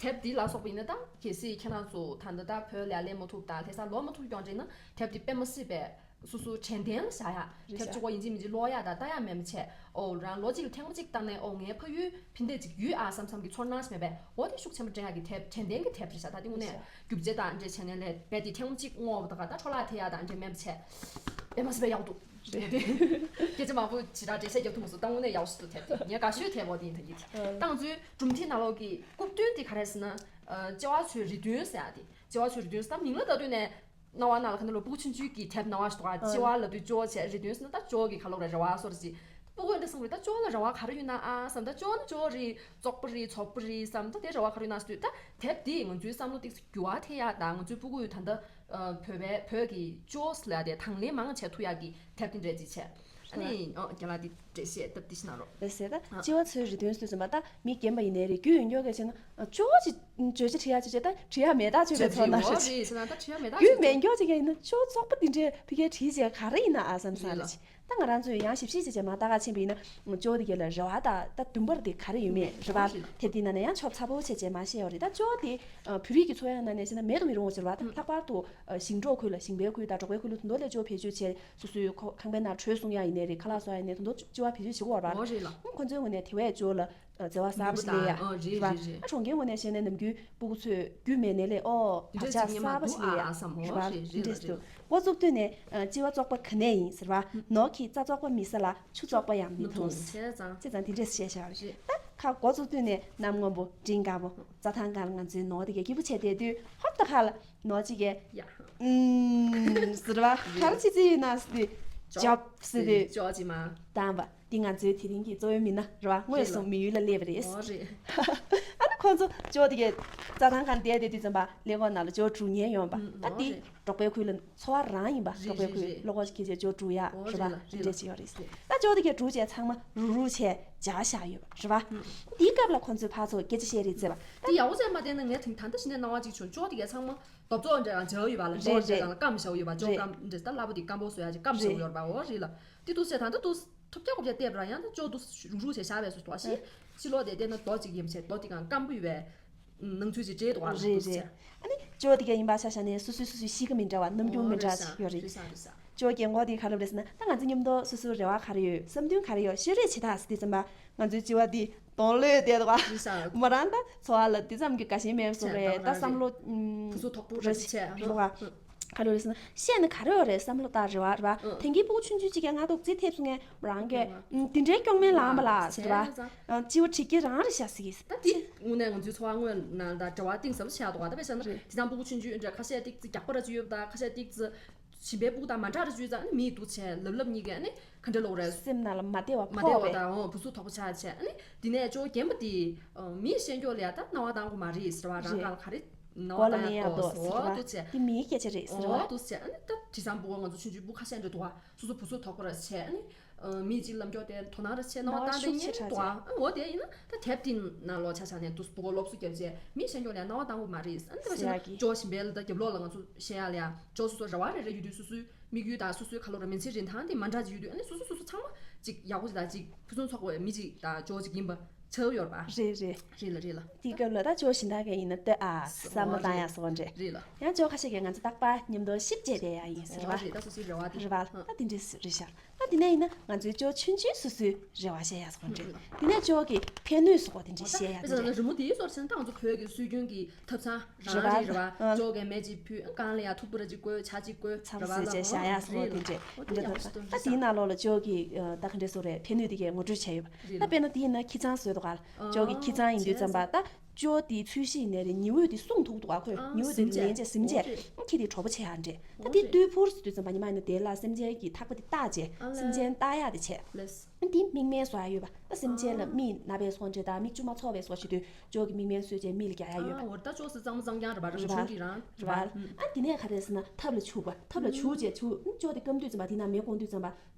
དེབ་འདི་ལ་སོགས་པ་ཡིན་ན་ད་གལ་སྲིད་ཁྱེད་རང་ཚོ་ད་འདི་ད་བོད་ལ་སླེབས་མ་ཐུབ་ད་ལྷ་ས་ལོག་མ་ཐུབ་ཀྱང་འདྲ་ན་དེབ་འདི་དཔེ་མ་སྲིད་པའི་སོ་སོ་དྲན་རྟེན་ལ་བཞག་ཡག་རེད་ཤག་དེབ་གཅིག་པོ་ཡིན་གཅིག་མིན་གཅིག་ཀློག་ཡག་དང་ལྟ་ཡག་མེད་མ་བྱས། ཨོ་རང་ལོ་གཅིག་ལ་ཐེངས་མ་གཅིག་བཏང་ནས་ཨོ་ངའི་ཕ་ཡུལ་ཕན་བདེ་ཅིག་ཡོད་ཨ་བསམ་བསམ་གྱི་ཚོར་སྣང་ཞིག་མེད་པས། འོ་དེ་ཤུགས་ཆེན་པོ་དྲན་ཡག་གི་དེབ་དྲན་རྟེན་གྱི་དེབ་རེད་ཤག་ད་དེ་དངོས་གནས་རྒྱུ་རྗེ་དང་འདྲ་བྱས་ནས་ལས་རྦད་དེ་ཐེངས་མ་གཅིག་བསྔོག་པ་དང་ད་འཕྲོ་བརླག་ཐེབས་ཡག་དང་འདྲ་མེད་པ་བྱས། དཔེ་མ་སྲིད་པའི་ཡག་འདུག་སྐད་ཆ་མང་པོ་ཇི་ལྟར་འགྲེལ་བཤད་རྒྱབ་ཐུབ་མ་སོང་ད་དངོས་གནས་ཡག་ཤོས་དེབ་དེ་ངས་དགའ་ཤོས་དེབ་འོ་དེ་ཡིན་ད་ཡིན་དེ། ཏང་ཙུའི་གྲུབ་མཐའི་ནང་ལོགས་ཀྱི་རྐུབ་སྟོན་དེ་ག་རེ་ཟེར་ན། ཨ་བྱེ་བ་ཚོའི་རེ་འདུན་ཟེར་ཡག་དེ་བྱེ་བ་ཚོའི་རེ་འདུན་ཟེར་ད་མིང་ལ་ལྟ་དུས་ནས། སྣང་བ་ནང་ལ་ག་འདི་ལོ་སྤུ་གུ་ཆུང་ཆུང་གི་དེབ་སྣང་བ་ཞིག་འདུག་ག་བྱེ་བ་ལབ་དུས་ཇོ་བྱས་རེ་འདུན་ཟེར་ན་ད་ཇོ་གི་ཁ་ལོ་རེ་རེ་བ་སོ་རེ་ཅིག་སྤུ་གུ་འདྲ་སོང་རེད་ད་ཇོ་ལ་རེ་བ་ག་རེ་ཡོད་ན་ཨ་བསམ་ད་ཇོ་ནི་ཇོ་རེད་བཙོག་པ་རེད་ཚོགས་པ་རེད་བསམ་ད་དེ་རེ་བ་ག་རེ་ཡོད་ན་ཟེར་དུས་ད་དེབ་འདིས་ང་ཚོའི་བསམ་བློ་ཏིག་ཙམ་འགྱུར་བ་ཐེབས་ཡག་དང་ང་ཚོའི་སྤུ་གུ་ད་ལྟ་བོད་པའི་བོད་ཀྱི་ཇོ་ལ་དེ་དང་ལེན་མང་བྱེད་ཐུབ་ཡག་གི་དེབ་དེ་འདྲས་ཅིག་བྱས། ཨ་ནི་ཨོ་རྒན་ལགས་འདི་འགྲེལ་བཤད་སྟབས་བདེ་ཞིག་གནང་རོགས། ལགས་སེ་ད་ཨ་བྱེ་བ་ཚོའི་རེ་འདུན་ཟེར་ཙམ་པ་ད་མི་རྒན་པ་ཡིན་ནའི་རེད་རྒྱུས་ཡོད་མཁན་གྱི་ཆ་ན་ཨ་ཇོ་བོ་ཅིག་བརྗོད་བྱ་བྲིས་ཡག་བྱས་བྱས་ད་བྲིས་ཡག་མེད་ཐག་ཆོད་པའི་ཚོར་སྣང་ཞིག་རེད་ཟེར་ན་ད་བྲིས་ཡག་མེད་ཐག་རྒྱུས་ཆོད་མེད་མཁན་ཅིག་ཡིན་ན་ཇོ་བཙོག་པ་འདི་འདྲའི་ཕ་གིར་བྲིས་བྱས་ག་རེ་ཡིན་ན་ཨ་བསམ་བསམ་རེད་ལ་ཅིག་ད་ང་རང་ཚོས་ཡང་ཞིབ་ཞིབ་བྱས་བྱས་མ་ལྟ་ག་ཕྱིན་པ་ཡིན་ན་ཇོ་བོ་འདི་ག་ལ་རེ་བ་ད་ད་འདུན་པ་རེད་དེ་ག་རེ་ཡོད་མེད་རེད་བ། དེབ་འདི་ནང་ན་ཡང་ཆོབ་ཚ་པོ་བྱས་བྱས་མ་བཤད་ཡོད་རེད་ད་ཇོ་བོ་དེ་བོད་རིགས་ཀྱི་འཚོ་བའི་ནང་ནས་བཤད་ན་མེད་དུ་མི་རུང་བ་ཟེར་བ་ད་ལྷག་པར་དུ་ཞིང་འབྲོག་ཁུལ་ལ་ཞིང་པའི་ཁུལ་དང་འབྲོག་པའི་ཁུལ་ལ་དོན་དུ་ལས་ཇོ་བོ་བེད་སྤྱོད་བྱས། སོ་སོའི་ཁོ་ཁང་པའི་ནང་དྲོད་བཟུང་ཡ་ཡིན་ནའི་རེད་ཁ་ལག་བཟོ་ཡ་ཡིན་ནའི་དོན་དུ་ཅོ་བ་བེད་སྤྱོད་བྱེད་ཀྱི་ཡོད་རེད་པ། འོ་རེད་ལ། ཁོང་ཚོའི་ངོས་ནས་དེ་བས་ཇོ་ལ་བརྩེ་བ་གསར་པ་ཞིག་སླེབས་ཡ་རེད་པ། ཨ་གྲོང་ཁྱེར་ངོས་ནས་བཤད་ན་ནམ་རྒྱུན་སྤུ་གུ་ཚོས་རྒྱུས་མེད་ནའི་ལས་ཨོ་བག་ཆགས་གསར་པ་ཞིག་སླེབས་ཡ་རེད་པ། འདི་འདྲས་ཞིག་འདུག་འགོ་བཙུགས་དུས་ནས་ཨ་ལྕི་བ་བཙོག་པ་ག་ནས་ཡིན་ཟེར་བ། ནོར་གྱིས་རྩྭ་བཙོག་པ་མི་ཟ་ལ་ཆུ་བཙོག་པ་ཡང་མི་འཐུང་། བྱས་ཙང་། བྱས་ཙང་འདི་འདྲས་བཤད་བཞག་རེད། ད་ཁ་འགོ་བཙུགས་དུས་ནས་གནམ་སྔོན་པོ་སྤྲིན་དཀར་པོ་རྩྭ་ཐང་སྒང་ལ་ང་ཚོའི་ནོར་དེ་གས་སྐྱིད་པོ་བྱས་བསྡད་དུས་ཧོབ་ཏེ་ཁ་ལ་ནོར་གཅིག་གས་ཡ། ཨུམ། ཟེར་བ་ག་རེ་བྱེད་རྩིས་ཡོད་ན་ཟེར་དུས་ཇོབ་ཟེར་དུས་ཇོ་ཅི་མ་བཏང་བ་འདི་ང་ཚོའི་དེ་རིང་གི་གཙོ་བོའི་མི་སྣ་རེད་བ། དངོས་སུ་མི་ཡུལ་ལ་སླེབས་པ་རེད། འོ་རེད། ཨ་ནི་ཁོང་ཚོ་ཇོ་དེ་གས་རྩྭ་ཐང་སྒང་བསྡད་བསྡད་དུས་ཙམ་པ་ཀླད་ཀོར་ནང་ལ་ཇོ་དྲུག་ཉལ་ཡོང་བ། ཨ་འདི་འབྲོག་པའི་ཁུལ་ལ་འཚོ་བ་རང་ཡིན་པ། རེད་འབྲོག་པའི་ཁུལ་རེད་རེད། གློ་ཀོར་ཞིག་གིས་བྱས་ཇོ་དྲུག་ཡག་རེད་པ། འདི་འདྲས་ཅིག་ཡོད་རེད། ད་ཇོ་དེ་གས་དྲུག་བྱས་ཚང་མ་རུག་རུག་བྱས་བྱ་བཞག་ཡོད་པ་རེད་པ། འདིའི་སྐབས་ལ་ཁོང་ཚོས་ཕར་ཚུར་སྐད་ཆ་བཤད་རེས་བྱས་པ། འདི་ཡག་པོ་བྱས་མ་བསྡད་ན་ངས་དེང་ད་ལྟ་ཞིག་ནས་སྣང་བ་ཅིག་བྱུང་། ཇོ་དེ་གས་ཚང་མ་རྡོབ་ཙོག་འདྲ་ཡང་བྱ་ཡོད་པ་ལ་ཇོ་རེད་འདྲ་རེད། ཡང་སྐམ་བཞག་ཡོད་པ། ཇོ་རེད། སྐམ་འདྲ་ད་སླ་པོ་དེ་སྐམ་པོ་བཟོ་ཡག་ཅིག་སྐམ་བཞག་རེད། ཡོད་པ། འོ་རེད་ལ། འདི་འདུག་ཟེར་ད་ལྟ་འདུག་ཐོབ་རྒྱག་གོ་བརྒྱབ་བསྡད་པ་ར་ཡང་ད་ཇོ་འདུག་རུག་རུག་བྱས་བཞག་པའི་བཟོ་འདུག་ཨ་ཤི། ཕྱི་ལོགས་དེ་བལྟས་ན་རྡོ་གཅིག་ཡིན་བྱས་རྡོ་དེ་གང་སྐམ་པོ་ཡོད་པའི་ནང་ཚུལ་ཅིག་འདྲེས་འདུག་ཨ། རེད་རེད། ཨ་ནི་ཇོ་དེ་ག་ཡིན་པ་ཆ་བཞག་ནས་སོ་སོའི་སོ་སོའི་གཤིས་ཀ་མི་འདྲ་བ་རྣམ་འགྱུར་མི་འདྲ་ཅིག་ཡོད་རེད། རེད་ས་རེད་ས། ཇོ་རྒན་གོག་དེ་ག་རེ་རེད་ཟེར་ན་ད་ང་ཚོ་མཉམ་དུ་སོ་སོའི་རེ་བ་ག་རེ་ཡོད་བསམ་འདུན་ག་རེ་ཡོད་ཤོད་རེས་བྱེད་ཐག་ཟེར་དུས་ཙམ་པ་ང་ཚོའི་ལྕི་བ་འདི་གདོང་ལོས་བསྡད་འདུག་ག་རེད་ས། མོ་རང་ད་འཚོ་བ་ལ་འདི་ཙམ་གྱི་དགའ་ཞེན་མེད་སོང་རེད། ད་བསམ་བློ་ཕུ་སུ་ཐོག་པོ་ར་ཅིག་བྱས་འདུག་ག་ག་རེ་རེད་ཟེར་ན་བཤད་ན་ག་རེ་ཡོད་རེད་བསམ་བློ་བཏང་རེ་བ་རེད་བ། ཨང་། དེང་གི་སྤུ་གུ་ཆུང་ཆུང་ཅིག་གིས་སྔ་ཐོག་རྩིས་ཐེབས་སོང་ངས་མོ་རང་གིས་ཨང་། ཨང་། དེ་འདྲའི་སྐྱོག་མེད་ལངས་པ་ལ་ཨང་། ཟེར་བ། བྱས་ཙང་། ཨང་། སྤྱི་བོ་གྲི་སྐྱེས་རང་རེད་ཤག་ཟེར་གི། ད་དེ་དངོས་གནས་ང་ཚོའི་འཚོ་བ་དངོས་ནང་ད་འབྲེལ་བ་གཏིང་ཟབ་བྱས་འདུག་ག་ད་དཔེ་བཞག་ན་རེད། དེང་སང་སྤུ་གུ་ཆུང་ཆུང་འདྲ་ཁ་ཤས་ཏིག་ཙི་རྒྱགས་པ་ར་ཅིག་ཡོད་པ་ད་ཁ་ཤས་ཏིག་ཙི་གཞན་པའི་སྤུ་གུ་དང་མ་འདྲ་ར་ཅིག་ཡོད་ཙང་ཨ་ནི་མི་ཡིས་འདུག་བྱས་ལབ་ལབ་གཉིས་ཀས་ཨ་ནི་ག་འདྲ་ལོག་རེད། སེམས་ནང་ལ་མ་བདེ་བ་མ་བདེ་བ་ཕོག་པས། དང་འོ་བུ་ཚུགས་དོག་པོ་ཆགས་བྱས་ཨ་ནི་དེ་ནས་ཅོ་རྒན་པ་དེས་ཨ་མིས་བཤད་མགྱོགས་ལ་ཡ་ད་རྣ་བ་གཏང་དགོས་མ་རེད་ཟེར་བ། རང་རེད། རང་ལ་ག་རེ་རྣ་མགོ་བ་ལ་གཏང་ཡ་ནས་ཡག་ཏོག་ཟེར་བ་ཟེར་བ། འདུག་བྱས། འདི་མིའི་སྐད་ཆ་རེད་ཟེར་བ། འོ་འདུག་བྱས་ཨ་ནི་ད་དེང་སང་སྤུ་གུ་ང་ཚོ་ཆུང་ཆུང་སྤུ་གུ་ཁ་ཤས་འདྲ་འདུག་བ། སོ་སོ་བུ་ཚུགས་དོག་པོ་ར་བྱས་ཨ་ནི། ཨ། མི་གཅིག་ལབ་མགྱོགས་དེ་དོ་སྣང་ར་བྱས་རྣ་བ་བཏང་དེ་ཉན་འདུག་ཨ། འོ་དེ་ཡིན་ན་ད་དེབ་དེ་ནང་ལོགས་ཆ་བཞག་ནས་དུ་སྤུ་གུ་སློབ་གསོ་རྒྱབ་བྱས་མི་བཤད་མགྱོགས་ལ་རྣ་བ་གཏང་དགོས་མ་རེད། ཨ་ནི་ད་བྱས་ན་ཇོ་ཞིམ་པའི་ལ་ད་རྒྱབ་ལོགས་ལ་ང་ཚོ་བཤད་ཡ་ལ་ཡ་ཇོ་སོ་སོ་རེ་བ་རེ་རེ་ཡོད་དུས་སོ་སོའི་དམིགས་ཡུལ་དང་སོ་སོའི་ག་ལོ་ར་མི་ཚེ་རིན་ཐང་དེ་མ་འདྲ་ཅིག་ཡོད་དུས་ཨ་ནི་སོ་སོ་སོ་སོ་ཚང་མ་ཅིག་ཡག་པོ་ཅིག་དང་ཅིག་ཕུན་སུམ་ཚོགས་པའི་མི་ཅིག་དང་ཇོ་ཅིག་ཡིན་པ་ཆགས་ཡོད་རེད་པ། རེད་རེད། རེད་ལ་རེད་ལ། དེའི་སྐབས་ལ་ད་ཇོ་གཞན་དག་གིས་ཡིན་ན་ལྟོས་ཨ་བསམ་བློ་བཏང་ཡ་སོགས་རེད། རེད་ལ། ཡང་ཇོ་ཁ་ཤས་ཀྱིས་ང་ཚོ་རྟག་པར་མཉམ་དུ་ཞིབ་བྱས་བསྡད་ཡ་ཡིན་ཟེར་བ། རེད། ད་སོ་སོའི་རེ་བ་དེ། རེད་བ། ད་དེ་འདྲས་རེད་ཤག་ད་དེ་ནས་ཡིན་ན་ང་ཚོའི་ཇོ་ཆུང་ཆུང་སོ་སོའི་རེ་བ་བཤད་ཡ་སོགས་རེད། དེ་ནས་ཇོ་གི་ཕན་ནུས་སོགས་དེ་འདྲས་བཤད་ཡ་དེ་འདྲས། རི་མོ་དེའི་སོགས་བྱས་ན་ད་ང་ཚོ་བོད་ཀྱི་སྲོལ་རྒྱུན་གྱི་ཐབ་ཚང་རང་རེད་རེད་བ། ཇོ་གིས་མེ་ཅིག་ཕུལ་གང་ལ་ཡ་ཐུག་པ་ར་ཅིག་བསྐོལ་ཇ་ཅིག་བསྐོལ་ཚ་པོ་ཟས་བྱས་བཞག་ཡ་སོགས་དེ་འདྲས། འདི་འདྲ་ད་དེའི་ནང་ལོགས་ལ་ཇོ་གིས་ད་ག་འདྲས་སོགས་རེད་ཕན་ནུས་དེ་གས་ངོ་སྤྲོད་བྱས་ཡོད་པ། ད་དཔེར་ན་དེ་ཡིན་ན་ཁྱི་ཚང་བཟོས་འདུག་ག་ཇོ་གི་ཁྱི་ཚང་ཡིན་དུས་ཙམ་པ་ད་ཇོ་དེའི་ཚོས་གཞི་ཡིན་ནའི་རེད། ཉི་འོད་དེ་སྲུང་ཐུབ་འདུག་ག་ཁོས་ཉི་འོད་དེ་ལེན་བྱས་ཟིམ་བྱས་ཁྱི་དེ་གྲོགས་པོ་བྱེད་ཡག་འདྲས། ད་དེ་ཏུས་ཕུར་ཟེར་དུས་ཙམ་པ་ཉི་མ་ཡིན་ན་དེ་ལ་སེམས་ཅན་གྱི་ཐག་པ་དེ་བཏགས་བྱས་སེམས་ཅན་བཏགས་ཡག་དེ་བྱས། དེ་མིག་སྨན་བཟོ་ཡག་ཡོད་པ། ད་སེམས་ཅན་ལ་མིག་ན་བའི་སོགས་འདྲས་དང་མིག་ཆུ་མ་ཚོར་བའི་སོགས་བྱེད་དུས་ཇོ་གི་མིག་སྨན་བཟོས་བྱས་མིག་ལ་རྒྱག་ཡག་ཡོད་པ། འོ་ད་ཅོག་སི་གཙང་མ་གཙང་རྐྱང་རེད་པ། རེད་པ། རང་བྱུང་གི་རང་རེད་པ། ཨ་དེ་ནས་ག་རེ་ཟེར་ན་ཐབ་ལ་བྱུག་པ། ཐབ་ལ་བྱུག་བྱས་བྱུག་ཅོག་དེ་སྐམ་དུས་ཙམ་པ་དེ་ནང་མེ་གོང་དུས་ཙམ་པ།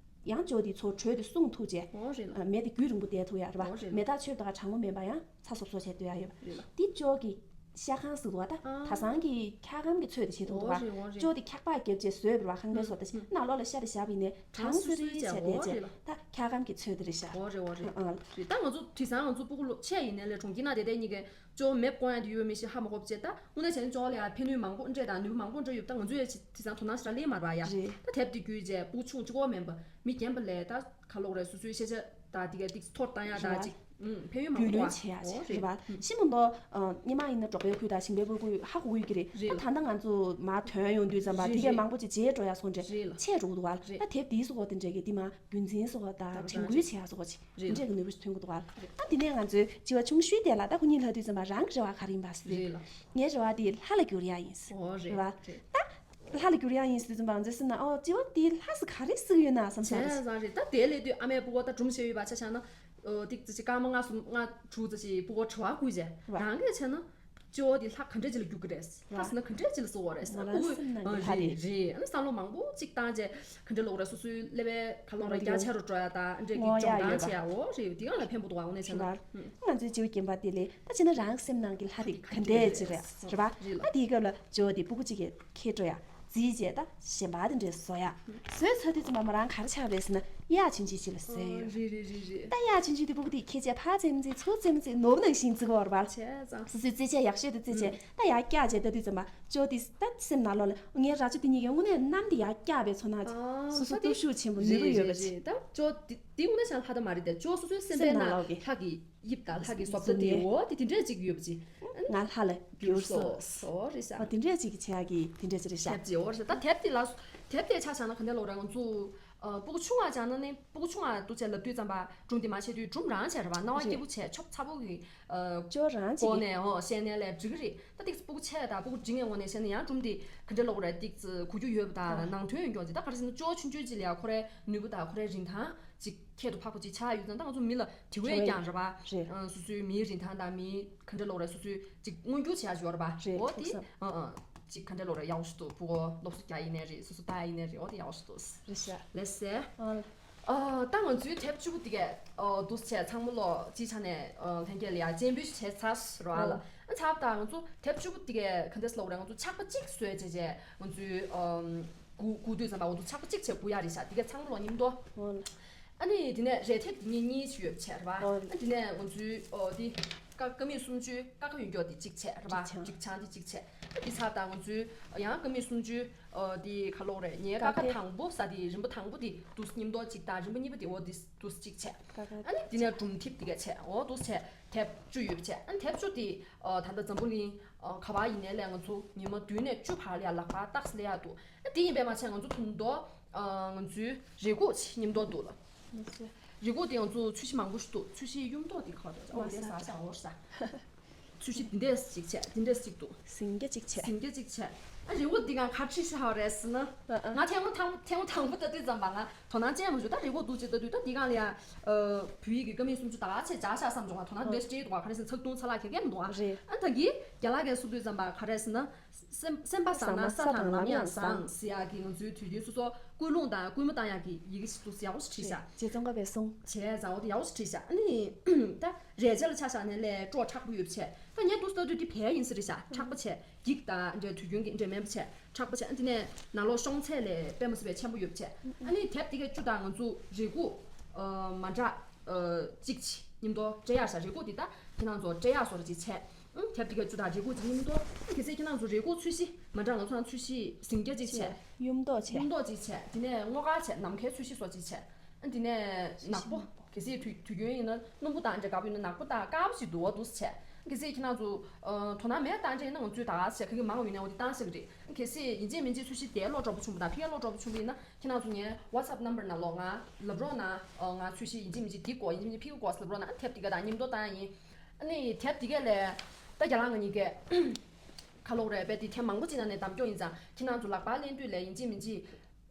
ཡང་ཇོ་དེའི་ཚོ་དྲོད་དེ་སྲུང་ཐུབ་བྱས། འོ་རེད་ལ། མེ་དེ་རྒྱུན་རིང་པོ་བསྡད་ཐུབ་ཡག་རེད་པ། འོ་རེད་ལ། མེ་སྟག་མཆོད་པ་དང་གྲང་མོ་མེད་པ་ཡང་ཚ་སོབ་སོབ་བྱས་སྡོད་ཡག་ཡོད་པ། རེད་ལ། དེ་ཇོ་གི་ཤ་ཁང་ཟེར་འདུག་བ། ད་ཨ་ད་སང་གི་འཁྱག་སྒམ་གྱི་ཚོད་དེ་བྱེད་ཐུབ་འདུག་བ། འོ་རེད་འོ་རེད། ཇོ་དེ་འཁྱག་པ་བརྒྱབ་བྱས་བཟོས་པ་རེད་པ། ཁང་པའི་བཟོ་ལྟ་ཞིག་ནང་ལོགས་ལ་ཤ་དེ་བཞག་པ་ཡིན་ནའི་གྲང་སུ་སུ་བྱས་བསྡད་བྱས། ད་འཁྱག་སྒམ་གྱི་ཚོད་དེ་རེད་ཤག་འོ་རེད་འོ་རེད། ཨ་རེད། ད་ང་ཚོ་དེང་སང་ང་ཚོ་སྤུ་གུ་ལོ་ཆེ་ཡིན་ནའི་ལས་གྲོང་ཁྱེར་ནང་བསྡད་བསྡད་གཉིས་ཀས་ཇོ་མེབ་བསྐོང་ཡག་དེ་ཡོད་མེད་ཤེས་ཧ་མ་གོ་བྱས། ད་དངོས་གནས་བྱས་ན་ཇོ་ལ་ཡ་ཕན་ནུས་མང་པོ་འདྲས་དང་ནུས་པ་མང་པོ་འདྲས་ཡོད། ད་ང་ཚོས་ཡ་དེང་སང་དོ་སྣང་ཞེ་དྲག་སླེབས་མ་རེད་པ་ཡ། རེད། ད་དེབ་དེ་བརྒྱུད་བྱས་སྤུ་གུ་ཆུང་གཅིག་པོ་མིན་པ་མི་རྒན་པ་ལས་ད་ག་ལོག་རེད། སོ་སོའི་ཤེས་བྱ་དང་དེ་ག་ཏིག་ཐོར་བཏང་ཡག་དང་ཅིག་ཨུམ་ཕན་ཡོན་མང་པོ་འདུག་བ། རྒྱུས་ལོན་བྱེད་ཡག་ཅིག་རེད་པ། ཤི་མ་མདོ་སྔོན་མ་ཡིན་ན་འབྲོག་པའི་ཁུལ་དང་ཞིང་པའི་ཁུལ་ཧ་གོ་གི་རེད། རེད་ད་ལ། ད་ལྟ་ང་ཚོ་མར་ཐོན་ཡོང་དུས་ཙམ་པ་དེ་གས་མང་པོ་ཅིག་བརྗེད་འགྲོ་ཡག་སོགས་འདྲ་རེད་ལ། ཆད་འགྲོ་གི་འདུག་བ། རེད། ད་དེབ་དེའི་སོགས་དེ་འདྲ་གི་དེ་མ་རྒྱུན་འཛིན་སོགས་དང་དྲན་སྐུལ་བྱེད་ཡག་སོགས་ཅིག་དེ་འདྲས་ཀྱི་ནུས་པ་ཞིག་ཐོན་གྱི་འདུག་བ། ད་དེ་ནས་ང་ཚོའི་བྱིས་པ་ཆུང་ཤོས་དེ་ལ་ད་ཁོ་གཉིས་ལྷག་དུས་ཙམ་པ་རང་གི་རེ་བ་ག་རེ་ཡིན་པ་ཟེར། རེད་ལ། ངའི་རེ་བ་དེ་ལྷ་ལ་བསྒྱུར་ཡག་ཡིན་ཟེར། འོ་རེད། རེད་བ། རེད། ད་ལྷ་ལ་བསྒྱུར་ཡག་ཡིན་ཟེར་དུས་ཙམ་པ་ང་ཚོས་སེམས་ནང་ཨོ་བྱིས་པ་དེ་ལྷ་ཟེར་ག་རེ་ཟེར་གྱི་ཡོད་ན་བསམ་བྱས་ས་རེད། ས་རེད། ད་དེ་ལས་དུས་ཨ་མས་སྤུ་གུ་ད་སྒྲུང་བཤད་ཡོད་པ་ཆ་བཞག་ན། ཨོ་ཏིག་ཙི་ཅིག་སྐར་མ་ལྔ་གསུམ་ལྔ་དྲུག་ཙམ་ཞིག་སྤུ་གུ་དྲི་བ་བསྐུར་བྱས། རང་གིས་བྱས་ན། སྤྱི་བོ་འདི་ལྷ་ག་འདྲས་ཅིག་ལ་རྒྱུག་གི་རེད། ལྷ་ཟེར་ན་ག་འདྲས་ཅིག་ལ་བཟོ་བ་རེད་ཟེར་ན། ང་རང་སེམས་ནང་གི་ལྷ་རེད། རེད་རེད། ཨ་ནི་བསམ་བློ་མང་པོ་ཅིག་བཏང་རྗེས་ག་འདྲས་ལོག་རེད། སོ་སོའི་ཀླད་པའི་ཁ་ལོག་ར་རྒྱ་ཆེ་རུ་འགྲོ་ཡ་དང་ཨ་འདྲས་ཀྱི་སྦྱོང་སྟངས་བྱེད་ཡ་འོ་རེད། འདི་གང་ལ་ཕན་པོ་འདུག་ཨ་དངོས་གནས་བྱས་ན། ང་ཚོའི་སྤྱི་བོ་རྒན་པ་དེ་ལས་ད་བྱས་ན་རང་སེམས་ནང་གི་ལྷ་དེ་ག་འདྲས་ཅིག་རེད་ཟེར་བ། རེད་ལ། ཨ་དེའི་སྐབས་ལ་སྤྱི་བོ་དེ་སྤུ་གུ་གཅིག་གིས་ཁྱེར་འགྲོ་ཡ། རྩིས་བྱས་ད་གཞན་པ་དེ་འདྲས་བཟོ་ཡ། བཟོས་ཚར་དུས་ཙམ་པ་མོ་རང་ག་རེ་ཆགས་པ་རེད་ཟེར་ན་གཡག་ཆུང་ཆུང་ཅིག་ལ་བཟོས་ཡོད། རེད་རེད་རེད་རེད། ད་གཡག་ཆུང་ཆུང་དེ་སྤུ་གུ་དེ་ཁྱེར་བྱས་ཕར་རྩེད་མོ་རྩེ་ཚུར་རྩེད་མོ་རྩེ་ནོར་བུ་ནང་བཞིན་བརྩི་གི་ཡོད་རེད་པ། བྱས་ཙང་། སོ་སོའི་རྩེད་ཆས་ཡག་ཤོས་དེ་རྩེད་བྱས་ད་ཡར་བཀྱགས་བྱས་ལྟ་དུས་ཙམ་པ་ཅོ་དེ་ད་སེམས་ནང་ལོགས་ལ་ངའི་རྭ་ཅོ་དེ་གཉིས་ཀས་དངོས་གནས་གནམ་དེ་ཡར་བཀྱགས་པའི་ཚོར་སྣང་ཅིག་ཨ་སོ་སོ་ད་དེ་སྟོབས་ཤུགས་ཆེན་པོ་ནུས་པ་རེད་ཡོད་པ་རེད་ཅིག་རེད། ད་ཅོ་དེ་དེ་དངོས་གནས་བྱས་ན་ལྷ་ད་མ་རེད་དེ་ཅོ་སོ་སོའི་སེམས་པའི་སེམས་ནང་ནང་ལོགས་ལ་ཀྱི་ལྷ་གི་དབྱིབས་དང་ལྷ་གི་བཟོ་ལྟ་དེ་འོ་དེ་དེ་འདྲས་ཅིག་ཡོད་པ་ཅིག་ང་ལྷ་ལ་འགྱུར་སོང་། འོ་རེད་ཤག་འོ་དེ་འདྲས་ཅིག་བྱེད་ཡག་གི་དེ་འདྲས་ཅིག་རེད་ཤག་དེབ་ཅིག་འོ་རེད་ཤག་ད་དེབ་དེ་ལ་དེབ་དེ་ཆ་བཞག་ན་ག་འདྲས་ལོག་རེད། ང་ཚོ་ཨ་སྤུ་གུ་ཆུང་བ་བྱས་ན་ནི་སྤུ་གུ་ཆུང་བ་འདུག་བྱས་ལབ་དུས་ཙམ་པ་སྒྲུང་དེ་མ་བཤད་དུས་སྒྲུང་རང་བྱས་རེད་པ། རྣ་བ་རེད། སྐྱིད་པོ་བྱས་ཆོབ་ཚ་པོ་གི་ཨ་ཅོ་རང་ཅིག་སྒོ་ནས་འོ་བཤད་ནའི་ལས་འགྲིག་གི་རེད། ད་ཏིག་ཙི་སྤུ་གུ་ཆེ་དང་སྤུ་གུ་འབྲིང་བའི་ངོས་ནས་བཤད་ན་ཡང་སྒྲུང་དེ་ག་འདྲས་ལོག་རེད། ཏིག་ཙི་གོ་རྒྱུ་ཡོད་པ་དང་ནང་དོན་ཡོད་མཁན་ཅིག་ད་ག་རེ་ཟེར་ན་ཅོ་ཆུང་ཆུང་ཅིག་ལ་ཡང་ཁོ་རའི་ནུས་པ་དང་ཁོ་རའི་རིན་ཐང་ཅིག་ཁྱད་དུ་འཕགས་པ་ཅིག་ཆགས་ཡོད་ཙང་ད་ང་ཚོ་མི་ལ་དེ་བས་ཀྱང་རེད་པ། རེད། ཨ་སོ་སོའི་མིའི་རིན་ཐང་དང་མིའི་ག་འདྲས་ལོག་རེད། སོ་སོའི་ཅིག་མངོན་འགྱུར་བྱེད་ཡག་ཅིག་ཡོད་རེད་པ། རེད། འོ་དེ་ཐུགས་བསམ། ཨ་ཨ་ཅིག་ག་འདྲས་ལོག་རེད། ཡག་པོ་ཞིག་འདུག་སྤུ་གུ་སློབ་གསོ་རྒྱག་ཡིན་ནའི་རེད། སོ་སོ་ལྟ་ཡིན་ནའི་རེད། འོ་དེ་ཡག་པོ་ཞིག་འདུག་རེད་ཤག་ལགས་སེ། ཨ། ཨ་ད་ང་ཚོའི་དེབ་བཅུ་པོ་དེ་གས་ཨ་འདུག་སེ་བྱས་ཚང་མ་ལོ་སྤྱིའི་ཆ་ནས་ཨ་ལྷན་རྒྱས་ལ་ཡ་སྤྱན་འབུལ་ཞིག་བྱས་ཚར་རེད་པ་ལགས། ཨ་ཚར་བ་དང་ང་ཚོ་དེབ་བཅུ་པོ་དེ་གས་ག་འདྲས་ལབ་དགོས་རེད། ང་ཚོ་ཆག་པ་གཅིག་བཟོས་བྱས་བྱས་ང་ཚོའི་ཨ་སྒུག་སྒུག་དུས་ཙམ་པ་ང་ཚོ་ཆག་པ་གཅིག་བྱས་སྒུག་ཡག་རེད་ཤག་དེ་གས་ཚང་མ་ལོ་མཉམ་དུ། ཨ་ནི་དེ་ནས་རས་ཐེབས་དེ་གཉིས་གཉིས་ཞིག་ཡོད་བྱས་རེད་པ། ཨ་དེ་ནས་ང་ཚོའི་ཨ་དེ། ཀ་ཀ་མད་སུམ་ཅུའི་ཀ་ཁ་ཡོད་མཁན་དེ་གཅིག་བྱས་རེད་པ། སྒྲིག་ཆ། སྒྲིག་ཆ་དེ་གཅིག་བྱས། ཨ་དེ་ཚར་དང་ང་ཚོའི་ཡང་ཀ་མད་སུམ་ཅུའི་ཨ་དེ་ག་ལབ་དགོས་རེད། ངའི་ཀ་ཁ་དང་པོ་ཟེར་དེ་རིམ་པ་དང་པོ་དེ་འདུག་མཉམ་དུ་གཅིག་དང་རིམ་པ་གཉིས་པ་དེ་འོ་དེ་འདུག་གཅིག་བྱས། ཀ་ཁ། ཨ་ནི་དེ་ནས་སྒྲུང་དེབ་དེ་ག་བྱས། འོ་འདུག་བྱས་དེབ་བཅུ་ཡོད་བྱས། ཨ་ནི་དེབ་བཅུ་དེ་ཨ་ད་ལྟ་འཛམ་བུ་གླིང་ཨ་ག་པར་ཡིན་ནའི་ལས་ང་ཚོ་ཉི་མ་བདུན་ནས་བཅུ་བར་ལ་ཡ་ལག་པ་རྟགས་སུ་ལས་ཡག་འདུག་ཨ་དེ་ཡིན་པས་མ་ཚད་ང་ཚོ་ཐུང་མདོག་ཨ་ང་ཚོའི་རེ་སྒུག་ཅིག་མཉམ་དུ་འདུག་ལ། མི་ཚེ། རེ་སྒུག་དེ་ང་ཚོ་ཚོས་གཞི་མང་པོ་ཞིག་འདུག་ཚོས་གཞིའི་གཡུ་མདོག་དེ་ག་པར་འདུག་ཨོ་རེད་ས་ས་ཨོ་རེད་ས། ཚོས་གཞི་འདི་འདྲས་ཅིག་བྱས། འདི་འདྲས་ཅིག་འདུག་ཟིང་སྐྱ་ཅིག་བྱས། ཟིང་སྐྱ་ཅིག་བྱས། ཨ་རེ་སྒུག་འདི་གང་ག་ཁྲིད་ཤག་རེད་ཟེར་ན། ཨ་ཨ། ང་ཐེངས་མ་ཐང་ཐེངས་མ་དང་པོ་ལྟ་དུས་ཙམ་པ་ང་དོ་སྣང་ཅན་མ་བྱུང་། ད་རེ་སྒུག་འདུག་ཅེས་ལྟ་དུས་ད་འདི་གང་ལ་ཡ། ཨ་བོད་ཡིག་གི་ཀ་མད་སུམ་ཅུ་ད་ག་ཚད་སྦྱར་ཤག་བསམ་བྱུང་། ང་དོ་སྣང་འདི་འདྲས་ཅིག་སྤྲད་འདུག་ག་རེ་ཟེར་ན་ཚགས་ཐུང་ཚ་ལག་ཁྱེར་མཁན་མི་འདུག་ཨ། རེད། ཨ་ད་གིན་རྒན་ལགས་ཀྱིས་གསུངས་དུས་ཙམ་པ་ག་རེ་ཟེར་ན། སེམས་སེམས་པ་བཟང་ན་ས་དང་ལམ་ཡང་བཟང་ཟེར་ཡག་གི་ང་ཚོའི་དུས་རྒྱུན་སོ་སོ་སྐུལ་སློང་དང་སྐུལ་མ་བཏང་ཡག་གི་ཡི་གེ་ཞིག་འདུག་ཡག་པོ་ཞིག་བྲིས་ཤག་རྗེ་ཙོང་ཁ་པས་གསུངས། བྱས་ཙང་འོ་དེ་ཡག་པོ་ཞིག་བྲིས་ཤག་ཨ་ནི་ད་རས་ཆ་ལ་ཆ་བཞག་ནས་ལས་སྤྲོ་མཁྲེགས་པོ་ཡོད་བྱས། ད་ངས་འདུག་ལྟ་དུས་འདི་བལ་ཡིན་ས་རེད་ཤག་མཁྲེགས་པོ་བྱས། འགྱིག་དང་འདྲ་དུས་རྒྱུན་གྱི་འདྲ་མིན་པ་བྱས་མཁྲེགས་པོ་བྱས། ཨ་དེ་ནས་ནང་ལོགས་ཤོང་ཚད་ལས་དཔེ་མ་སྲིད་པའི་ཆེན་པོ་ཡོད་བྱས། ཨ་ནི་དེབ་དེ་གའི་བཅུ་དང་ང་ཚོ་རེ་སྒུག་ཨ་མ་འདྲ་ཨ་གཅིག་ཅིག་མཉམ་དུ་སྤྲད་ཡག་ཤག་རེ་སྒུག་འདི་ད་ཁྱེད་རང་ཚོ་སྤྲད་ཡག་བཟོ་འདྲ་ཅིག་བྱས། ཨང་། དེབ་དེ་གའི་བཅུ་དང་རེ་སྒུག་ཅིག་མཉམ་དུ། ཨང་། གལ་སྲིད་ཁྱེད་རང་ཚོ་རེ་སྒུག་ཚོས་གཞི་མ་འདྲ་ང་ཚོ་ཚོས་གཞི་ཟིང་སྐྱ་ཅིག་བྱས། གཡུ་མདོག་བྱས། གཡུ་མདོག་ཅིག་བྱས། དེ་ནས་སྔོ་དཀར་བྱས། ནམ་མཁའི་ཚོས་གཞི་བཟོ་ཅིག་བྱས། ཨ་དེ་ནས་ནག་པོ། གལ་སྲིད་དུས་དུས་རྒྱུན་ཡིན་ན་སྣུམ་པོ་དང་འདྲ་དགའ་པོ་ཡིན་ན་ནག་པོ་དང་དཀར་པོ་ཞིག་འདུག་འོ་འདུག་བྱས། གལ་སྲིད་ཁྱེད་རང་ཚོ་ཨ་དོ་སྣང་མེད་བཏང་འདྲ་ཡིན་ན་ང་ཚོས་ད་ག་བྱས་ག་གི་མང་བ་ཡོད་ན་འོ་དེ་བཏང་ཤག་གི་རེད། གལ་སྲིད་ཡིན་གཅིག་མིན་གཅིག་ཚོས་གཞི་དེ་ཀློག་སྤྲོ་པོ་བྱུང་པ་དང་ཕ་གིར་ཀློག་སྤྲོ་པོ་བྱུང་པ་ཡིན་ན་ཁྱེད་རང་ཚོ་ངའི་WhatsApp number་ནང་ལོགས་ང་ལབ་རོགས་གནང་། ཨ་ང་ཚོས་གཞི་ཡིན་གཅིག་མིན་གཅིག་འདི་དགོས། ཡིན་གཅིག་མིན་གཅིག་ཕ་གིར་དགོས་ལབ་རོགས་གནང་། ཨ་དེབ་དེ་ག་དང་མཉམ་དུ་བཏང་ཡ་ཡིན། ཨ་ནི་དེབ་དེ་ག་ལས་ད་རྒན་ལགས་ང་གཉིས་ཀས་ག་ལབ་དགོས་རེད། དཔེ་དེ་ཐེངས་མང་པོ་ཅིག་ནང་ནས་གདམ་སྐྱོར་ཡིན་ཙང་ཁྱེད་རང་ཚོ་ལག་པ་ལེན་དུས་ལ་ཡིན་གཅིག་མིན་གཅིག་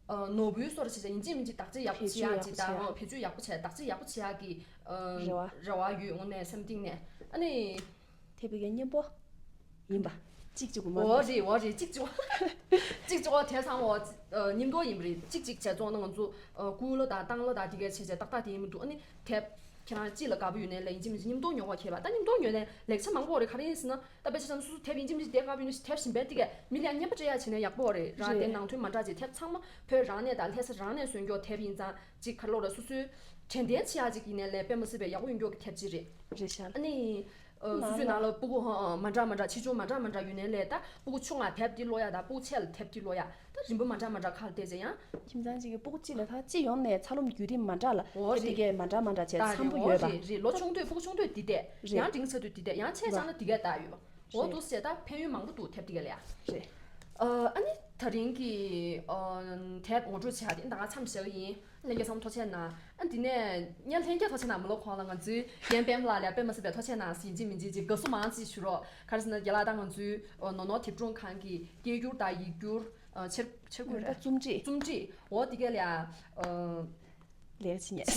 ཨ་ནོར་བུའི་སོར་བྱས་བྱས་ཡིན་གཅིག་མིན་གཅིག་བརྟག་དཔྱད་ཡག་པོ་བྱེད་ཡག་ཅིག་དང་། བེད་སྤྱོད་ཡག་པོ་བྱས། བེད་སྤྱོད་ཡག་པོ་བྱེད་ཡག་གི་ཨ་རེ་བ། རེ་བ་ཡོད། དངོས་གནས་སེམས་གཏིང་ནས། ཨ་ནི། དེབ་དེ་གའི་མཉམ་པོ་ཡིན་པ། གཅིག་གཅིག་གོ་མ། འོ་རེད། འོ་རེད། གཅིག་གཅིག་གཅིག་གཅིག་འོ་དེ་ཚང་མ་འོ་ཨ་མཉམ་དུ་ཡིན་པ་རེད། གཅིག་གཅིག་བྱས་བཙོང་ན་ང་ཚོ་ཨ་སྐུལ་ལོ་དང་བཏང་ལོ་དང་དེ་གའི་བྱས་བྱས་ཏག་ཏག་དེ་ཡིན་མི་འདུག་ཨ་ནི་དེབ་ཁྱེད་རང་གཅིག་ལ་དགའ་པོ་ཡོད་ནའི་ལས་ཡིན་གཅིག་མིན་གཅིག་མཉམ་དུ་ཉོ་དགོས་ཁེལ་བ། ད་མཉམ་དུ་ཉོས་ནའི་ལེགས་ཆ་མང་པོ་རེད། ག་རེ་ཡིན་ཟེར་ན་ད་དཔེ་ཆ་བཞག་ན་སོ་སོ་དེབ་ཡིན་གཅིག་མིན་གཅིག་དེ་དགའ་པོ་ཡོད་ན་དེབ་གཞན་པའི་དེ་གའི་མི་ལ་ཡང་རྔན་པ་སྤྲད་ཡག་བྱས་ནས་ཡག་པོ་རེད། རང་རེད། དེ་ནང་དོན་མ་འདྲ་ཅིག་དེབ་ཚང་མ་བོད་རང་ནས་དང་ལྷ་ས་རང་ནས་བཟོས་མགྱོགས་དེབ་ཡིན་ཙང་ཅིག་ག་ལབ་རེད། སོ་སོའི་དྲན་རྟེན་ཆེ་ཡག་ཅིག་ཡིན་ནའི་ལས་དཔེ་མ་སྲིད་པའི་ཡག་པོ་ཡོང་མགྱོགས་ཀྱི་དེབ་ཅིག་རེད། རེད་ཤག་ཨ་ནི་ཨ་སོ་སོའི་ནང་ལ་སྤུ་གུ་ཧ་ཨ་མ་འདྲ་མ་འདྲ་ཆེ་ཆུང་མ་འདྲ་མ་འདྲ་ཡོད་ནའི་ལས་ད་སྤུ་གུ་ཆུང་ང་དེབ་འདི་ཀློག་ཡག་དང་སྤུ་གུ་ཆེ་ལ་དེབ་འདི་ཀློག་ཡག་ད་རིམ་པ་མ་འདྲ་མ་འདྲ་ཁག་བལྟས་བྱས་ཡང་། ཁྱིམ་ཚང་གཅིག་གི་སྤུ་གུ་གཅིག་ལ་ད་གཅིག་ཡོང་ནས་འཚར་ལོངས་བརྒྱུད་རིམ་མ་འདྲ་ལ། འོ་དེབ་དེ་རེད། གའི་མ་འདྲ་མ་འདྲ་བྱས་ད་ཚང་པོ་རེད། འོ་ཡོད་པ། རེད་རེད། ལོ་ཆུང་དུས་སྤུ་གུ་ཆུང་དུས་འདི་བལྟས། རེད། ཡང་འབྲིང་ཚར་དུས་འདི་བལྟས། ཡང་ཆེ་བ། སང་ན་འདི་གས་བལྟས་ཡོད་པ། འོ་རེད། འདུག་ཟེར་ད་ཕན་ཡོན་མང་པོ་འདུག་དེབ་འདི་གས་ལ་ཡ། རེད། ཨ་ཨ་ནི་ད་རིང་གི་ཨ་དེབ་ངོ་སྤྲོད་བྱས་ཏེ་ད་ག་མཚམས་བཞག་གི་ཡིན། ལྷན་རྒྱས་ཚང་མ་ཐུགས་རྗེ་གནང་། ཨ་འདི་ནས་ངས་ལྷན་རྒྱས་ཐུགས་རྗེ་གནང་མ་ལབ་གོང་ལ་ང་ཚོའི་རྒན་པད་མ་ལགས་ལ་དཔེ་མ་སྲིད་པའི་ཐུགས་རྗེ་གནང་ཟེར་ཡིན་གཅིག་མིན་གཅིག་ཅིག་དགའ་བསུ་མང་ཙམ་ཞུ་རོགས། ག་རེ་ཟེར་ན་རྒན་ལགས་ད་ང་ཚོའི་ཨ་ནོར་ནོར་དེབ་སྒྲུང་ཁང་གི་སྐད་སྒྱུར་དང་ཡིག་སྒྱུར་ཨ་ཕྱིར་ཕྱིར་འགོད་རེད། རྩོམ་སྒྲིག་རྩོམ་སྒྲིག་འོ་དེ་གས་ལ་ཡ་ཨ་ལས་ཀ་བྱེད་ཉན།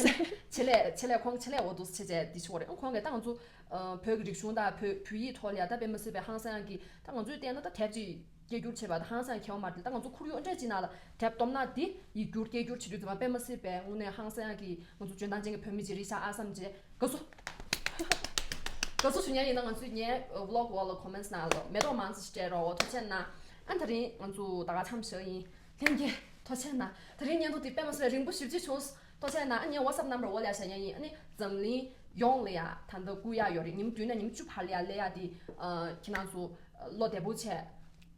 ཆེད་ལས་ཆེད་ལས་ཆེད་ལས་ཁོང་ཆེད་ལས་འོ་འདུག་སེ་བྱས་བྱས་འདི་ཆོག་རེད། ཁོང་གིས་ད་ང་ཚོ་ཨ་བོད་ཀྱི་རིག་གཞུང་དང་བོད་བོད་ཡིག་ཐོག་ལ་ཡ་ད་དཔེ་མ་སྲིད་པའི་ཧང་སང་ཡག་གི་ད་ང་ཚོས་བལྟས་ན་ད་དེབ་ཅིག་སྐད་སྒྱུར་བྱས་པ་ད་ཧང་སང་ཡག་ཁེལ་བ་མ་རེད། ད་ང་ཚོ་ཁོར་ཡུག་འདྲ་ཅིག་ནང་ལ་དེབ་བཏོན་ན་འདི་ཡིག་སྒྱུར་སྐད་སྒྱུར་བྱེད་དུས་ཙམ་པ་དཔེ་མ་སྲིད་པའི་དངོས་གནས་ཧང་སང་ཡག་གི་ང་ཚོ་འཇོན་ཐང་ཅན་གྱི་བོད་མི་ཅིག་རེད་ཤག་ཨ་བསམ་བྱས་དགའ་བསུ་དགའ་བསུ་ཞུ་མཁན་ཡིན་ན་ང་ཚོས་ངའི་vlog་འོག་ལ་comments་ནང་ལ་མེ་ཏོག་མང་ཙམ་ཞིག་སྤྲད་རོགས། འོ་ཐུགས་རྗེ་གནང་། ཨ་ད་རིང་ང་ཚོ་ད་ག་མཚམས་བཞག་ཡིན། ལྷན་རྒྱས་ཐུགས་རྗེ་གནང་། ད་རིང་བརྙན་ཐུང་འདི་དཔེ་མ་སྲིད་རིང་པོ་ཞེ་པོ་ཅིག་བྱུང་། ཐུགས་རྗེ་གནང་། ཨ་ངའི་WhatsApp number་འོག་ལ་ཡ་བཞག་མཁན་ཡིན། ཨ་ནི་འཛམ་གླིང་ཡོངས་ལ་ཡ་ད་ལྟ་སྒུག་ཡག་ཡོད་རེད། ཉིན་མོ་བདུན་ནས་ཉིན་མོ་བཅུ་བར་ལ་ཡ་སླེབས་ཡག་དེ་ཨ་ཁྱེད་རང་ཚོ་བློ་བདེ་པོ་བྱས།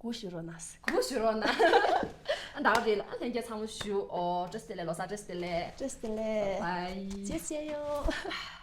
སྒུག་བཞུགས་རོགས་གནང་། སྒུག་བཞུགས་རོགས་གནང་། ཨ་ད་ག་རེད་ལ། ཨ་ལྷན་རྒྱས་ཚང་མ་བཞུགས། ཨོ་བཀྲ་ཤིས་བདེ་ལེགས། ལོ་གསར་བཀྲ་ཤིས་བདེ་ལེགས། བཀྲ་ཤིས་བདེ་ལེགས། Bye bye། རྗེས་མཇལ་ཡོང་།